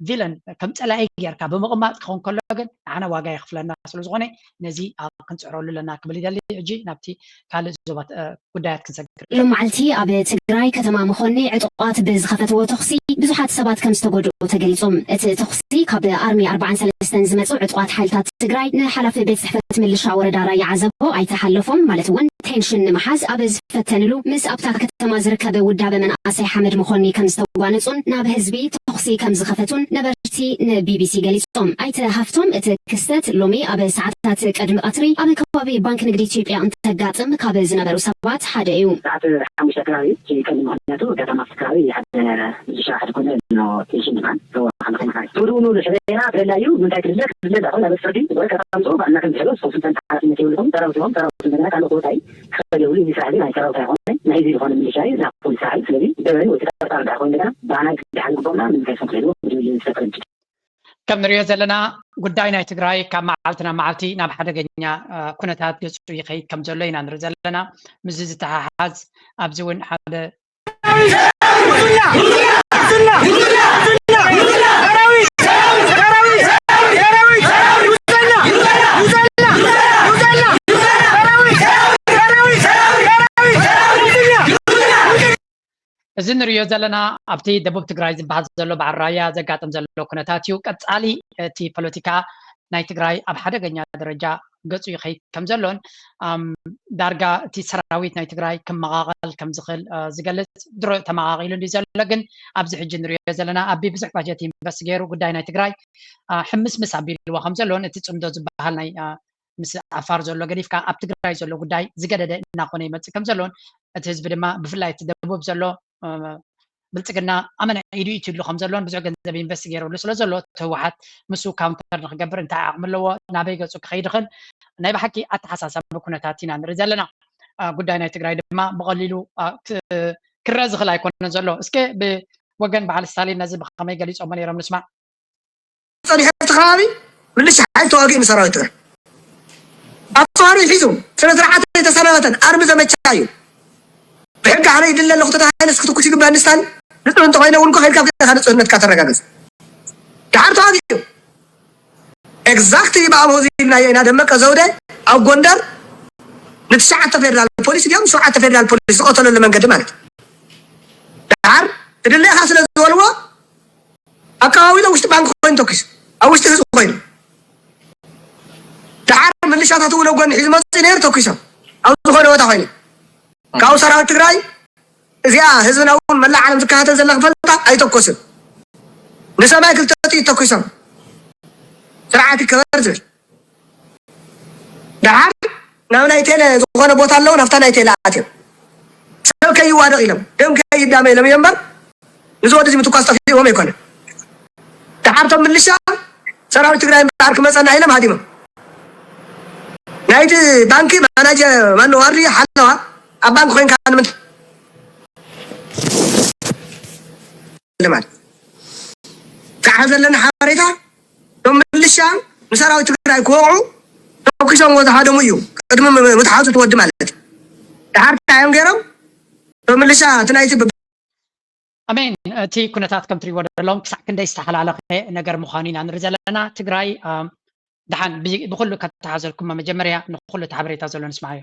ቪለን ከም ፀላኢ ጌርካ ብምቕማጥ ክኸውን ከሎ ግን ንዓና ዋጋ የኽፍለና ስለ ዝኾነ ነዚ ኣብ ክንፅዕረሉ ኣለና ክብል ይደሊ። ሕጂ ናብቲ ካልእ ዞባ ጉዳያት ክንሰግር። ሎም መዓልቲ ኣብ ትግራይ ከተማ መኾኒ ዕጡቓት ብዝኸፈትዎ ተኹሲ ብዙሓት ሰባት ከም ዝተጎድኡ ተገሊጹ። እቲ ተኹሲ ካብ ኣርሚ ኣርባዓን ሰለስተን ዝመጹ ዕጡቓት ሓይልታት ትግራይ ንሓላፊ ቤት ጽሕፈት ምልሻ ወረዳ ራያ ዓዘቦ ኣይተሓለፎም ማለት እውን ቴንሽን ንምሓዝ ኣብ ዝፈተንሉ ምስ ኣብታ ከተማ ዝርከብ ውዳበ መናእሰይ ሓመድ መኾኒ ከም ዝተጓነጹን ናብ ህዝቢ ተኹሲ ከም ዝኸፈቱን ነበርቲ ንቢቢሲ ገሊጾም። ኣይተ ሃፍቶም እቲ ክስተት ሎሚ ኣብ ሰዓታት ቅድሚ ቀትሪ ኣብ ከባቢ ባንክ ንግዲ ኢትዮጵያ እንተጋጥም ካብ ዝነበሩ ሰባት ሓደ እዩ። ሰዓት ሓሙሽተ ከባቢ እቲ ቀንዲ ምኽንያቱ ኣጋጣሚ ኣብቲ ከባቢ ሓደ ምልሻ ሓደ ኮነ ኣሎ ቴንሽን ይበሃል። እዎ ሓንቲ ከይመሓል ትብሉ ንሕዘና ብደላዩ ምንታይ ክድለ ክድለ ዳኾን ኣብ ፍርዲ ወይ ከተምፅኡ ባዕልና ከም ዝሕሎ ሰው ስልጣን ሓላፍነት የብልኩም። ሰራዊት ይኹን ሰራዊት እንደገና ካልእ ቦታ እዩ ክኸል የብሉ። እዚ ስራሕ እዚ ናይ ሰራዊት ኣይኮነን፣ ናይ ህዝቢ ዝኾነ ምልሻ እዩ፣ ናይ ፖሊስ ስራሕ እዩ። ስለዚ ደበኒ ወይ ተጠርጣሪ ድኣ ኮይኑ እንደገና ብኣና ክድሓን ግቦምና ንምንታይ ሰው ክሕልዎ ብድብል ዝተፈረድ ከም ንሪኦ ዘለና ጉዳይ ናይ ትግራይ ካብ መዓልቲ ናብ መዓልቲ ናብ ሓደገኛ ኩነታት ገፁ ይኸይድ ከም ዘሎ ኢና ንርኢ ዘለና። ምስዚ ዝተሓሓዝ ኣብዚ እውን ሓደ እዚ ንሪኦ ዘለና ኣብቲ ደቡብ ትግራይ ዝበሃል ዘሎ በዓል ራያ ዘጋጥም ዘሎ ኩነታት እዩ። ቀፃሊ እቲ ፖለቲካ ናይ ትግራይ ኣብ ሓደገኛ ደረጃ ገፁ ይኸይድ ከም ዘሎን ዳርጋ እቲ ሰራዊት ናይ ትግራይ ክመቓቐል ከም ዝኽእል ዝገልፅ ድሮ ተመቓቒሉ እንዲ ዘሎ ግን ኣብዚ ሕጂ ንሪኦ ዘለና ኣቢ ብዙሕ ባጀት ኢንቨስት ገይሩ ጉዳይ ናይ ትግራይ ሕምስምስ ኣቢልዎ ከም ዘሎን እቲ ፅምዶ ዝበሃል ናይ ምስ ዓፋር ዘሎ ገዲፍካ ኣብ ትግራይ ዘሎ ጉዳይ ዝገደደ እናኾነ ይመፅእ ከም ዘሎን እቲ ህዝቢ ድማ ብፍላይ እቲ ደቡብ ዘሎ ብልፅግና ኣመና ኢዱ ኢትሉ ከም ዘሎን ብዙሕ ገንዘብ ኢንቨስት ገይረሉ ስለ ዘሎ እቲ ህወሓት ምስ ካውንተር ንክገብር እንታይ ዓቕሚ ኣለዎ ናበይ ገፁ ክኸይድ ይኽእል ናይ ብሓቂ ኣተሓሳሳቢ ኩነታት ኢና ንርኢ ዘለና። ጉዳይ ናይ ትግራይ ድማ ብቐሊሉ ክረአ ዝኽእል ኣይኮነን ዘሎ። እስከ ብወገን በዓል ስታሊን ነዚ ብኸመይ ገሊፆሞ ነይሮም ንስማዕ። ፀኒሑ ኣብቲ ከባቢ ምልሻ ሓይል ተዋጊኡ ንሰራዊት ትግራይ ኣፅዋሩ ሒዙ ስነ ስርዓት ኣይተሰናበተን ኣርሚ ዘመቻ እዩ። ብሕጊ ኣነ ይድለ ኣለኹ ተተባሂለ እስኪ ትኩስ ይግበኣኒ ስታሊን ንፁህ እንተኮይነ እውን እኮ ከይድካ ብገዛ ንፁህነትካ ተረጋግፅ። ድሓር ተዋጊኡ ኤግዛክትሊ ብኣምሆ ዝብልናዮ ኢና ደመቀ ዘውደ ኣብ ጎንደር ንትሽዓተ ፌደራል ፖሊስ ድዮም ሸውዓተ ፌደራል ፖሊስ ዝቐተለሉ መንገዲ ማለት እዩ። ድሓር ትድለ ኢኻ ስለ ዝበልዎ ኣከባቢሎ ውሽጢ ባንክ ኮይኑ ተኪሱ ኣብ ውሽጢ ህዝቢ ኮይኑ ድሓር ምልሻታት እውን ኣብ ጎኒ ሒዙ መፅኡ ነይሩ ተኪሶም ኣብ ዝኾነ ቦታ ኮይኑ ካብኡ ሰራዊት ትግራይ እዚኣ ህዝብና እውን መላእ ዓለም ዝከታተል ዘላ ክፈልጣ ኣይተኮስን ንሰማይ ክልተ ጥይት ተኪሶም ስርዓት ይከበር ዝብል ድሓር ናብ ናይ ቴለ ዝኾነ ቦታ ኣለዉ ናብታ ናይ ቴለ ኣትዮም ሰብ ከይዋደቕ ኢሎም ደም ከይዳመ ኢሎም እዮም እምበር ንዚ ወዲ እዚ ምትኳስ ጠፊእዎም ኣይኮነን። ድሓር እቶም ምልሻ ሰራዊት ትግራይ እምበኣር ክመፀና ኢሎም ሃዲሞም። ናይቲ ባንኪ ማናጀር ማን ዋርድያ ሓለዋ ኣብ ባንኪ ኮይንካ ንምንታይ ማለት ከዓ ዘለና ሓበሬታ እቶም ምልሻ ንሰራዊት ትግራይ ክወቕዑ ተኩሶም ወተሃደሙ እዩ ቅድሚ ምትሓዙ ትወዲ ማለት እዩ። ድሓር እንታይ እዮም ገይሮም እቶም ምልሻ እቲ ናይቲ ኣሜን። እቲ ኩነታት ከም ትሪእዎ ዘለኹም ክሳዕ ክንደይ ዝተሓላለኸ ነገር ምዃኑ ኢና ንርኢ ዘለና። ትግራይ ደሓን ብኹሉ ከተሓዘልኩም፣ መጀመርያ ንኩሉ እቲ ሓበሬታ ዘሎ ንስማዓዮ።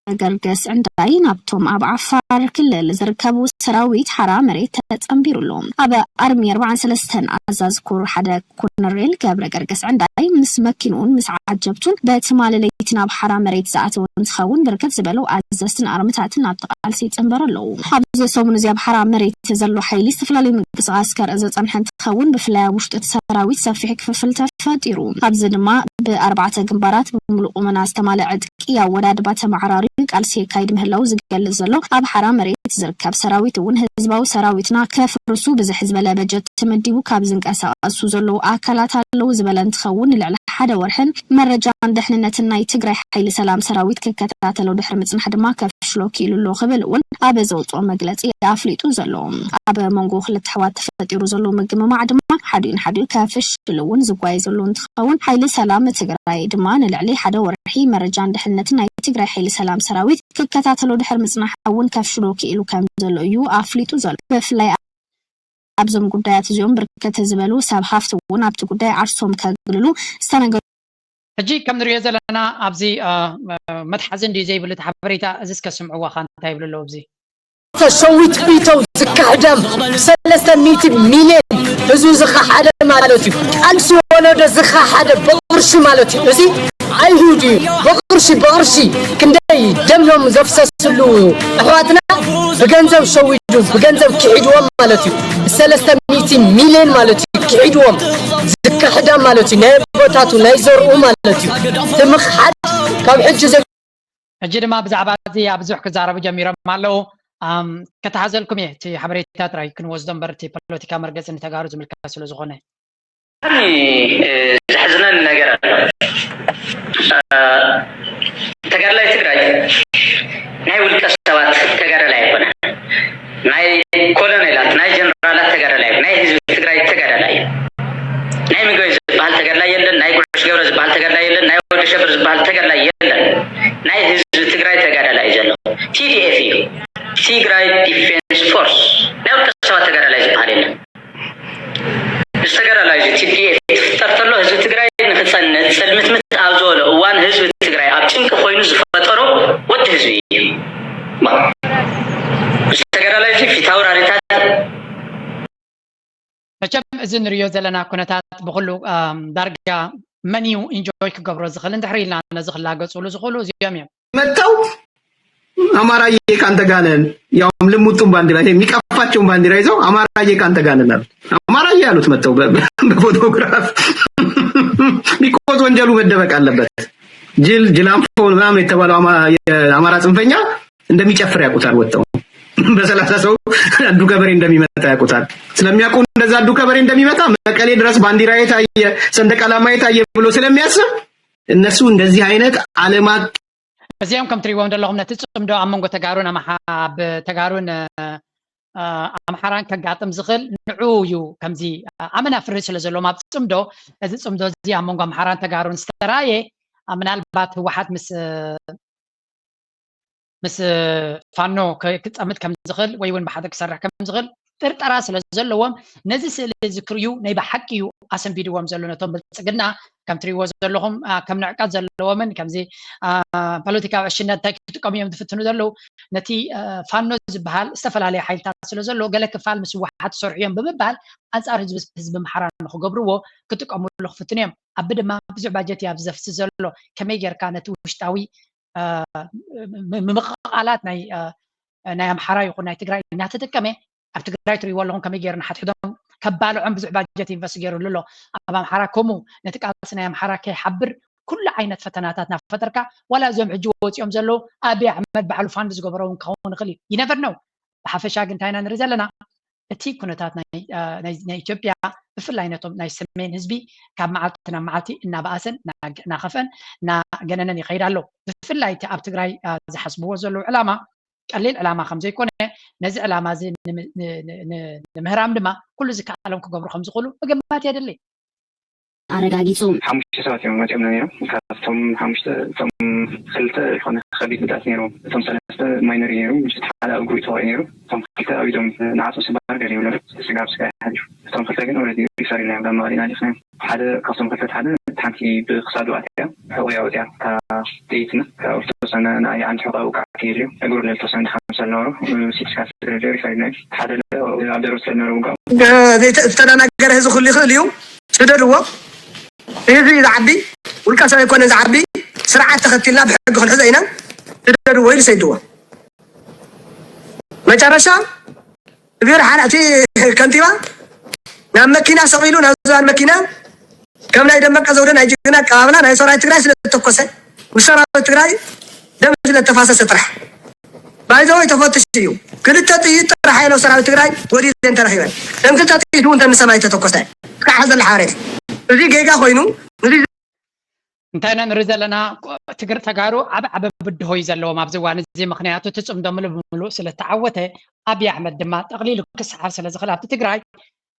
ገርገስ ዕንዳይ ናብቶም ኣብ ዓፋር ክልል ዝርከቡ ሰራዊት ሓራ መሬት ተጸንቢሩ ኣሎ። ኣብ ኣርሚ ኣርባዓን ሰለስተን ኣዛዚ ኮር ሓደ ኮነሬል ገብረ ገርገስ ዕንዳይ ምስ መኪንኡን ምስ ዓጀብቱን በትማሊ ለይቲ ናብ ሓራ መሬት ዝኣተወ እንትኸውን፣ ብርክት ዝበሉ ኣዘዝትን ኣርምታትን ናብቲ ቃልሲ ይጽንበሩ ኣለዉ። ኣብዚ ሰሙን እዚ ኣብ ሓራ መሬት ዘሎ ሓይሊ ዝተፈላለዩ ምንቅስቃስ ከርኢ ዝጸንሐ እንትኸውን፣ ብፍላይ ኣብ ውሽጢ እቲ ሰራዊት ሰፊሕ ክፍፍል ተፈጢሩ። ኣብዚ ድማ ብኣርባዕተ ግንባራት ብምሉእ ቁመና ዝተማልአ ዕጥቂ ኣወዳድባ ተመዓራርዩ ቃልሲ የካይድ ምህላው ዝገልጽ ዘሎ ኣብ ሓራ መሬት ዝርከብ ሰራዊት እውን፣ ህዝባዊ ሰራዊትና ከፍርሱ ብዝሕ ዝበለ በጀት ተመዲቡ ካብ ዝንቀሳቀሱ ዘለዉ ኣካላት ኣለዉ ዝበለ እንትኸውን፣ ንልዕሊ ሓደ ወርሕን መረጃን ደሕንነትን ናይ ትግራይ ሓይሊ ሰላም ሰራዊት ክከታተሎ ድሕሪ ምጽናሕ ድማ ከፍሽሎ ክኢሉ ኣሎ ክብል እውን ኣብ ዘውፅኦ መግለፂ ኣፍሊጡ ዘሎ። ኣብ መንጎ ክልተ ኣሕዋት ተፈጢሩ ዘሎ ምግምማዕ ድማ ሓዲኡ ንሓዲኡ ከፍሽል እውን ዝጓየ ዘሎ እንትኸውን፣ ሓይሊ ሰላም ትግራይ ድማ ንልዕሊ ሓደ ወርሒ መረጃን ደሕንነትን ናይ ትግራይ ሓይሊ ሰላም ሰራዊት ክከታተሎ ድሕሪ ምጽናሕ እውን ከፍሽሎ ክኢሉ ከም ዘሎ እዩ ኣፍሊጡ ዘሎ። ብፍላይ ኣብዞም ጉዳያት እዚኦም ብርከት ዝበሉ ሰብ ሃፍቲ እውን ኣብቲ ጉዳይ ዓርሶም ከግልሉ ዝተነገሩ። ሕጂ ከም ንሪኦ ዘለና ኣብዚ መትሓዚ እንድዩ ዘይብሉ እቲ ሓበሬታ። እዚ እስከ ስምዕዎ ኸ እንታይ ይብሉ ኣለዉ ኣብዚ? ተሸዊት ቢተው ዝካሕዳም ሰለስተ ሚእቲ ሚልዮን ህዝቢ ዝኻሓደ ማለት እዩ። ቃልሲ ወለዶ ዝኻሓደ ብቕርሺ ማለት እዩ። እዚ ኣይሁድ እዩ። ብቕርሺ ብቕርሺ ክንደይ ደም እዮም ዘፍሰስሉ ኣሕዋትና። ብገንዘብ ሸዊዱ ብገንዘብ ክሒድዎም ማለት እዩ። ሰለስተ ሚእቲ ሚልዮን ማለት እዩ ክሒድዎም ዝካሕዳም ማለት እዩ። ናይ ኣቦታቱ ናይ ዘርኡ ማለት እዩ። ትምኽሓድ ካብ ሕጂ ዘ ሕጂ ድማ ብዛዕባ እዚ ኣብ ብዙሕ ክዛረቡ ጀሚሮም ኣለዉ። ከተሓዘልኩም እየ እቲ ሓበሬታ ጥራይ ክንወስዶ እምበር እቲ ፖለቲካ መርገፂ ንተጋሩ ዝምልከት ስለ ዝኾነ። ብጣዕሚ ዘሕዝነኒ ነገር ኣሎ። ተጋድላይ ትግራይ ናይ ውልቀ ሰባት ተጋዳላይ ኣይኮነን። ናይ ኮሎኔላት ናይ ጀነራላት ተጋዳላይ ናይ ህዝቢ ትግራይ ተጋዳላይ እዩ። ናይ ምግበይ ዝበሃል ተጋድላይ የለን። ናይ ጉዕሽ ገብረ ዝበሃል ተጋድላይ የለን። ናይ ወዲ ሸብር ዝበሃል ተጋድላይ የለን። ናይ ህዝቢ ትግራይ ተጋዳላይ እዩ ዘሎ። ቲ ዲ ኤፍ እዩ። ትግራይ ዲፌንስ ፎርስ ናይ ውልቀ ሰባት ተጋዳላይ ዝበሃል የለን። እዚ ተጋዳላይ እዚ ቲ ዲ ኤፍ ክፍጠር ተሎ ህዝቢ ትግራይ ንክፀንእ ፅልምትምት ኣብ ዝበሎ እዋን ህዝቢ ትግራይ ኣብ ጭንቂ ኮይኑ ዝፈጠሮ ወዲ ህዝቢ እዩ። እዚ ተጋዳላይ እዚ ፊት ኣውራሪታት መቸም እዚ ንሪኦ ዘለና ኩነታት ብኩሉ ዳርጋ መን እዩ ኢንጆይ ክገብሮ ዝኽእል እንድሕር ኢልና ነዚ ክላገፅሉ ዝኽእሉ እዚኦም እዮም። መጥተው አማራዬ ካንተ ጋር ነን ያውም ልሙጡን ባንዲራ ይሄ የሚቀፋቸውን ባንዲራ ይዘው አማራዬ ካንተ ጋር ነን አሉ። አማራዬ ያሉት መጥተው በፎቶግራፍ because ወንጀሉ መደበቅ አለበት። ጅል ጅላንፎ ምናምን የተባለው የአማራ ጽንፈኛ እንደሚጨፍር ያውቁታል። ወጥተው በሰላሳ ሰው አንዱ ገበሬ እንደሚመታ ያውቁታል። ስለሚያውቁ እንደዛ አንዱ ገበሬ እንደሚመታ መቀሌ ድረስ ባንዲራ የታየ ሰንደቅ ዓላማ የታየ ብሎ ስለሚያስብ እነሱ እንደዚህ አይነት ዓለም አቀፍ እዚኦም ከም ትሪእዎም ዘለኹም ነቲ ፅምዶ ኣብ መንጎ ተጋሩን ኣምሓ ኣብ ተጋሩን ኣምሓራን ከጋጥም ዝኽእል ንዑ እዩ። ከምዚ ኣመና ፍርህ ስለ ዘለዎም ኣብ ፅምዶ እዚ ፅምዶ እዚ ኣብ መንጎ ኣምሓራን ተጋሩን ዝተራእየ ምናልባት ህወሓት ምስ ምስ ፋኖ ክፀምድ ከም ዝኽእል ወይ እውን ብሓደ ክሰርሕ ከም ዝኽእል ጥርጠራ ስለ ዘለዎም ነዚ ስእሊ እዚ ክርእዩ ናይ ብሓቂ እዩ ኣሰንቢድዎም ዘሎ ነቶም ብልፅግና ከም ትሪእዎ ዘለኹም ከም ንዕቀት ዘለዎምን ከምዚ ፖለቲካዊ ዕሽነት እንታይ ክጥቀሙ እዮም ዝፍትኑ ዘለዉ ነቲ ፋኖ ዝበሃል ዝተፈላለየ ሓይልታት ስለ ዘሎ ገለ ክፋል ምስ ህወሓት ዝሰርሑ እዮም ብምባል ኣንፃር ህዝቢ ኣምሓራ ንክገብርዎ ክጥቀምሉ ክፍትኑ እዮም። ኣቢ ድማ ብዙሕ ባጀት እዩ ኣብዚ ዘፍስስ ዘሎ ከመይ ጌርካ ነቲ ውሽጣዊ ምምቕቓላት ናይ ናይ ኣምሓራ ይኹን ናይ ትግራይ እናተጠቀመ ኣብ ትግራይ ትሪእዎ ኣለኹም ከመይ ገይሩ ንሓድሕዶም ከባልዖም ብዙሕ ባጀት ኢንቨስት ገይሩሉ ኣሎ። ኣብ ኣምሓራ ከምኡ ነቲ ቃልሲ ናይ ኣምሓራ ከይሓብር ኩሉ ዓይነት ፈተናታት እናፈጠርካ ዋላ እዚኦም ሕጂ ወፂኦም ዘለዉ ኣብይ ኣሕመድ ባዕሉ ፋንድ ዝገበሮ እውን ክኸውን ይኽእል እዩ። You never know። ብሓፈሻ ግን እንታይ ኢና ንርኢ ዘለና እቲ ኩነታት ናይ ኢትዮጵያ ብፍላይ ነቶም ናይ ሰሜን ህዝቢ ካብ መዓልቲ ናብ መዓልቲ እናበኣሰን እናኸፍአን እናገነነን ይኸይድ ኣሎ። ብፍላይ እቲ ኣብ ትግራይ ዝሓስብዎ ዘለዉ ዕላማ ቀሊል ዕላማ ከም ዘይኮነ ነዚ ዕላማ እዚ ንምህራም ድማ ኩሉ ዝከኣሎም ክገብሩ ከም ዝኽእሉ ምግማት የድሊ። ኣረጋጊጹ። ሓሙሽተ ሰባት እዮም መጺኦም ነይሮም። ካብቶም ሓሙሽተ እቶም ክልተ ዝኾነ ከቢድ ጉድኣት ነይሮም። እቶም ሰለስተ ንርኢ ነይሩ፣ ምሽት ሓደ ኣብ ጉሪት ተወዒ ነይሩ። እቶም ክልተ ኣብ ኢዶም ንዓጾ ስባር ገለ ይብሎም፣ ስጋ ብስጋ ይሓልፉ። እቶም ክልተ ግን ኦልሬዲ ሪፈር ኢልና እዮም ናብ መቐለ ኢና ልኢኽናዮም። ሓደ ካብቶም ክልተ ሓደ ሓንቲ ብክሳዱ ኣትያ ሕቑያ ወፅያ፣ እታ ጥይትና እታ ዝተወሰነ ንኣይ ዓንዲ ሕቑያ ውቃዕ ከይድልዮ እግሩ ለልተወሰነ ድኻ ምሰል ነበሩ። ሲቲ ስካን ስለ ሪፈር ኢልና ሓደ ኣብ ደረቱ ስለ ነበረ ውቃዕ ዝተደናገረ ህዝቢ ክሉ ይኽእል እዩ። ስደድዎ። ህዝቢ ዝዓቢ ውልቀ ሰብ ኣይኮነ ዝዓቢ፣ ስርዓት ተኸቲልና ብሕጊ ክንሕዞ ኢና። ስደድዎ ኢሉ ሰይድዎ። መጨረሻ ቢሮ ሓላፊ ከንቲባ ናብ መኪና ሰቒሉ ናብ ዝባን መኪና ከም ናይ ደመቀ ዘውደ ናይ ጅግና ኣቀባብላ ናይ ሰራዊት ትግራይ ስለተተኮሰ ምስ ሰራዊት ትግራይ ደም ስለተፋሰሰ ጥራሕ ባይዘወይ ተፈትሽ እዩ። ክልተ ጥይት ጥራሕ የለው ሰራዊት ትግራይ ወዲለን ተረኺበን። እተን ክልተ ጥይት እውን ተንሰማይ ተተኮሰ። እስካዕ ዘለ ሓበሬታ እዚ ጌጋ ኮይኑ እዚ እንታይ ኢና ንርኢ ዘለና? ትግር ተጋሩ ዓብ ዓበ ብድሆ እዩ ዘለዎም ኣብዚ እዋን እዚ። ምክንያቱ እቲ ፅምዶ ምሉእ ብምሉእ ስለተዓወተ ኣብይ ኣሕመድ ድማ ጠቕሊሉ ክሰሓብ ስለዝኽእል ኣብቲ ትግራይ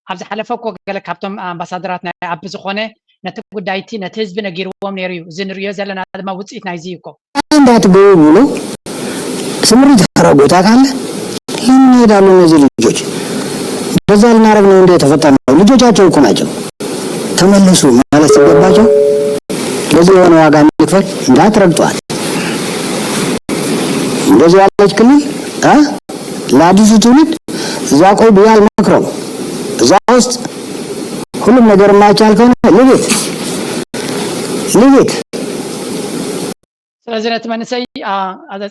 ኣብ ዝሓለፈ እኮ ገለ ካብቶም ኣምባሳደራት ናይ ኣብ ዝኾነ ነቲ ጉዳይቲ ነቲ ህዝቢ ነጊርዎም ነይሩ እዩ። እዚ ንሪኦ ዘለና ድማ ውፅኢት ናይዚ እዩ እኮ። እንዳትገቡ ብሎ ስምሪት ያደረጉት አካል ለምን ይሄዳሉ እነዚህ ልጆች? እንደዛ ልናደርግ ነው እንደ የተፈጠርነው። ልጆቻቸው እኮ ናቸው። ተመለሱ ማለት ሲገባቸው ለዚህ የሆነ ዋጋ እንክፈል እንዳትረግጧት። እንደዚህ ያለች ክልል እ ለአዲሱ ትውልድ እዛ ቆይ ብዬ አልመክረውም። እዛ ውስጥ ሁሉም ነገር የማይቻል ከሆነ leave it leave it። ስለዚ ነቲ መንእሰይ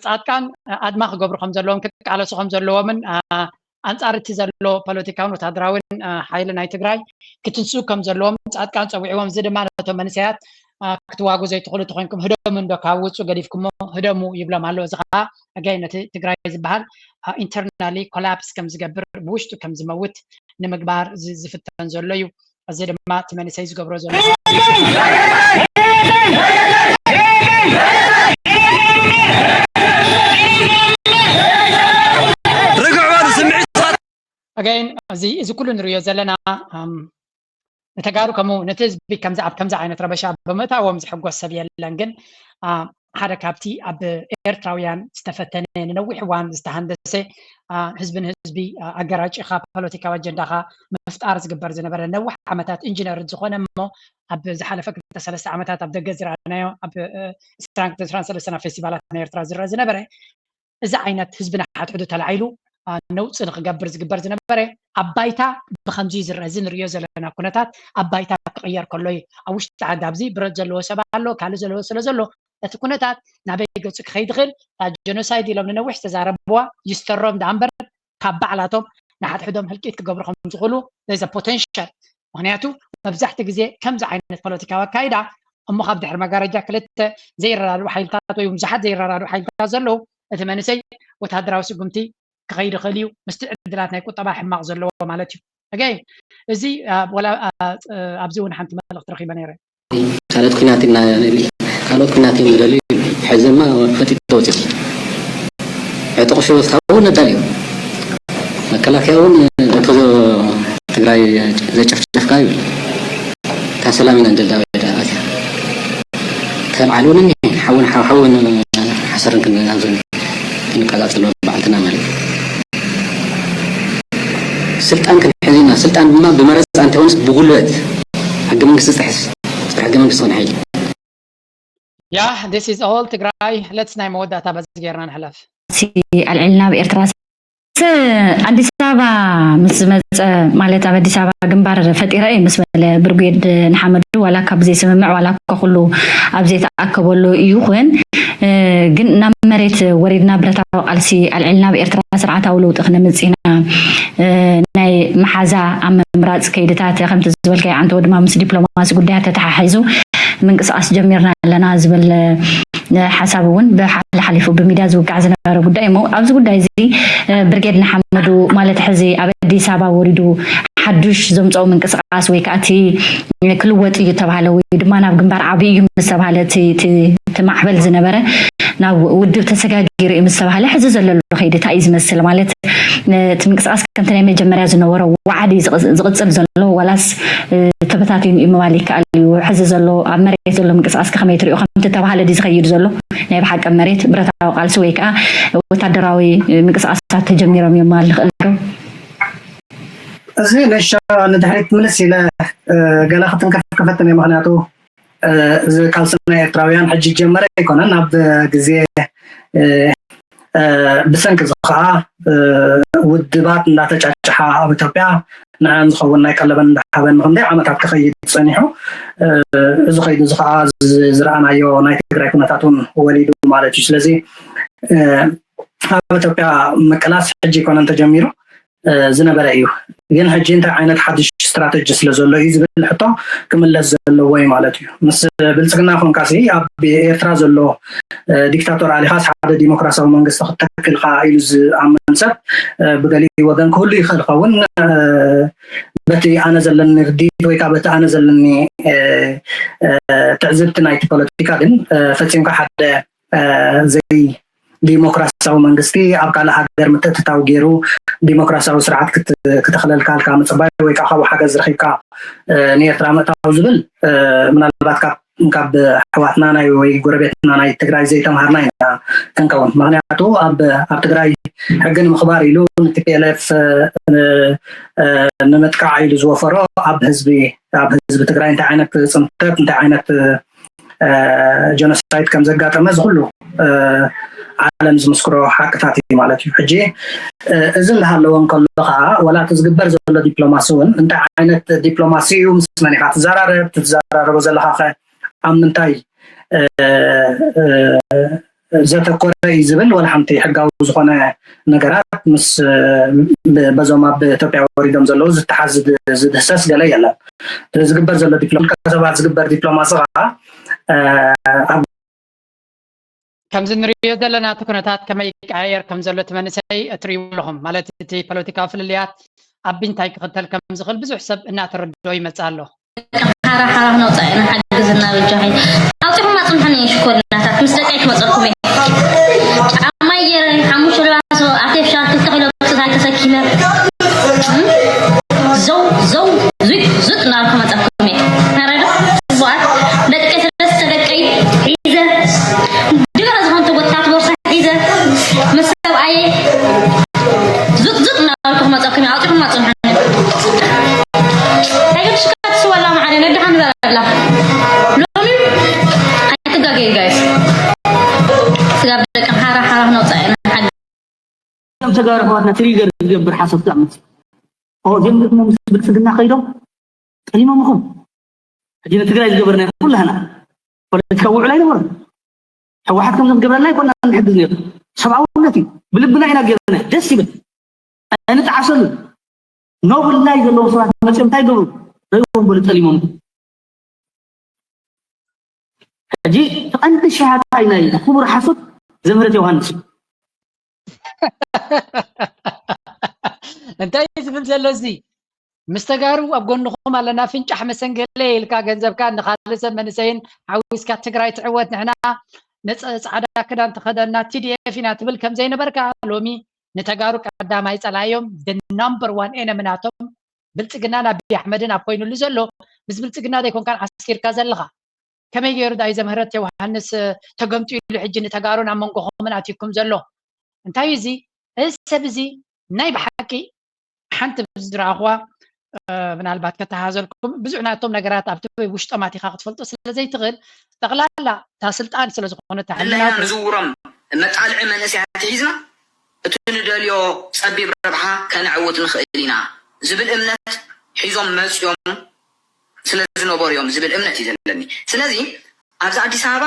ጻድቃን ኣድማ ክገብሩ ከም ዘለዎም ክቃለሱ ከም ዘለዎምን ኣንጻር እቲ ዘሎ ፖለቲካውን ወታደራውን ሓይሊ ናይ ትግራይ ክትንስኡ ከም ዘለዎም ጻድቃን ጸዊዕዎም። እዚ ድማ ነቶም መንእሰያት ክትዋጉ ዘይትኽእሉ ተኮይንኩም ህደሙ እንዶ ካብ ውጹ ገዲፍኩሞ ህደሙ ይብሎም ኣሎ። እዚ ከዓ ኣጋይ ነቲ ትግራይ ዝበሃል internally collapse ከም ዝገብር ብውሽጡ ከም ዝመውት ንምግባር ዝፍተን ዘሎ እዩ። እዚ ድማ እቲ መንእሰይ ዝገብሮ ዘሎ ርግዕ በሉ ስምዒት ኣጋይን እዚ እዚ ኩሉ ንሪኦ ዘለና ንተጋሩ ከምኡ ነቲ ህዝቢ ከምዚ ኣብ ከምዚ ዓይነት ረበሻ ብምእታዎም ዝሕጎስ ሰብ የለን። ግን ሓደ ካብቲ ኣብ ኤርትራውያን ዝተፈተነ ንነዊሕ እዋን ዝተሃንደሰ ህዝቢ ንህዝቢ ኣገራጭኻ ፖለቲካዊ ኣጀንዳኻ ምፍጣር ዝግበር ዝነበረ ነዊሕ ዓመታት ኢንጂነር ዝኾነ እሞ ኣብ ዝሓለፈ ክልተ ሰለስተ ዓመታት ኣብ ደገ ዝረኣናዮ ኣብ ዕስራን ክልተን ዕስራን ሰለስተን ኣብ ፌስቲቫላት ናይ ኤርትራ ዝረአ ዝነበረ እዚ ዓይነት ህዝቢ ንሓድሕዱ ተላዒሉ ነውፂ ንክገብር ዝግበር ዝነበረ ኣብ ባይታ ብከምዚ ዝረአ እዚ ንሪኦ ዘለና ኩነታት ኣብ ባይታ ክቕየር ከሎ እዩ። ኣብ ውሽጢ ዓዲ ኣብዚ ብረት ዘለዎ ሰብ ኣሎ ካልእ ዘለዎ ስለ ዘሎ እቲ ኩነታት ናበይ ገፁ ክኸይድ ይኽእል? ጀኖሳይድ ኢሎም ንነዊሕ ዝተዛረብዋ ይስተሮም ደኣ እምበር ካብ ባዕላቶም ንሓድሕዶም ህልቂት ክገብሩ ከም ዝኽእሉ there's a potential። ምክንያቱ መብዛሕቲ ግዜ ከምዚ ዓይነት ፖለቲካዊ ኣካይዳ እሞ ካብ ድሕሪ መጋረጃ ክልተ ዘይረዳድኡ ሓይልታት ወይ ብዙሓት ዘይረዳድኡ ሓይልታት ዘለዉ እቲ መንእሰይ ወታደራዊ ስጉምቲ ክኸይድ ይኽእል እዩ ምስቲ ዕድላት ናይ ቁጠባ ሕማቕ ዘለዎ ማለት እዩ። ኣገይ እዚ ወላ ኣብዚ እውን ሓንቲ መልእኽቲ ረኺበ ነይረ። ካልኦት ኲናት ኢና ንደሊ፣ ካልኦት ኲናት እዮም ዝደልዩ። ሕዚ ድማ ፈጢጡ ተወፂኡ። ዕጡቕ ሽወስታ እውን ነዳሊ እዩ። መከላከያ እውን እቶ ትግራይ ዘጨፍጨፍካ ይብል። እታ ሰላም ኢና ንደሊ ኣበይ ደኣ ኣትያ? ተልዓል እውን እኒሀ ሓውን ሓውን ሓሰርን ክንብል ክንቀፃፀሎ ባዕልትና ማለት እዩ። ስልጣን ክንሕዝ ኢና። ስልጣን ድማ ብመረፃ እንተይኮነስ ብጉልበት ሕገ መንግስቲ ዝጥሕስ ፅር ሕገ መንግስቲ ክነሕይል። Yeah, this is all ትግራይ። Let's ናይ መወዳእታ በዚ ጌርና ንሕለፍ። ኣልዒልና ኣብ ኤርትራ ኣዲስ ኣበባ ምስ ዝመፀ ማለት ኣብ ኣዲስ ኣበባ ግንባር ፈጢረ እየ ምስ በለ ብርጌድ ንሓመዱ ዋላ ካብ ዘይስምምዕ ዋላ እኳ ኩሉ ኣብ ዘይተኣከበሉ ይኹን ግን ናብ መሬት ወሪድና ብረታዊ ቃልሲ ኣልዒልና ኣብ ኤርትራ ስርዓታዊ ለውጢ ክነምፅእ ኢና ናይ መሓዛ ኣብ ምምራፅ ከይድታት ከምቲ ዝበልካዮ ዓንተቦ ድማ ምስ ዲፕሎማሲ ጉዳያት ተተሓሒዙ ምንቅስቃስ ጀሚርና ኣለና ዝብል ሓሳብ እውን ብሓሓሊፉ ብሚድያ ዝውቃዕ ዝነበረ ጉዳይ እሞ ኣብዚ ጉዳይ እዚ ብርጌድ ንሓመዱ ማለት ሕዚ ኣብ ኣዲስ ኣበባ ወሪዱ ሓዱሽ ዘምፀኦ ምንቅስቃስ ወይ ከዓ እቲ ክልወጥ እዩ ተባሃለ ወይ ድማ ናብ ግንባር ዓብዩ እዩ ምስ ተባሃለ እቲ ማዕበል ዝነበረ ናብ ውድብ ተሰጋጊሩ እዩ ምስ ተባሃለ፣ ሕዚ ዘለሉ ከይዲ እንታይ እዩ ዝመስል? ማለት እቲ ምንቅስቃስ ከምቲ ናይ መጀመርያ ዝነበሮ ዋዕዲ ዝቕጽል ዘሎ ዋላስ ተበታቲኑ እዩ ምባል ይከኣል እዩ? ሕዚ ዘሎ ኣብ መሬት ዘሎ ምንቅስቃስ ከመይ ትሪኦ? ከምቲ ተባሃለ ድዩ ዝኸይድ ዘሎ? ናይ ብሓቂ መሬት ብረታዊ ቃልሲ ወይ ከዓ ወታደራዊ ምንቅስቃሳት ተጀሚሮም እዮም ምባል ንኽእል ዶ? እዚ ነሻ ንድሕሪት ምልስ ኢለ ገለ ክትንከፍ ክፈትን እየ። ምክንያቱ እዚ ቃልሲ ናይ ኤርትራውያን ሕጂ ጀመረ ኣይኮነን። ኣብ ግዜ ብሰንኪ እዚ ከዓ ውድባት እንዳተጫጭሓ ኣብ ኢትዮጵያ ንዕን ዝኸውን ናይ ቀለበን እንዳሃበን ንክንደይ ዓመታት ክኸይድ ፀኒሑ። እዚ ከይዱ እዚ ከዓ ዝረኣናዮ ናይ ትግራይ ኩነታት እውን ወሊዱ ማለት እዩ። ስለዚ ኣብ ኢትዮጵያ ምቅላስ ሕጂ ኣይኮነን ተጀሚሩ፣ ዝነበረ እዩ። ግን ሕጂ እንታይ ዓይነት ሓድሽ ስትራተጂ ስለ ዘሎ እዩ ዝብል ሕቶ ክምለስ ዘለዎ እዩ ማለት እዩ። ምስ ብልፅግና ኮንካሲ ኣብ ኤርትራ ዘሎ ዲክታቶር ኣሊኻስ ሓደ ዲሞክራሲያዊ መንግስቲ ክትተክል ከኣ ኢሉ ዝኣምን ሰብ ብገሊኡ ወገን ክህሉ ይኽእል ኸውን። በቲ ኣነ ዘለኒ ርዲት ወይ ከዓ በቲ ኣነ ዘለኒ ትዕዝብቲ ናይቲ ፖለቲካ ግን ፈፂምካ ሓደ ዘይ ዲሞክራሲያዊ መንግስቲ ኣብ ካልእ ሃገር ምትእትታው ገይሩ ዲሞክራሲያዊ ስርዓት ክትኽለልካልካ ምፅባይ ወይ ከዓ ካብኡ ሓገዝ ረኪብካ ንኤርትራ ምእታው ዝብል ምናልባት ካብ ካብ ኣሕዋትና ናይ ወይ ጎረቤትና ናይ ትግራይ ዘይተምሃርና ኢና ክንከውን። ምክንያቱ ኣብ ኣብ ትግራይ ሕጊ ንምኽባር ኢሉ ንቲፒኤልኤፍ ንምጥቃዕ ኢሉ ዝወፈሮ ኣብ ህዝቢ ኣብ ህዝቢ ትግራይ እንታይ ዓይነት ፅንተት እንታይ ዓይነት ጀኖሳይድ ከም ዘጋጠመ እዚ ኩሉ ዓለም ዝምስክሮ ሓቅታት እዩ ማለት እዩ። ሕጂ እዚ እንዳሃለወ እንከሎ ከዓ ዋላ እቲ ዝግበር ዘሎ ዲፕሎማሲ እውን እንታይ ዓይነት ዲፕሎማሲ እዩ? ምስ መን ኢኻ ትዘራረብ? እቲ ትዘራረቦ ዘለኻ ከ ኣብ ምንታይ ዘተኮረ እዩ ዝብል ዋላ ሓንቲ ሕጋዊ ዝኾነ ነገራት ምስ በዞም ኣብ ኢትዮጵያ ወሪዶም ዘለዉ ዝተሓዝ ዝድህሰስ ገለ የለን። ዝግበር ዘሎ ዲፕሎማ ሰባት ዝግበር ዲፕሎማሲ ከዓ ኣብ ከምዚ ንሪኦ ዘለና እቲ ኩነታት ከመይ ይቀያየር ከም ዘሎ እቲ መንእሰይ እትሪእዎ ኣለኹም ማለት እቲ ፖለቲካዊ ፍልልያት ኣቢ እንታይ ክኽተል ከም ዝኽእል ብዙሕ ሰብ እናተረድኦ ይመፅእ ኣሎ። ሓራ ሓራ ክነውፅኣ ኢና ሓግዝና በጃኺ ኣውፂኹም ኣፅንሑኒ ሽኮሪናታት ምስ ደቀይ ክመፀልኩም እየ ጫማይ ገይረ ሓሙሽተ ልባሶ ኣርቴፊሻል ክልተ ኪሎ ብፅታይ ተሰኪመ ዘው ዘው ዙጥ ዙጥ እናበልኩ መፀኩም እየ ተረዶ ፅቡቃት ደቀይ ሰለስተ ደቀይ ሒዘ ድበረ ዝኾንተ ጎታት ቦርሳ ሒዘ ምስ ሰብኣየ ዙጥ ዙጥ እናበልኩ ክመፀኩም እየ ኣውፂኹም ኣፅንሑኒ ኣይገድሽካ ትስወላ መዓለ ነድኻ ንበረላ ሎሚ ኣይትጋገዩ ጋይስ ስጋብ ደቂ ሓራ ሓራ ክነውፅኣ ኢና ሓቂ እዞም ተጋሩ ኣሕዋትና ትሪገር ዝገብር ሓሶት ዝኣምፅ ጀምርኩም ምስ ብልፅግና ከይዶም ጠሊሞምኹም ሕጂ ንትግራይ ዝገበርና ኩላህና ፖለቲካዊ ውዕል ኣይነበረን ህወሓት ከምዞም ገብረና ኣይኮና ንሕግዝ ነሩ ሰብኣውነት እዩ ብልብና ኢና ገይርና ደስ ይብል ኣይንጠዓሰሉ ኖብል ናይ ዘለዎም ሰባት መፅኦም እንታይ ገብሩ ርእዎም በሉ ጠሊሞም ሕጂ ተቐንዲ ሸሃዳይ ናይ ክቡር ሓሶት ዘምህረት ዮሃንስ እዩ እንታይ ዝብል ዘሎ እዚ ምስ ተጋሩ ኣብ ጎንኹም ኣለና ፍንጫሕ መሰንገለ ኢልካ ገንዘብካ ንካልእ ሰብ መንእሰይን ሓዊስካ ትግራይ ትዕወት ንሕና ነፀ ፃዕዳ ክዳን ተኸደና ቲዲኤፍ ኢና ትብል ከም ዘይነበርካ ሎሚ ንተጋሩ ቀዳማይ ፀላዮም the number one enemy ናቶም ብልፅግናን ኣቢ ኣሕመድን ኣብ ኮይኑሉ ዘሎ ምስ ብልፅግና ዘይኮንካን ዓስኪርካ ዘለኻ ከመይ ገይሩ ዳይ ዘምህረት ዮሃንስ ተገምጢሉ ሕጂ ንተጋሩን ኣብ መንጎኹምን ኣትይኩም ዘሎ እንታይ እዚ እዚ ሰብ እዚ ናይ ብሓቂ ሓንቲ ዝረኣኹዋ ምናልባት ከተሃዘልኩም ብዙሕ ናቶም ነገራት ኣብቲ ውሽጦም ኣቲኻ ክትፈልጦ ስለ ዘይትኽእል ጠቕላላ እታ ስልጣን ስለ ዝኾነ ንዝውሮም መጣልዒ መንእሰያት ሒዝና እቲ ንደልዮ ጸቢብ ረብሓ ከነዕውት ንኽእል ኢና ዝብል እምነት ሒዞም መፅዮም ስለ ዝነበሩ እዮም ዝብል እምነት እዩ ዘለኒ። ስለዚ ኣብዚ ኣዲስ ኣበባ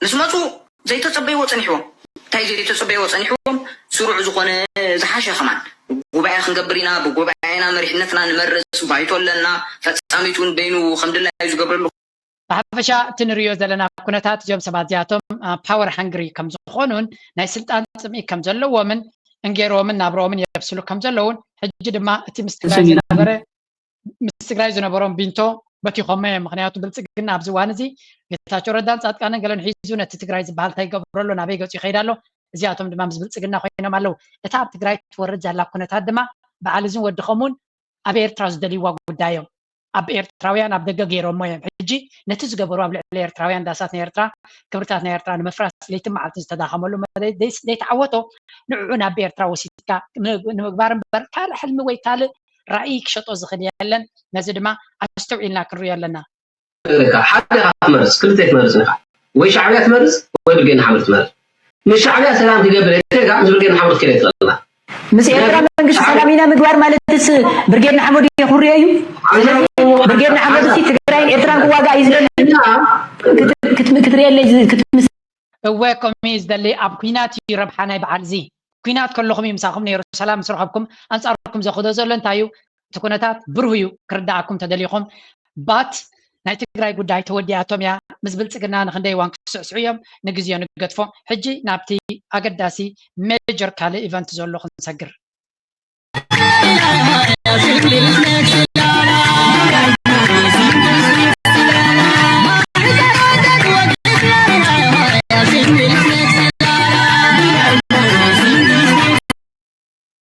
ምስ መፁ ዘይተፀበይዎ ፀኒሕዎም። እንታይ ዘይተፀበይዎ ፀኒሕዎም? ስሩዕ ዝኾነ ዝሓሸ ከማን ጉባኤ ክንገብር ኢና፣ ብጉባኤና መሪሕነትና ንመርፅ፣ ባይቶ ኣለና፣ ፈፃሚት እውን በይኑ ከም ድላዩ ዝገብረሉ ብሓፈሻ እቲ ንሪኦ ዘለና ኩነታት እዚኦም ሰባት እዚኣቶም power hungry ከም ዝኾኑን ናይ ስልጣን ፅምኢ ከም ዘለዎምን እንጌሮምን ናብረኦምን የብስሉ ከም ዘለውን ሕጂ ድማ እቲ ምስ ትግራይ ዝነበረ ምስ ትግራይ ዝነበሮም ቢንቶ በቲኾሞ እዮም። ምክንያቱ ብልፅግና ኣብዚ እዋን እዚ ጌታቸው ረዳን ፃድቃንን ገለን ሒዙ ነቲ ትግራይ ዝበሃል እንታይ ይገብሮ ኣሎ፣ ናበይ ገፁ ይኸይድ ኣሎ፣ እዚኣቶም ድማ ምስ ብልፅግና ኮይኖም ኣለዉ። እታ ኣብ ትግራይ ትወርድ ዘላ ኩነታት ድማ በዓል እዝን ወዲ ኸሙን ኣብ ኤርትራ ዝደልይዋ ጉዳይ እዮም። ኣብ ኤርትራውያን ኣብ ደገ ገይሮሞ እዮም። ሕጂ ነቲ ዝገበሩ ኣብ ልዕሊ ኤርትራውያን ዳሳት ናይ ኤርትራ፣ ክብርታት ናይ ኤርትራ ንምፍራስ ለይትን መዓልትን ዝተዳኸመሉ መ- ደይ- ዘይተዓወቶ ንዕኡ ናብ ኤርትራ ወሲድካ ን- ንምግባር እምበር ካልእ ሕልሚ ወይ ካልእ ራእይ ክሸጦ ዝኽእል የለን። ነዚ ድማ ኣስተውዒልና ክንሪኦ ኣለና። ሓደ ኢኻ ትመርጽ፣ ክልተ ትመርጽ ኢኻ። ወይ ሻዕብያ ትመርጽ ወይ ብርጌድ ንሓመዱ ትመርጽ። ምስ ሻዕብያ ሰላም ክገብር እየ ኢልካ ምስ ብርጌድ ንሓመዱ ክትከይድ ኣይትኽእልን ኢኻ። ምስ ኤርትራ መንግስቲ ሰላም ኢና ምግባር ማለትስ ብርጌድ ንሓመዱ የኹርዮ እዩ። ስለዚ ብርጌድ ንሓመዱ ሲ ትግራይን ኤርትራን ክዋጋእ እዩ ዝደሊ። ክትርእየለይ ክትምስ እወ ከምኡ እዩ ዝደሊ። ኣብ ኲናት እዩ ረብሓ ናይ በዓል እዚ። ኲናት ከለኹም እዩ ምሳኹም ነይሩ። ሰላም ምስ ረኸብኩም ኣንጻርኩም ዘኽዶ ዘሎ እንታይ እዩ? እቲ ኩነታት ብሩህ እዩ ክርዳኣኩም ተደሊኹም። ባት ናይ ትግራይ ጉዳይ ተወዲኣቶም እያ። ምስ ብልፅግና ንክንደይ እዋን ክስዕስዑ እዮም። ንግዜኡ ንገድፎ። ሕጂ ናብቲ ኣገዳሲ ሜጀር ካልእ ኢቨንት ዘሎ ክንሰግር።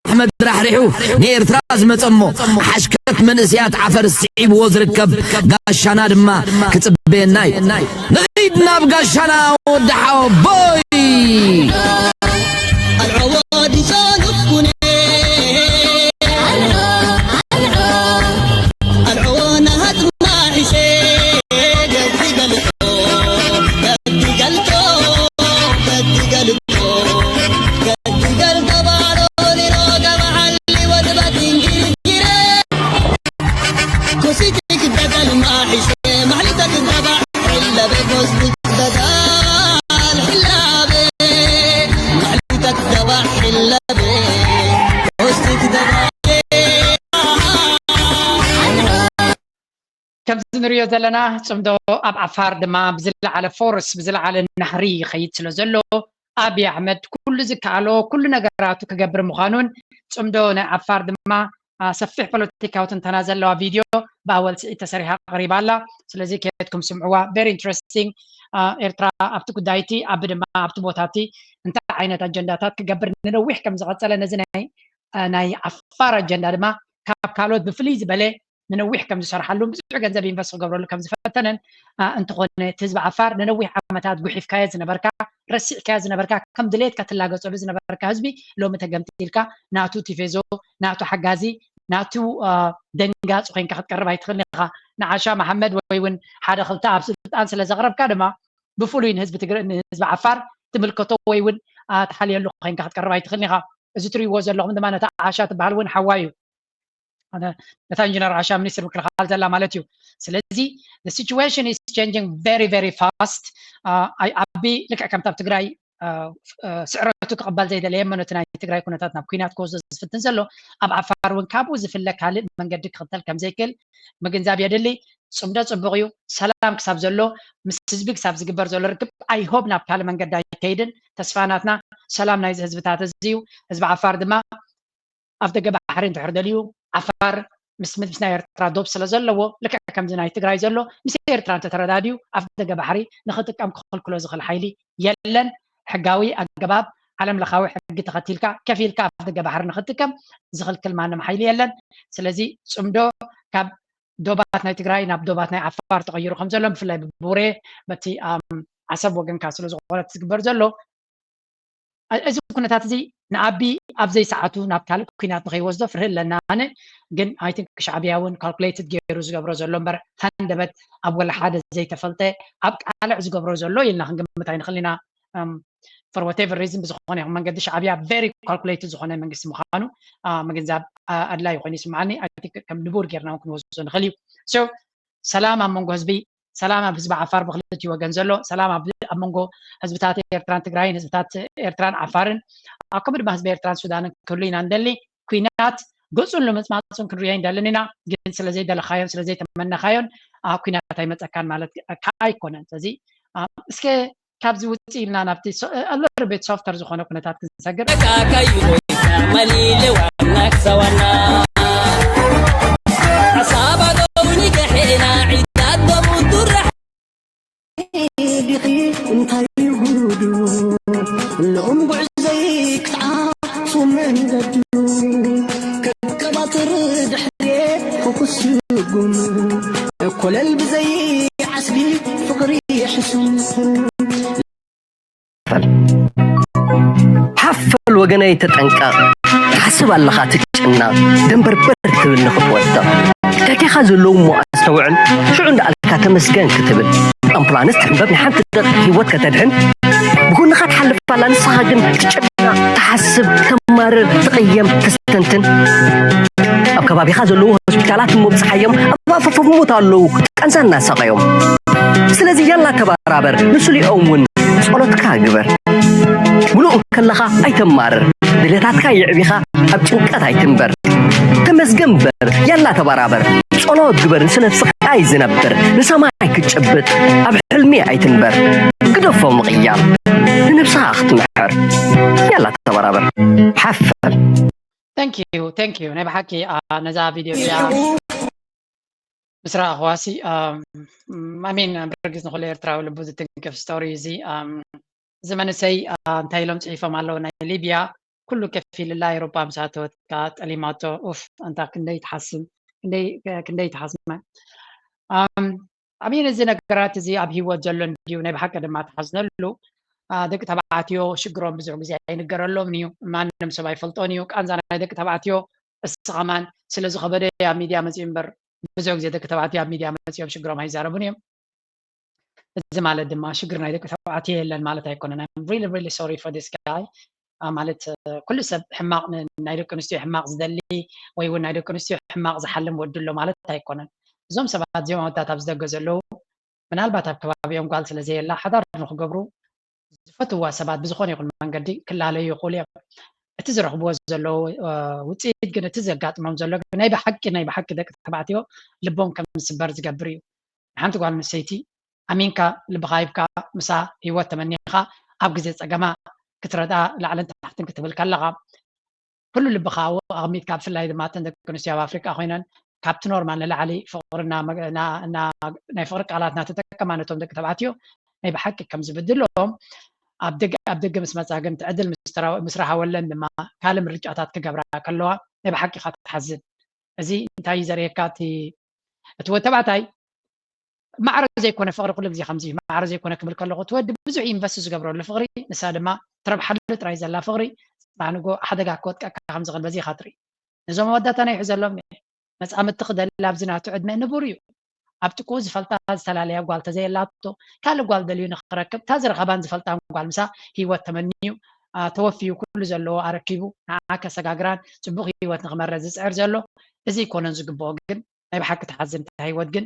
ኣሕመድ ራሕሪሑ ንኤርትራ ዝመጸ እሞ ሓሽከት መንእሰያት ዓፈር ስዒብዎ ዝርከብ ጋሻና ድማ ክጽበየና እዩ። ንኺድ ናብ ጋሻና ወዲ ሓወቦይ። ከምዚ ንሪኦ ዘለና ጽምዶ ኣብ ዓፋር ድማ ብዝለዓለ ፎርስ ብዝለዓለ ናህሪ ይኸይድ ስለ ዘሎ ኣብይ ኣሕመድ ኩሉ ዝከኣሎ ኩሉ ነገራቱ ክገብር ምዃኑን ጽምዶ ናይ ዓፋር ድማ ሰፊሕ ፖለቲካዊ ትንተና ዘለዋ ቪድዮ ብኣወል ስዒድ ተሰሪሓ ቀሪባ ኣላ። ስለዚ ከየድኩም ስምዕዋ። Very interesting። ኤርትራ ኣብቲ ጉዳይቲ ኣብ ድማ ኣብቲ ቦታቲ እንታይ ዓይነት ኣጀንዳታት ክገብር ንነዊሕ ከም ዝቐጸለ ነዚ ናይ ናይ ዓፋር ኣጀንዳ ድማ ካብ ካልኦት ብፍልይ ዝበለ ንነዊሕ ከም ዝሰርሓሉን ብዙሕ ገንዘብ ኢንቨስት ክገብረሉ ከም ዝፈተነን እንተኾነ እቲ ህዝቢ ዓፋር ንነዊሕ ዓመታት ጉሒፍካዮ ዝነበርካ ረሲዕካዮ ዝነበርካ ከም ድሌትካ ትላገፀሉ ዝነበርካ ህዝቢ ሎሚ ተገምጢልካ ናቱ ቲፌዞ ናቱ ሓጋዚ ናቱ ደንጋፂ ኮይንካ ክትቀርብ ኣይትኽእልን ኢኻ። ንዓሻ መሓመድ ወይ እውን ሓደ ክልተ ኣብ ስልጣን ስለ ዘቕረብካ ድማ ብፍሉይ ንህዝቢ ትግረ ንህዝቢ ዓፋር ትምልከቶ ወይ እውን ትሓልየሉ ኮይንካ ክትቀርብ ኣይትኽእልን ኢኻ። እዚ ትሪእዎ ዘለኹም ድማ ነታ ዓሻ ትበሃል እውን ሓዋ እዩ። ነታ ኢንጂነር ዓሻ ሚኒስትር ምክልኻል ዘላ ማለት እዩ። ስለዚ situation is changing very very fast። ኣቢ ልክዕ ከምታ ኣብ ትግራይ ስዕረቱ ክቕበል ዘይደለየ እሞ ነቲ ናይ ትግራይ ኩነታት ናብ ኩናት ክወስዶ ዝፍትን ዘሎ ኣብ ዓፋር እውን ካብኡ ዝፍለ ካልእ መንገዲ ክኽተል ከምዘይክእል ምግንዛብ የድሊ። ፅምዶ ፅቡቕ እዩ። ሰላም ክሳብ ዘሎ ምስ ህዝቢ ክሳብ ዝግበር ዘሎ ርክብ I hope ናብ ካልእ መንገዲ ኣይከይድን። ተስፋ ናትና ሰላም ናይዚ ህዝብታት እዚ እዩ። ህዝቢ ዓፋር ድማ ኣፍደገ ባሕሪ እንድሕር ደልዩ ዓፋር ምስ ምስ ናይ ኤርትራ ዶብ ስለ ዘለዎ ልክዕ ከምዚ ናይ ትግራይ ዘሎ ምስ ኤርትራ እንተተረዳድዩ ኣፍደገ ባሕሪ ንኽጥቀም ክኽልክሎ ዝኽእል ሓይሊ የለን። ሕጋዊ ኣገባብ ዓለም ለኻዊ ሕጊ ተኸቲልካ ከፊልካ ኣፍደገ ባሕሪ ንኽትጥቀም ዝኽልክል ማንም ሓይሊ የለን። ስለዚ ፅምዶ ካብ ዶባት ናይ ትግራይ ናብ ዶባት ናይ ዓፋር ተቐይሩ ከም ዘሎ ብፍላይ ብቡሬ በቲ ዓሰብ ወገንካ ስለ ዝኾነ ዝግበር ዘሎ እዚ ኩነታት እዚ ንኣቢ ኣብ ዘይሰዓቱ ናብ ካልእ ኩናት ንኸይወስዶ ፍርሂ ኣለና። ኣነ ግን I think ሻዕብያ እውን calculated ገይሩ ዝገብሮ ዘሎ እምበር ሃንደበት ኣብ ወላ ሓደ ዘይተፈልጠ ኣብ ቃልዕ ዝገብሮ ዘሎ ኢልና ክንግምት ኣይንኽእል ኢና። for whatever reason ብዝኾነ ይኹን መንገዲ ሻዕብያ very calculated ዝኾነ መንግስቲ ምዃኑ ምግንዛብ ኣድላይ ኮይኑ ይስምዓኒ። I think ከም ንቡር ጌርና እውን ክንወስዶ ንኽእል እዩ። So ሰላም ኣብ መንጎ ህዝቢ ሰላም ኣብ ህዝቢ ዓፋር ብክልቲኡ ወገን ዘሎ ሰላም ኣብ ኣብ መንጎ ህዝብታት ኤርትራን ትግራይን ህዝብታት ኤርትራን ዓፋርን ኣብ ከምኡ ድማ ህዝቢ ኤርትራን ሱዳንን ክህሉ ኢና ንደሊ። ኩናት ገጹን ልምጽማጹን ክንሪኦ ኣይንደልን ኢና። ግን ስለ ዘይደለኻዮን ስለ ዘይተመነኻዮን ኩናት ኣይመጸካን ማለት ከዓ ኣይኮነን። ስለዚ እስከ ካብዚ ውፅእ ኢልና ናብቲ little bit softer ዝኾነ ኩነታት ክንሰግር። ልኡም ጉዕዘይ ክትዓሱ መንገዱ ከቀባጥር ድሕሬ ሕኩስ ይጉም ኮለል ብዘይ ዓስቢ ፍቕሪ ሕሱም ሓፈል ወገነይ ተጠንቀቕ። ትሓስብ ኣለኻ ትጭነቕ፣ ደንበርበር ትብል ንኽትወድቕ። ተኬኻ ዘለዉ እሞ ኣስተውዕል፣ ሽዑ እንዳኣልካ ተመስገን ክትብል። ኣምቡላንስ ትሕንበብ ናይ ሓንቲ ደቂቕ ህይወት ከተድሕን፣ ብጎንኻ ትሓልፍ ኣላ፣ ንስኻ ግን ትጭነቕ፣ ትሓስብ፣ ተማርር፣ ትቕየም፣ ተስተንትን። ኣብ ከባቢኻ ዘለዉ ሆስፒታላት እሞ ብጽሓዮም ኣብ ኣፋፍ ሞት ኣለዉ፣ ቃንዛ እናሳቐዮም። ስለዚ ያላ ተባራበር፣ ንስሊኦም እውን ጸሎትካ ግበር። ምሉእ ከለኻ ኣይተማርር፣ ድሌታትካ የዕቢኻ ኣብ ጭንቀት ኣይትንበር። ተመስገን በር፣ ያላ ተባራበር፣ ጸሎት ግበር፣ ንስለ ስቓይ ዝነብር ንሰማይ ክትጭብጥ ኣብ ሕልሚ ኣይትንበር። ግደፎ ምቕያር፣ ንነብስኻ ክትምሕር። ያላ ተባራበር፣ ሓፈል። Thank you, thank you። ናይ ብሓቂ ነዛ ቪድዮ እዚኣ ምስ ረኣኽዋሲ ኣሜን ብርግጽ ንኹሉ ኤርትራዊ ልቡ ዝትንክፍ ስቶሪ እዚ። እዚ መንእሰይ እንታይ ኢሎም ጽሒፎም ኣለዉ? ናይ ሊብያ ኩሉ ከፊልላ ኤውሮጳ ምስ ኣተወት ከኣ ጠሊማቶ። ኡፍ ኣንታ ክንደይ ትሓስም፣ ክንደይ ትሓስም። ኣሜን እዚ ነገራት እዚ ኣብ ህይወት ዘሎ እንድዩ ናይ ብሓቂ ድማ ትሓዝነሉ። ደቂ ተባዕትዮ ሽግሮም ብዙሕ ግዜ ኣይንገረሎምን እዩ፣ ማንም ሰብ ኣይፈልጦን እዩ። ቃንዛ ናይ ደቂ ተባዕትዮ እስ ከማን ስለ ዝኸበደ ኣብ ሚድያ መፅኡ እምበር ብዙሕ ግዜ ደቂ ተባዕትዮ ኣብ ሚድያ መፅኦም ሽግሮም ኣይዛረቡን እዮም። እዚ ማለት ድማ ሽግር ናይ ደቂ ተባዕትዮ የለን ማለት ኣይኮነን። I'm really really sorry for this guy። ማለት ኩሉ ሰብ ሕማቕ ናይ ደቂ ኣንስትዮ ሕማቕ ዝደሊ ወይ እውን ናይ ደቂ ኣንስትዮ ሕማቕ ዝሓልም ወዲ ኣሎ ማለት ኣይኮነን። እዞም ሰባት እዚኦም ኣወዳት ኣብዚ ደገ ዘለዉ ምናልባት ኣብ ከባቢኦም ጓል ስለ ዘየላ ሓዳር ንክገብሩ ዝፈትዋ ሰባት ብዝኾነ ይኹን መንገዲ ክላለዩ ይኽእሉ እዮም። እቲ ዝረኽብዎ ዘለዉ ውፅኢት ግን እቲ ዘጋጥሞም ዘሎ ናይ ብሓቂ ናይ ብሓቂ ደቂ ተባዕትዮ ልቦም ከም ዝስበር ዝገብር እዩ። ንሓንቲ ጓል ኣንስተይቲ ኣሚንካ ልብኻ ሂብካ ምሳ ህይወት ተመኒኻ ኣብ ግዜ ፀገማ ክትረድኣ ላዕልን ታሕትን ክትብል ከለኻ ኩሉ ልብኻ ኣብኡ ኣቕሚጥካ ብፍላይ ድማ እተን ደቂ ኣንስትዮ ኣብ ኣፍሪቃ ኮይነን ካብቲ ኖርማል ንላዕሊ ፍቕሪ ናይ ፍቕሪ ቃላት እናተጠቀማ ነቶም ደቂ ተባዕትዮ ናይ ብሓቂ ከም ዝብድልኦም ኣብ ደገ ምስ መፃ ግን እቲ ዕድል ምስ ረሃወለን ድማ ካልእ ምርጫታት ክገብራ ከለዋ ናይ ብሓቂ ኢኻ ትሓዝን። እዚ እንታይ እዩ ዘርእየካ? እቲ እቲ ወዲ ተባዕታይ ማዕረ ዘይኮነ ፍቕሪ ኩሉ ግዜ ከምዚ እዩ። ማዕረ ዘይኮነ ክብል ከለኹ እቲ ወዲ ብዙሕ ኢንቨስት ዝገብረሉ ፍቕሪ ንሳ ድማ ትረብሓሉ ጥራይ ዘላ ፍቕሪ ንጎ ሓደጋ ክወጥቀካ ከም ዝኽእል በዚ ኢኻ ትርኢ። ነዞም ኣወዳት ኣነ ይሕዘሎም እየ። መጻምድቲ ክደሊ ኣብዚ ናቱ ዕድመ ንቡር እዩ። ኣብ ጥቅኡ ዝፈልጣ ዝተፈላለያ ጓል ተዘየላቶ ካልእ ጓል ደልዩ ንኽረክብ እታ ዝረኸባን ዝፈልጣን ጓል ምሳ ህይወት ተመንዩ ተወፍዩ ኩሉ ዘለዎ ኣረኪቡ ንዓ ከሰጋግራን ጽቡቕ ህይወት ንኽመረ ዝጽዕር ዘሎ እዚ ኣይኮነን ዝግብኦ ግን ናይ ብሓቂ ትሓዝን እታ ህይወት ግን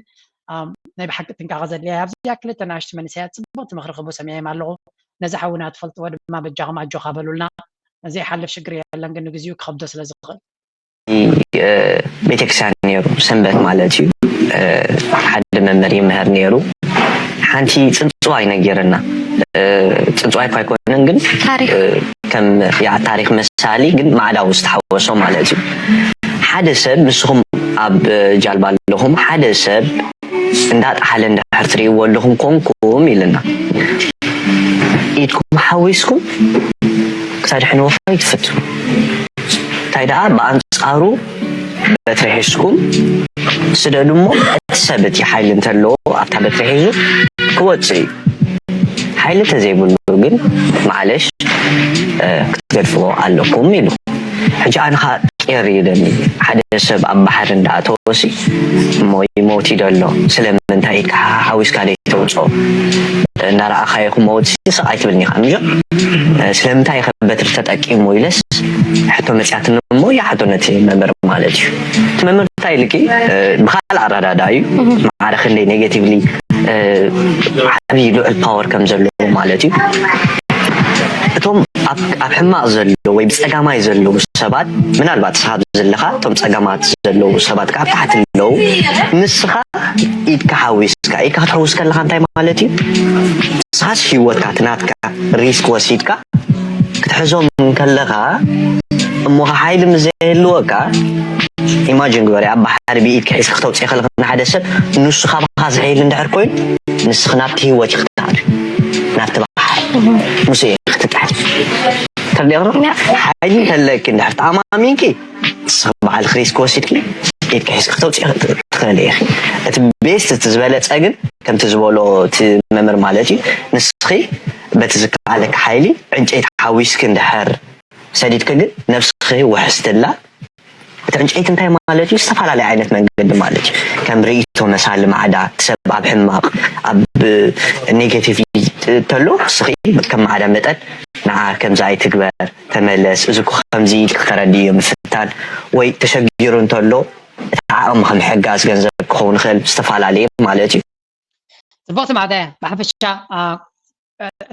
ናይ ብሓቂ ጥንቃቐ ዘድልያ ኣብዚ ክልተ ናሽቲ መንእሰያት ጽቡቕቲ ምኽሪ ክህቡ ሰሚዐዮም ኣለኹ። ነዚ ሓውና ትፈልጥዎ ድማ በጃኹም ኣጆኻ በሉልና። ዘይሓልፍ ሽግር የለን ግን ንግዚኡ ክኸብዶ ስለ ዝኽእል። ቤተክርስትያን ነይሩ ሰንበት ማለት እዩ ሓደ መምህር ይምህር ነይሩ ሓንቲ ፅንፅዋይ ነጊርና ፅንፅዋይ እኳ ኣይኮነን ግን ከም ታሪክ መሳሊ ግን ማዕዳዊ ዝተሓወሶ ማለት እዩ ሓደ ሰብ ንስኹም ኣብ ጃልባ ኣለኹም ሓደ ሰብ እንዳጠሓለ እንዳሕር ትርእይዎ ኣለኹም ኮንኩም ኢልና ኢድኩም ሓዊስኩም ክተድሕንዎ ከይትፍትኑ እንታይ ደኣ ብኣንፃሩ በትሪ ሒዝኩም ስደዱ እሞ እቲ ሰብ እቲ ሓይሊ እንተለዎ ኣብታ በትሪ ሒዙ ክወፅእ እዩ ሓይሊ እንተዘይብሉ ግን ማዕለሽ ክትገድፍዎ ኣለኩም ኢሉ ሕጂ ኣነ ከዓ ቄር ይደሊ ሓደ ሰብ ኣብ ባሕሪ እንዳኣተወሲ እሞ ይመውት ይደሎ ስለምንታይ ኢድካ ሓዊስካ ደይተውፅኦ እናረኣኻዮ ክመውት ስቕ ኣይትብልኒ ኢኻ ምጆ ስለምንታይ ኢኸ በትሪ ተጠቂሙ ኢለስ ሕቶ መፅያትኒ እሞ ይሓቶ ነቲ መምህር ማለት እዩ እቲ መምህር እንታይ ኢልኪ ብካልእ ኣረዳዳ እዩ ማዕረ ክንደይ ኔጌቲቭሊ ዓብዪ ልዑል ፓወር ከም ዘለዎ ማለት እዩ እቶም ኣብ ሕማቕ ዘለዉ ወይ ብፀጋማይ ዘለዉ ሰባት ምናልባት ስኻ ዘለኻ እቶም ፀገማት ዘለዉ ሰባት ካብ ታሕቲ ኣለዉ ንስኻ ኢድካ ሓዊስካ ኢድካ ክትሕውስ ከለኻ እንታይ ማለት እዩ ንስኻስ ሂወትካ ትናትካ ሪስክ ወሲድካ ክትሕዞም እንከለኻ እሞ ሓይሊ ምስ ዘይህልወካ ኢማጂን ግበሪ ኣብ ባሕሪ ብኢድካ ሒዝካ ክተውፅእ ከለኻ ንሓደ ሰብ ንሱ ካባኻ ዝሕይል እንድሕር ኮይኑ ንስኺ ናብቲ ሂወት ኢኺ ትኣትዊ ናብቲ ባሕሪ ንሱ ኢኺ ክትጥሕል ሓይሊ እንተለኪ እንድሕር ተኣማሚንኪ ንስኺ በዓልኪ ሪስክ ወሲድኪ ኢድኪ ሒዝኪ ክተውፅኢ ትኽእሊ ኢኺ። እቲ ቤስት እቲ ዝበለፀ ግን ከምቲ ዝበሎ እቲ መምህር ማለት እዩ ንስኺ በቲ ዝከኣለኪ ሓይሊ ዕንጨይቲ ሓዊስኪ እንድሕር ሰዲድኪ ግን ነብስኺ ውሕስትላ እቲ ዕንጨይቲ እንታይ ማለት እዩ? ዝተፈላለየ ዓይነት መንገዲ ማለት እዩ። ከም ርእይቶ መሳሊ ማዕዳ እቲ ሰብ ኣብ ሕማቕ ኣብ ኔጌቲቭ ተሎ ንስኺ ከም ማዕዳ መጠን ንዓ ከምዚ ኣይትግበር ተመለስ እዚ እኮ ከምዚ ኢልኪ ተረድዮ ምፍታን ወይ ተሸጊሩ እንተሎ እቲ ዓቕሚ ከም ሕጋዝ ገንዘብ ክኸውን ይኽእል ዝተፈላለየ ማለት እዩ። ፅቡቕቲ ማዕዳ እያ ብሓፈሻ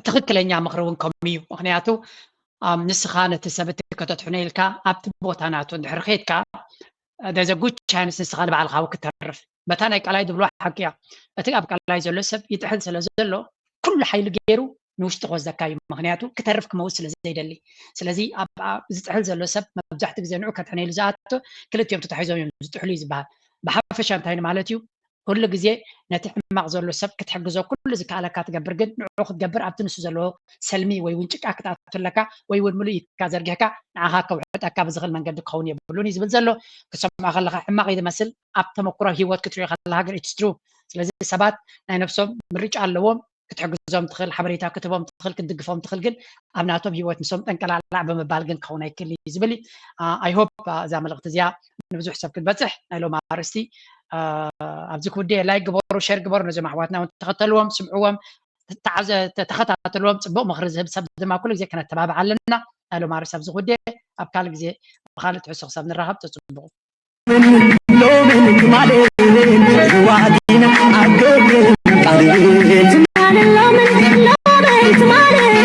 ትኽክለኛ ምኽሪ እውን ከምኡ እዩ። ምኽንያቱ ንስኻ ነቲ ሰብ እቲ ከተትሕኖ ኢልካ ኣብቲ ቦታ ናቱ እንድሕር ኸይድካ there's a good chance ንስኻ ንባዕልኻ ክትተርፍ። በታ ናይ ቃላይ ዝብልዋ ሓቂ እያ። እቲ ኣብ ቃላይ ዘሎ ሰብ ይጥሕል ስለ ዘሎ ኩሉ ሓይሊ ገይሩ ንውሽጢ ክወስደካ እዩ። ምኽንያቱ ክተርፍ ክመውት ስለ ዘይደሊ። ስለዚ ኣብ ዝጥሕል ዘሎ ሰብ መብዛሕትኡ ግዜ ንዑ ከድሕነሉ ዝኣቶ ክልቲኦም ተታሒዞም እዮም ዝጥሕሉ እዩ ዝበሃል። ብሓፈሻ እንታይ ማለት እዩ? ኩሉ ግዜ ነቲ ሕማቕ ዘሎ ሰብ ክትሕግዞ ኩሉ ዝከኣለካ ትገብር፣ ግን ንዑ ክትገብር ኣብቲ ንሱ ዘለዎ ሰልሚ ወይ እውን ጭቃ ክትኣቱ ኣለካ ወይ እውን ምሉእ ኢድካ ዘርጊሕካ ንዓኻ ከውሕጠካ ብዝኽእል መንገዲ ክኸውን የብሉን እዩ ዝብል ዘሎ። ክትሰምዖ ከለኻ ሕማቕ እዩ ዝመስል፣ ኣብ ተመክሮ ህይወት ክትሪኦ ከለኻ ግን it's true። ስለዚ ሰባት ናይ ነብሶም ምርጫ ኣለዎም። ክትሕግዞም ትኽእል፣ ሓበሬታ ክትህቦም ትኽእል፣ ክትድግፎም ትኽእል፣ ግን ኣብ ናቶም ህይወት ንሶም ጠንቀላላዕ ብምባል ግን ክኸውን ኣይክእል እዩ ዝብል። I hope እዛ መልእኽቲ እዚኣ ንብዙሕ ሰብ ክትበፅሕ ናይ ሎማ ኣርእስቲ ኣብዚ ክውደ ላይክ ግበሩ፣ ሸር ግበሩ፣ ነዞም ኣሕዋትና እውን ተኸተልዎም፣ ስምዕዎም፣ ተኸታተልዎም። ፅቡቕ ምኽሪ ዝህብ ሰብ ድማ ኩሉ ግዜ ከነተባብዓ ኣለና። ናይ ሎማ ኣርእስቲ ኣብዚ ክውደ ኣብ ካልእ ግዜ ብካልእ ትሕዝቶ ክሳብ ንራኸብ ተፅቡቑ። ሎምን ትማልን ህዋት ኢና ኣብ ግብርን ቃልን ትማልን ሎምን ሎምን ትማልን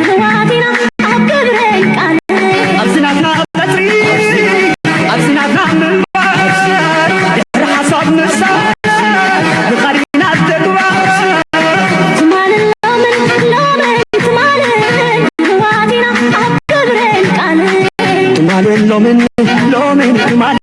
ህዋት ኢና ኣብ ግብርን ቃልን ኣብዚ ናትና ቀፅሪ ኣብዚ ናትና ምንባር ድሕሪ ሓሳብ ምሳር ብኻሊና ተግባር ትማልን ሎምን ሎምን ትማልን ህዋት ኢና ኣብ ግብርን ቃልን ትማልን ሎምን ሎምን ትማልን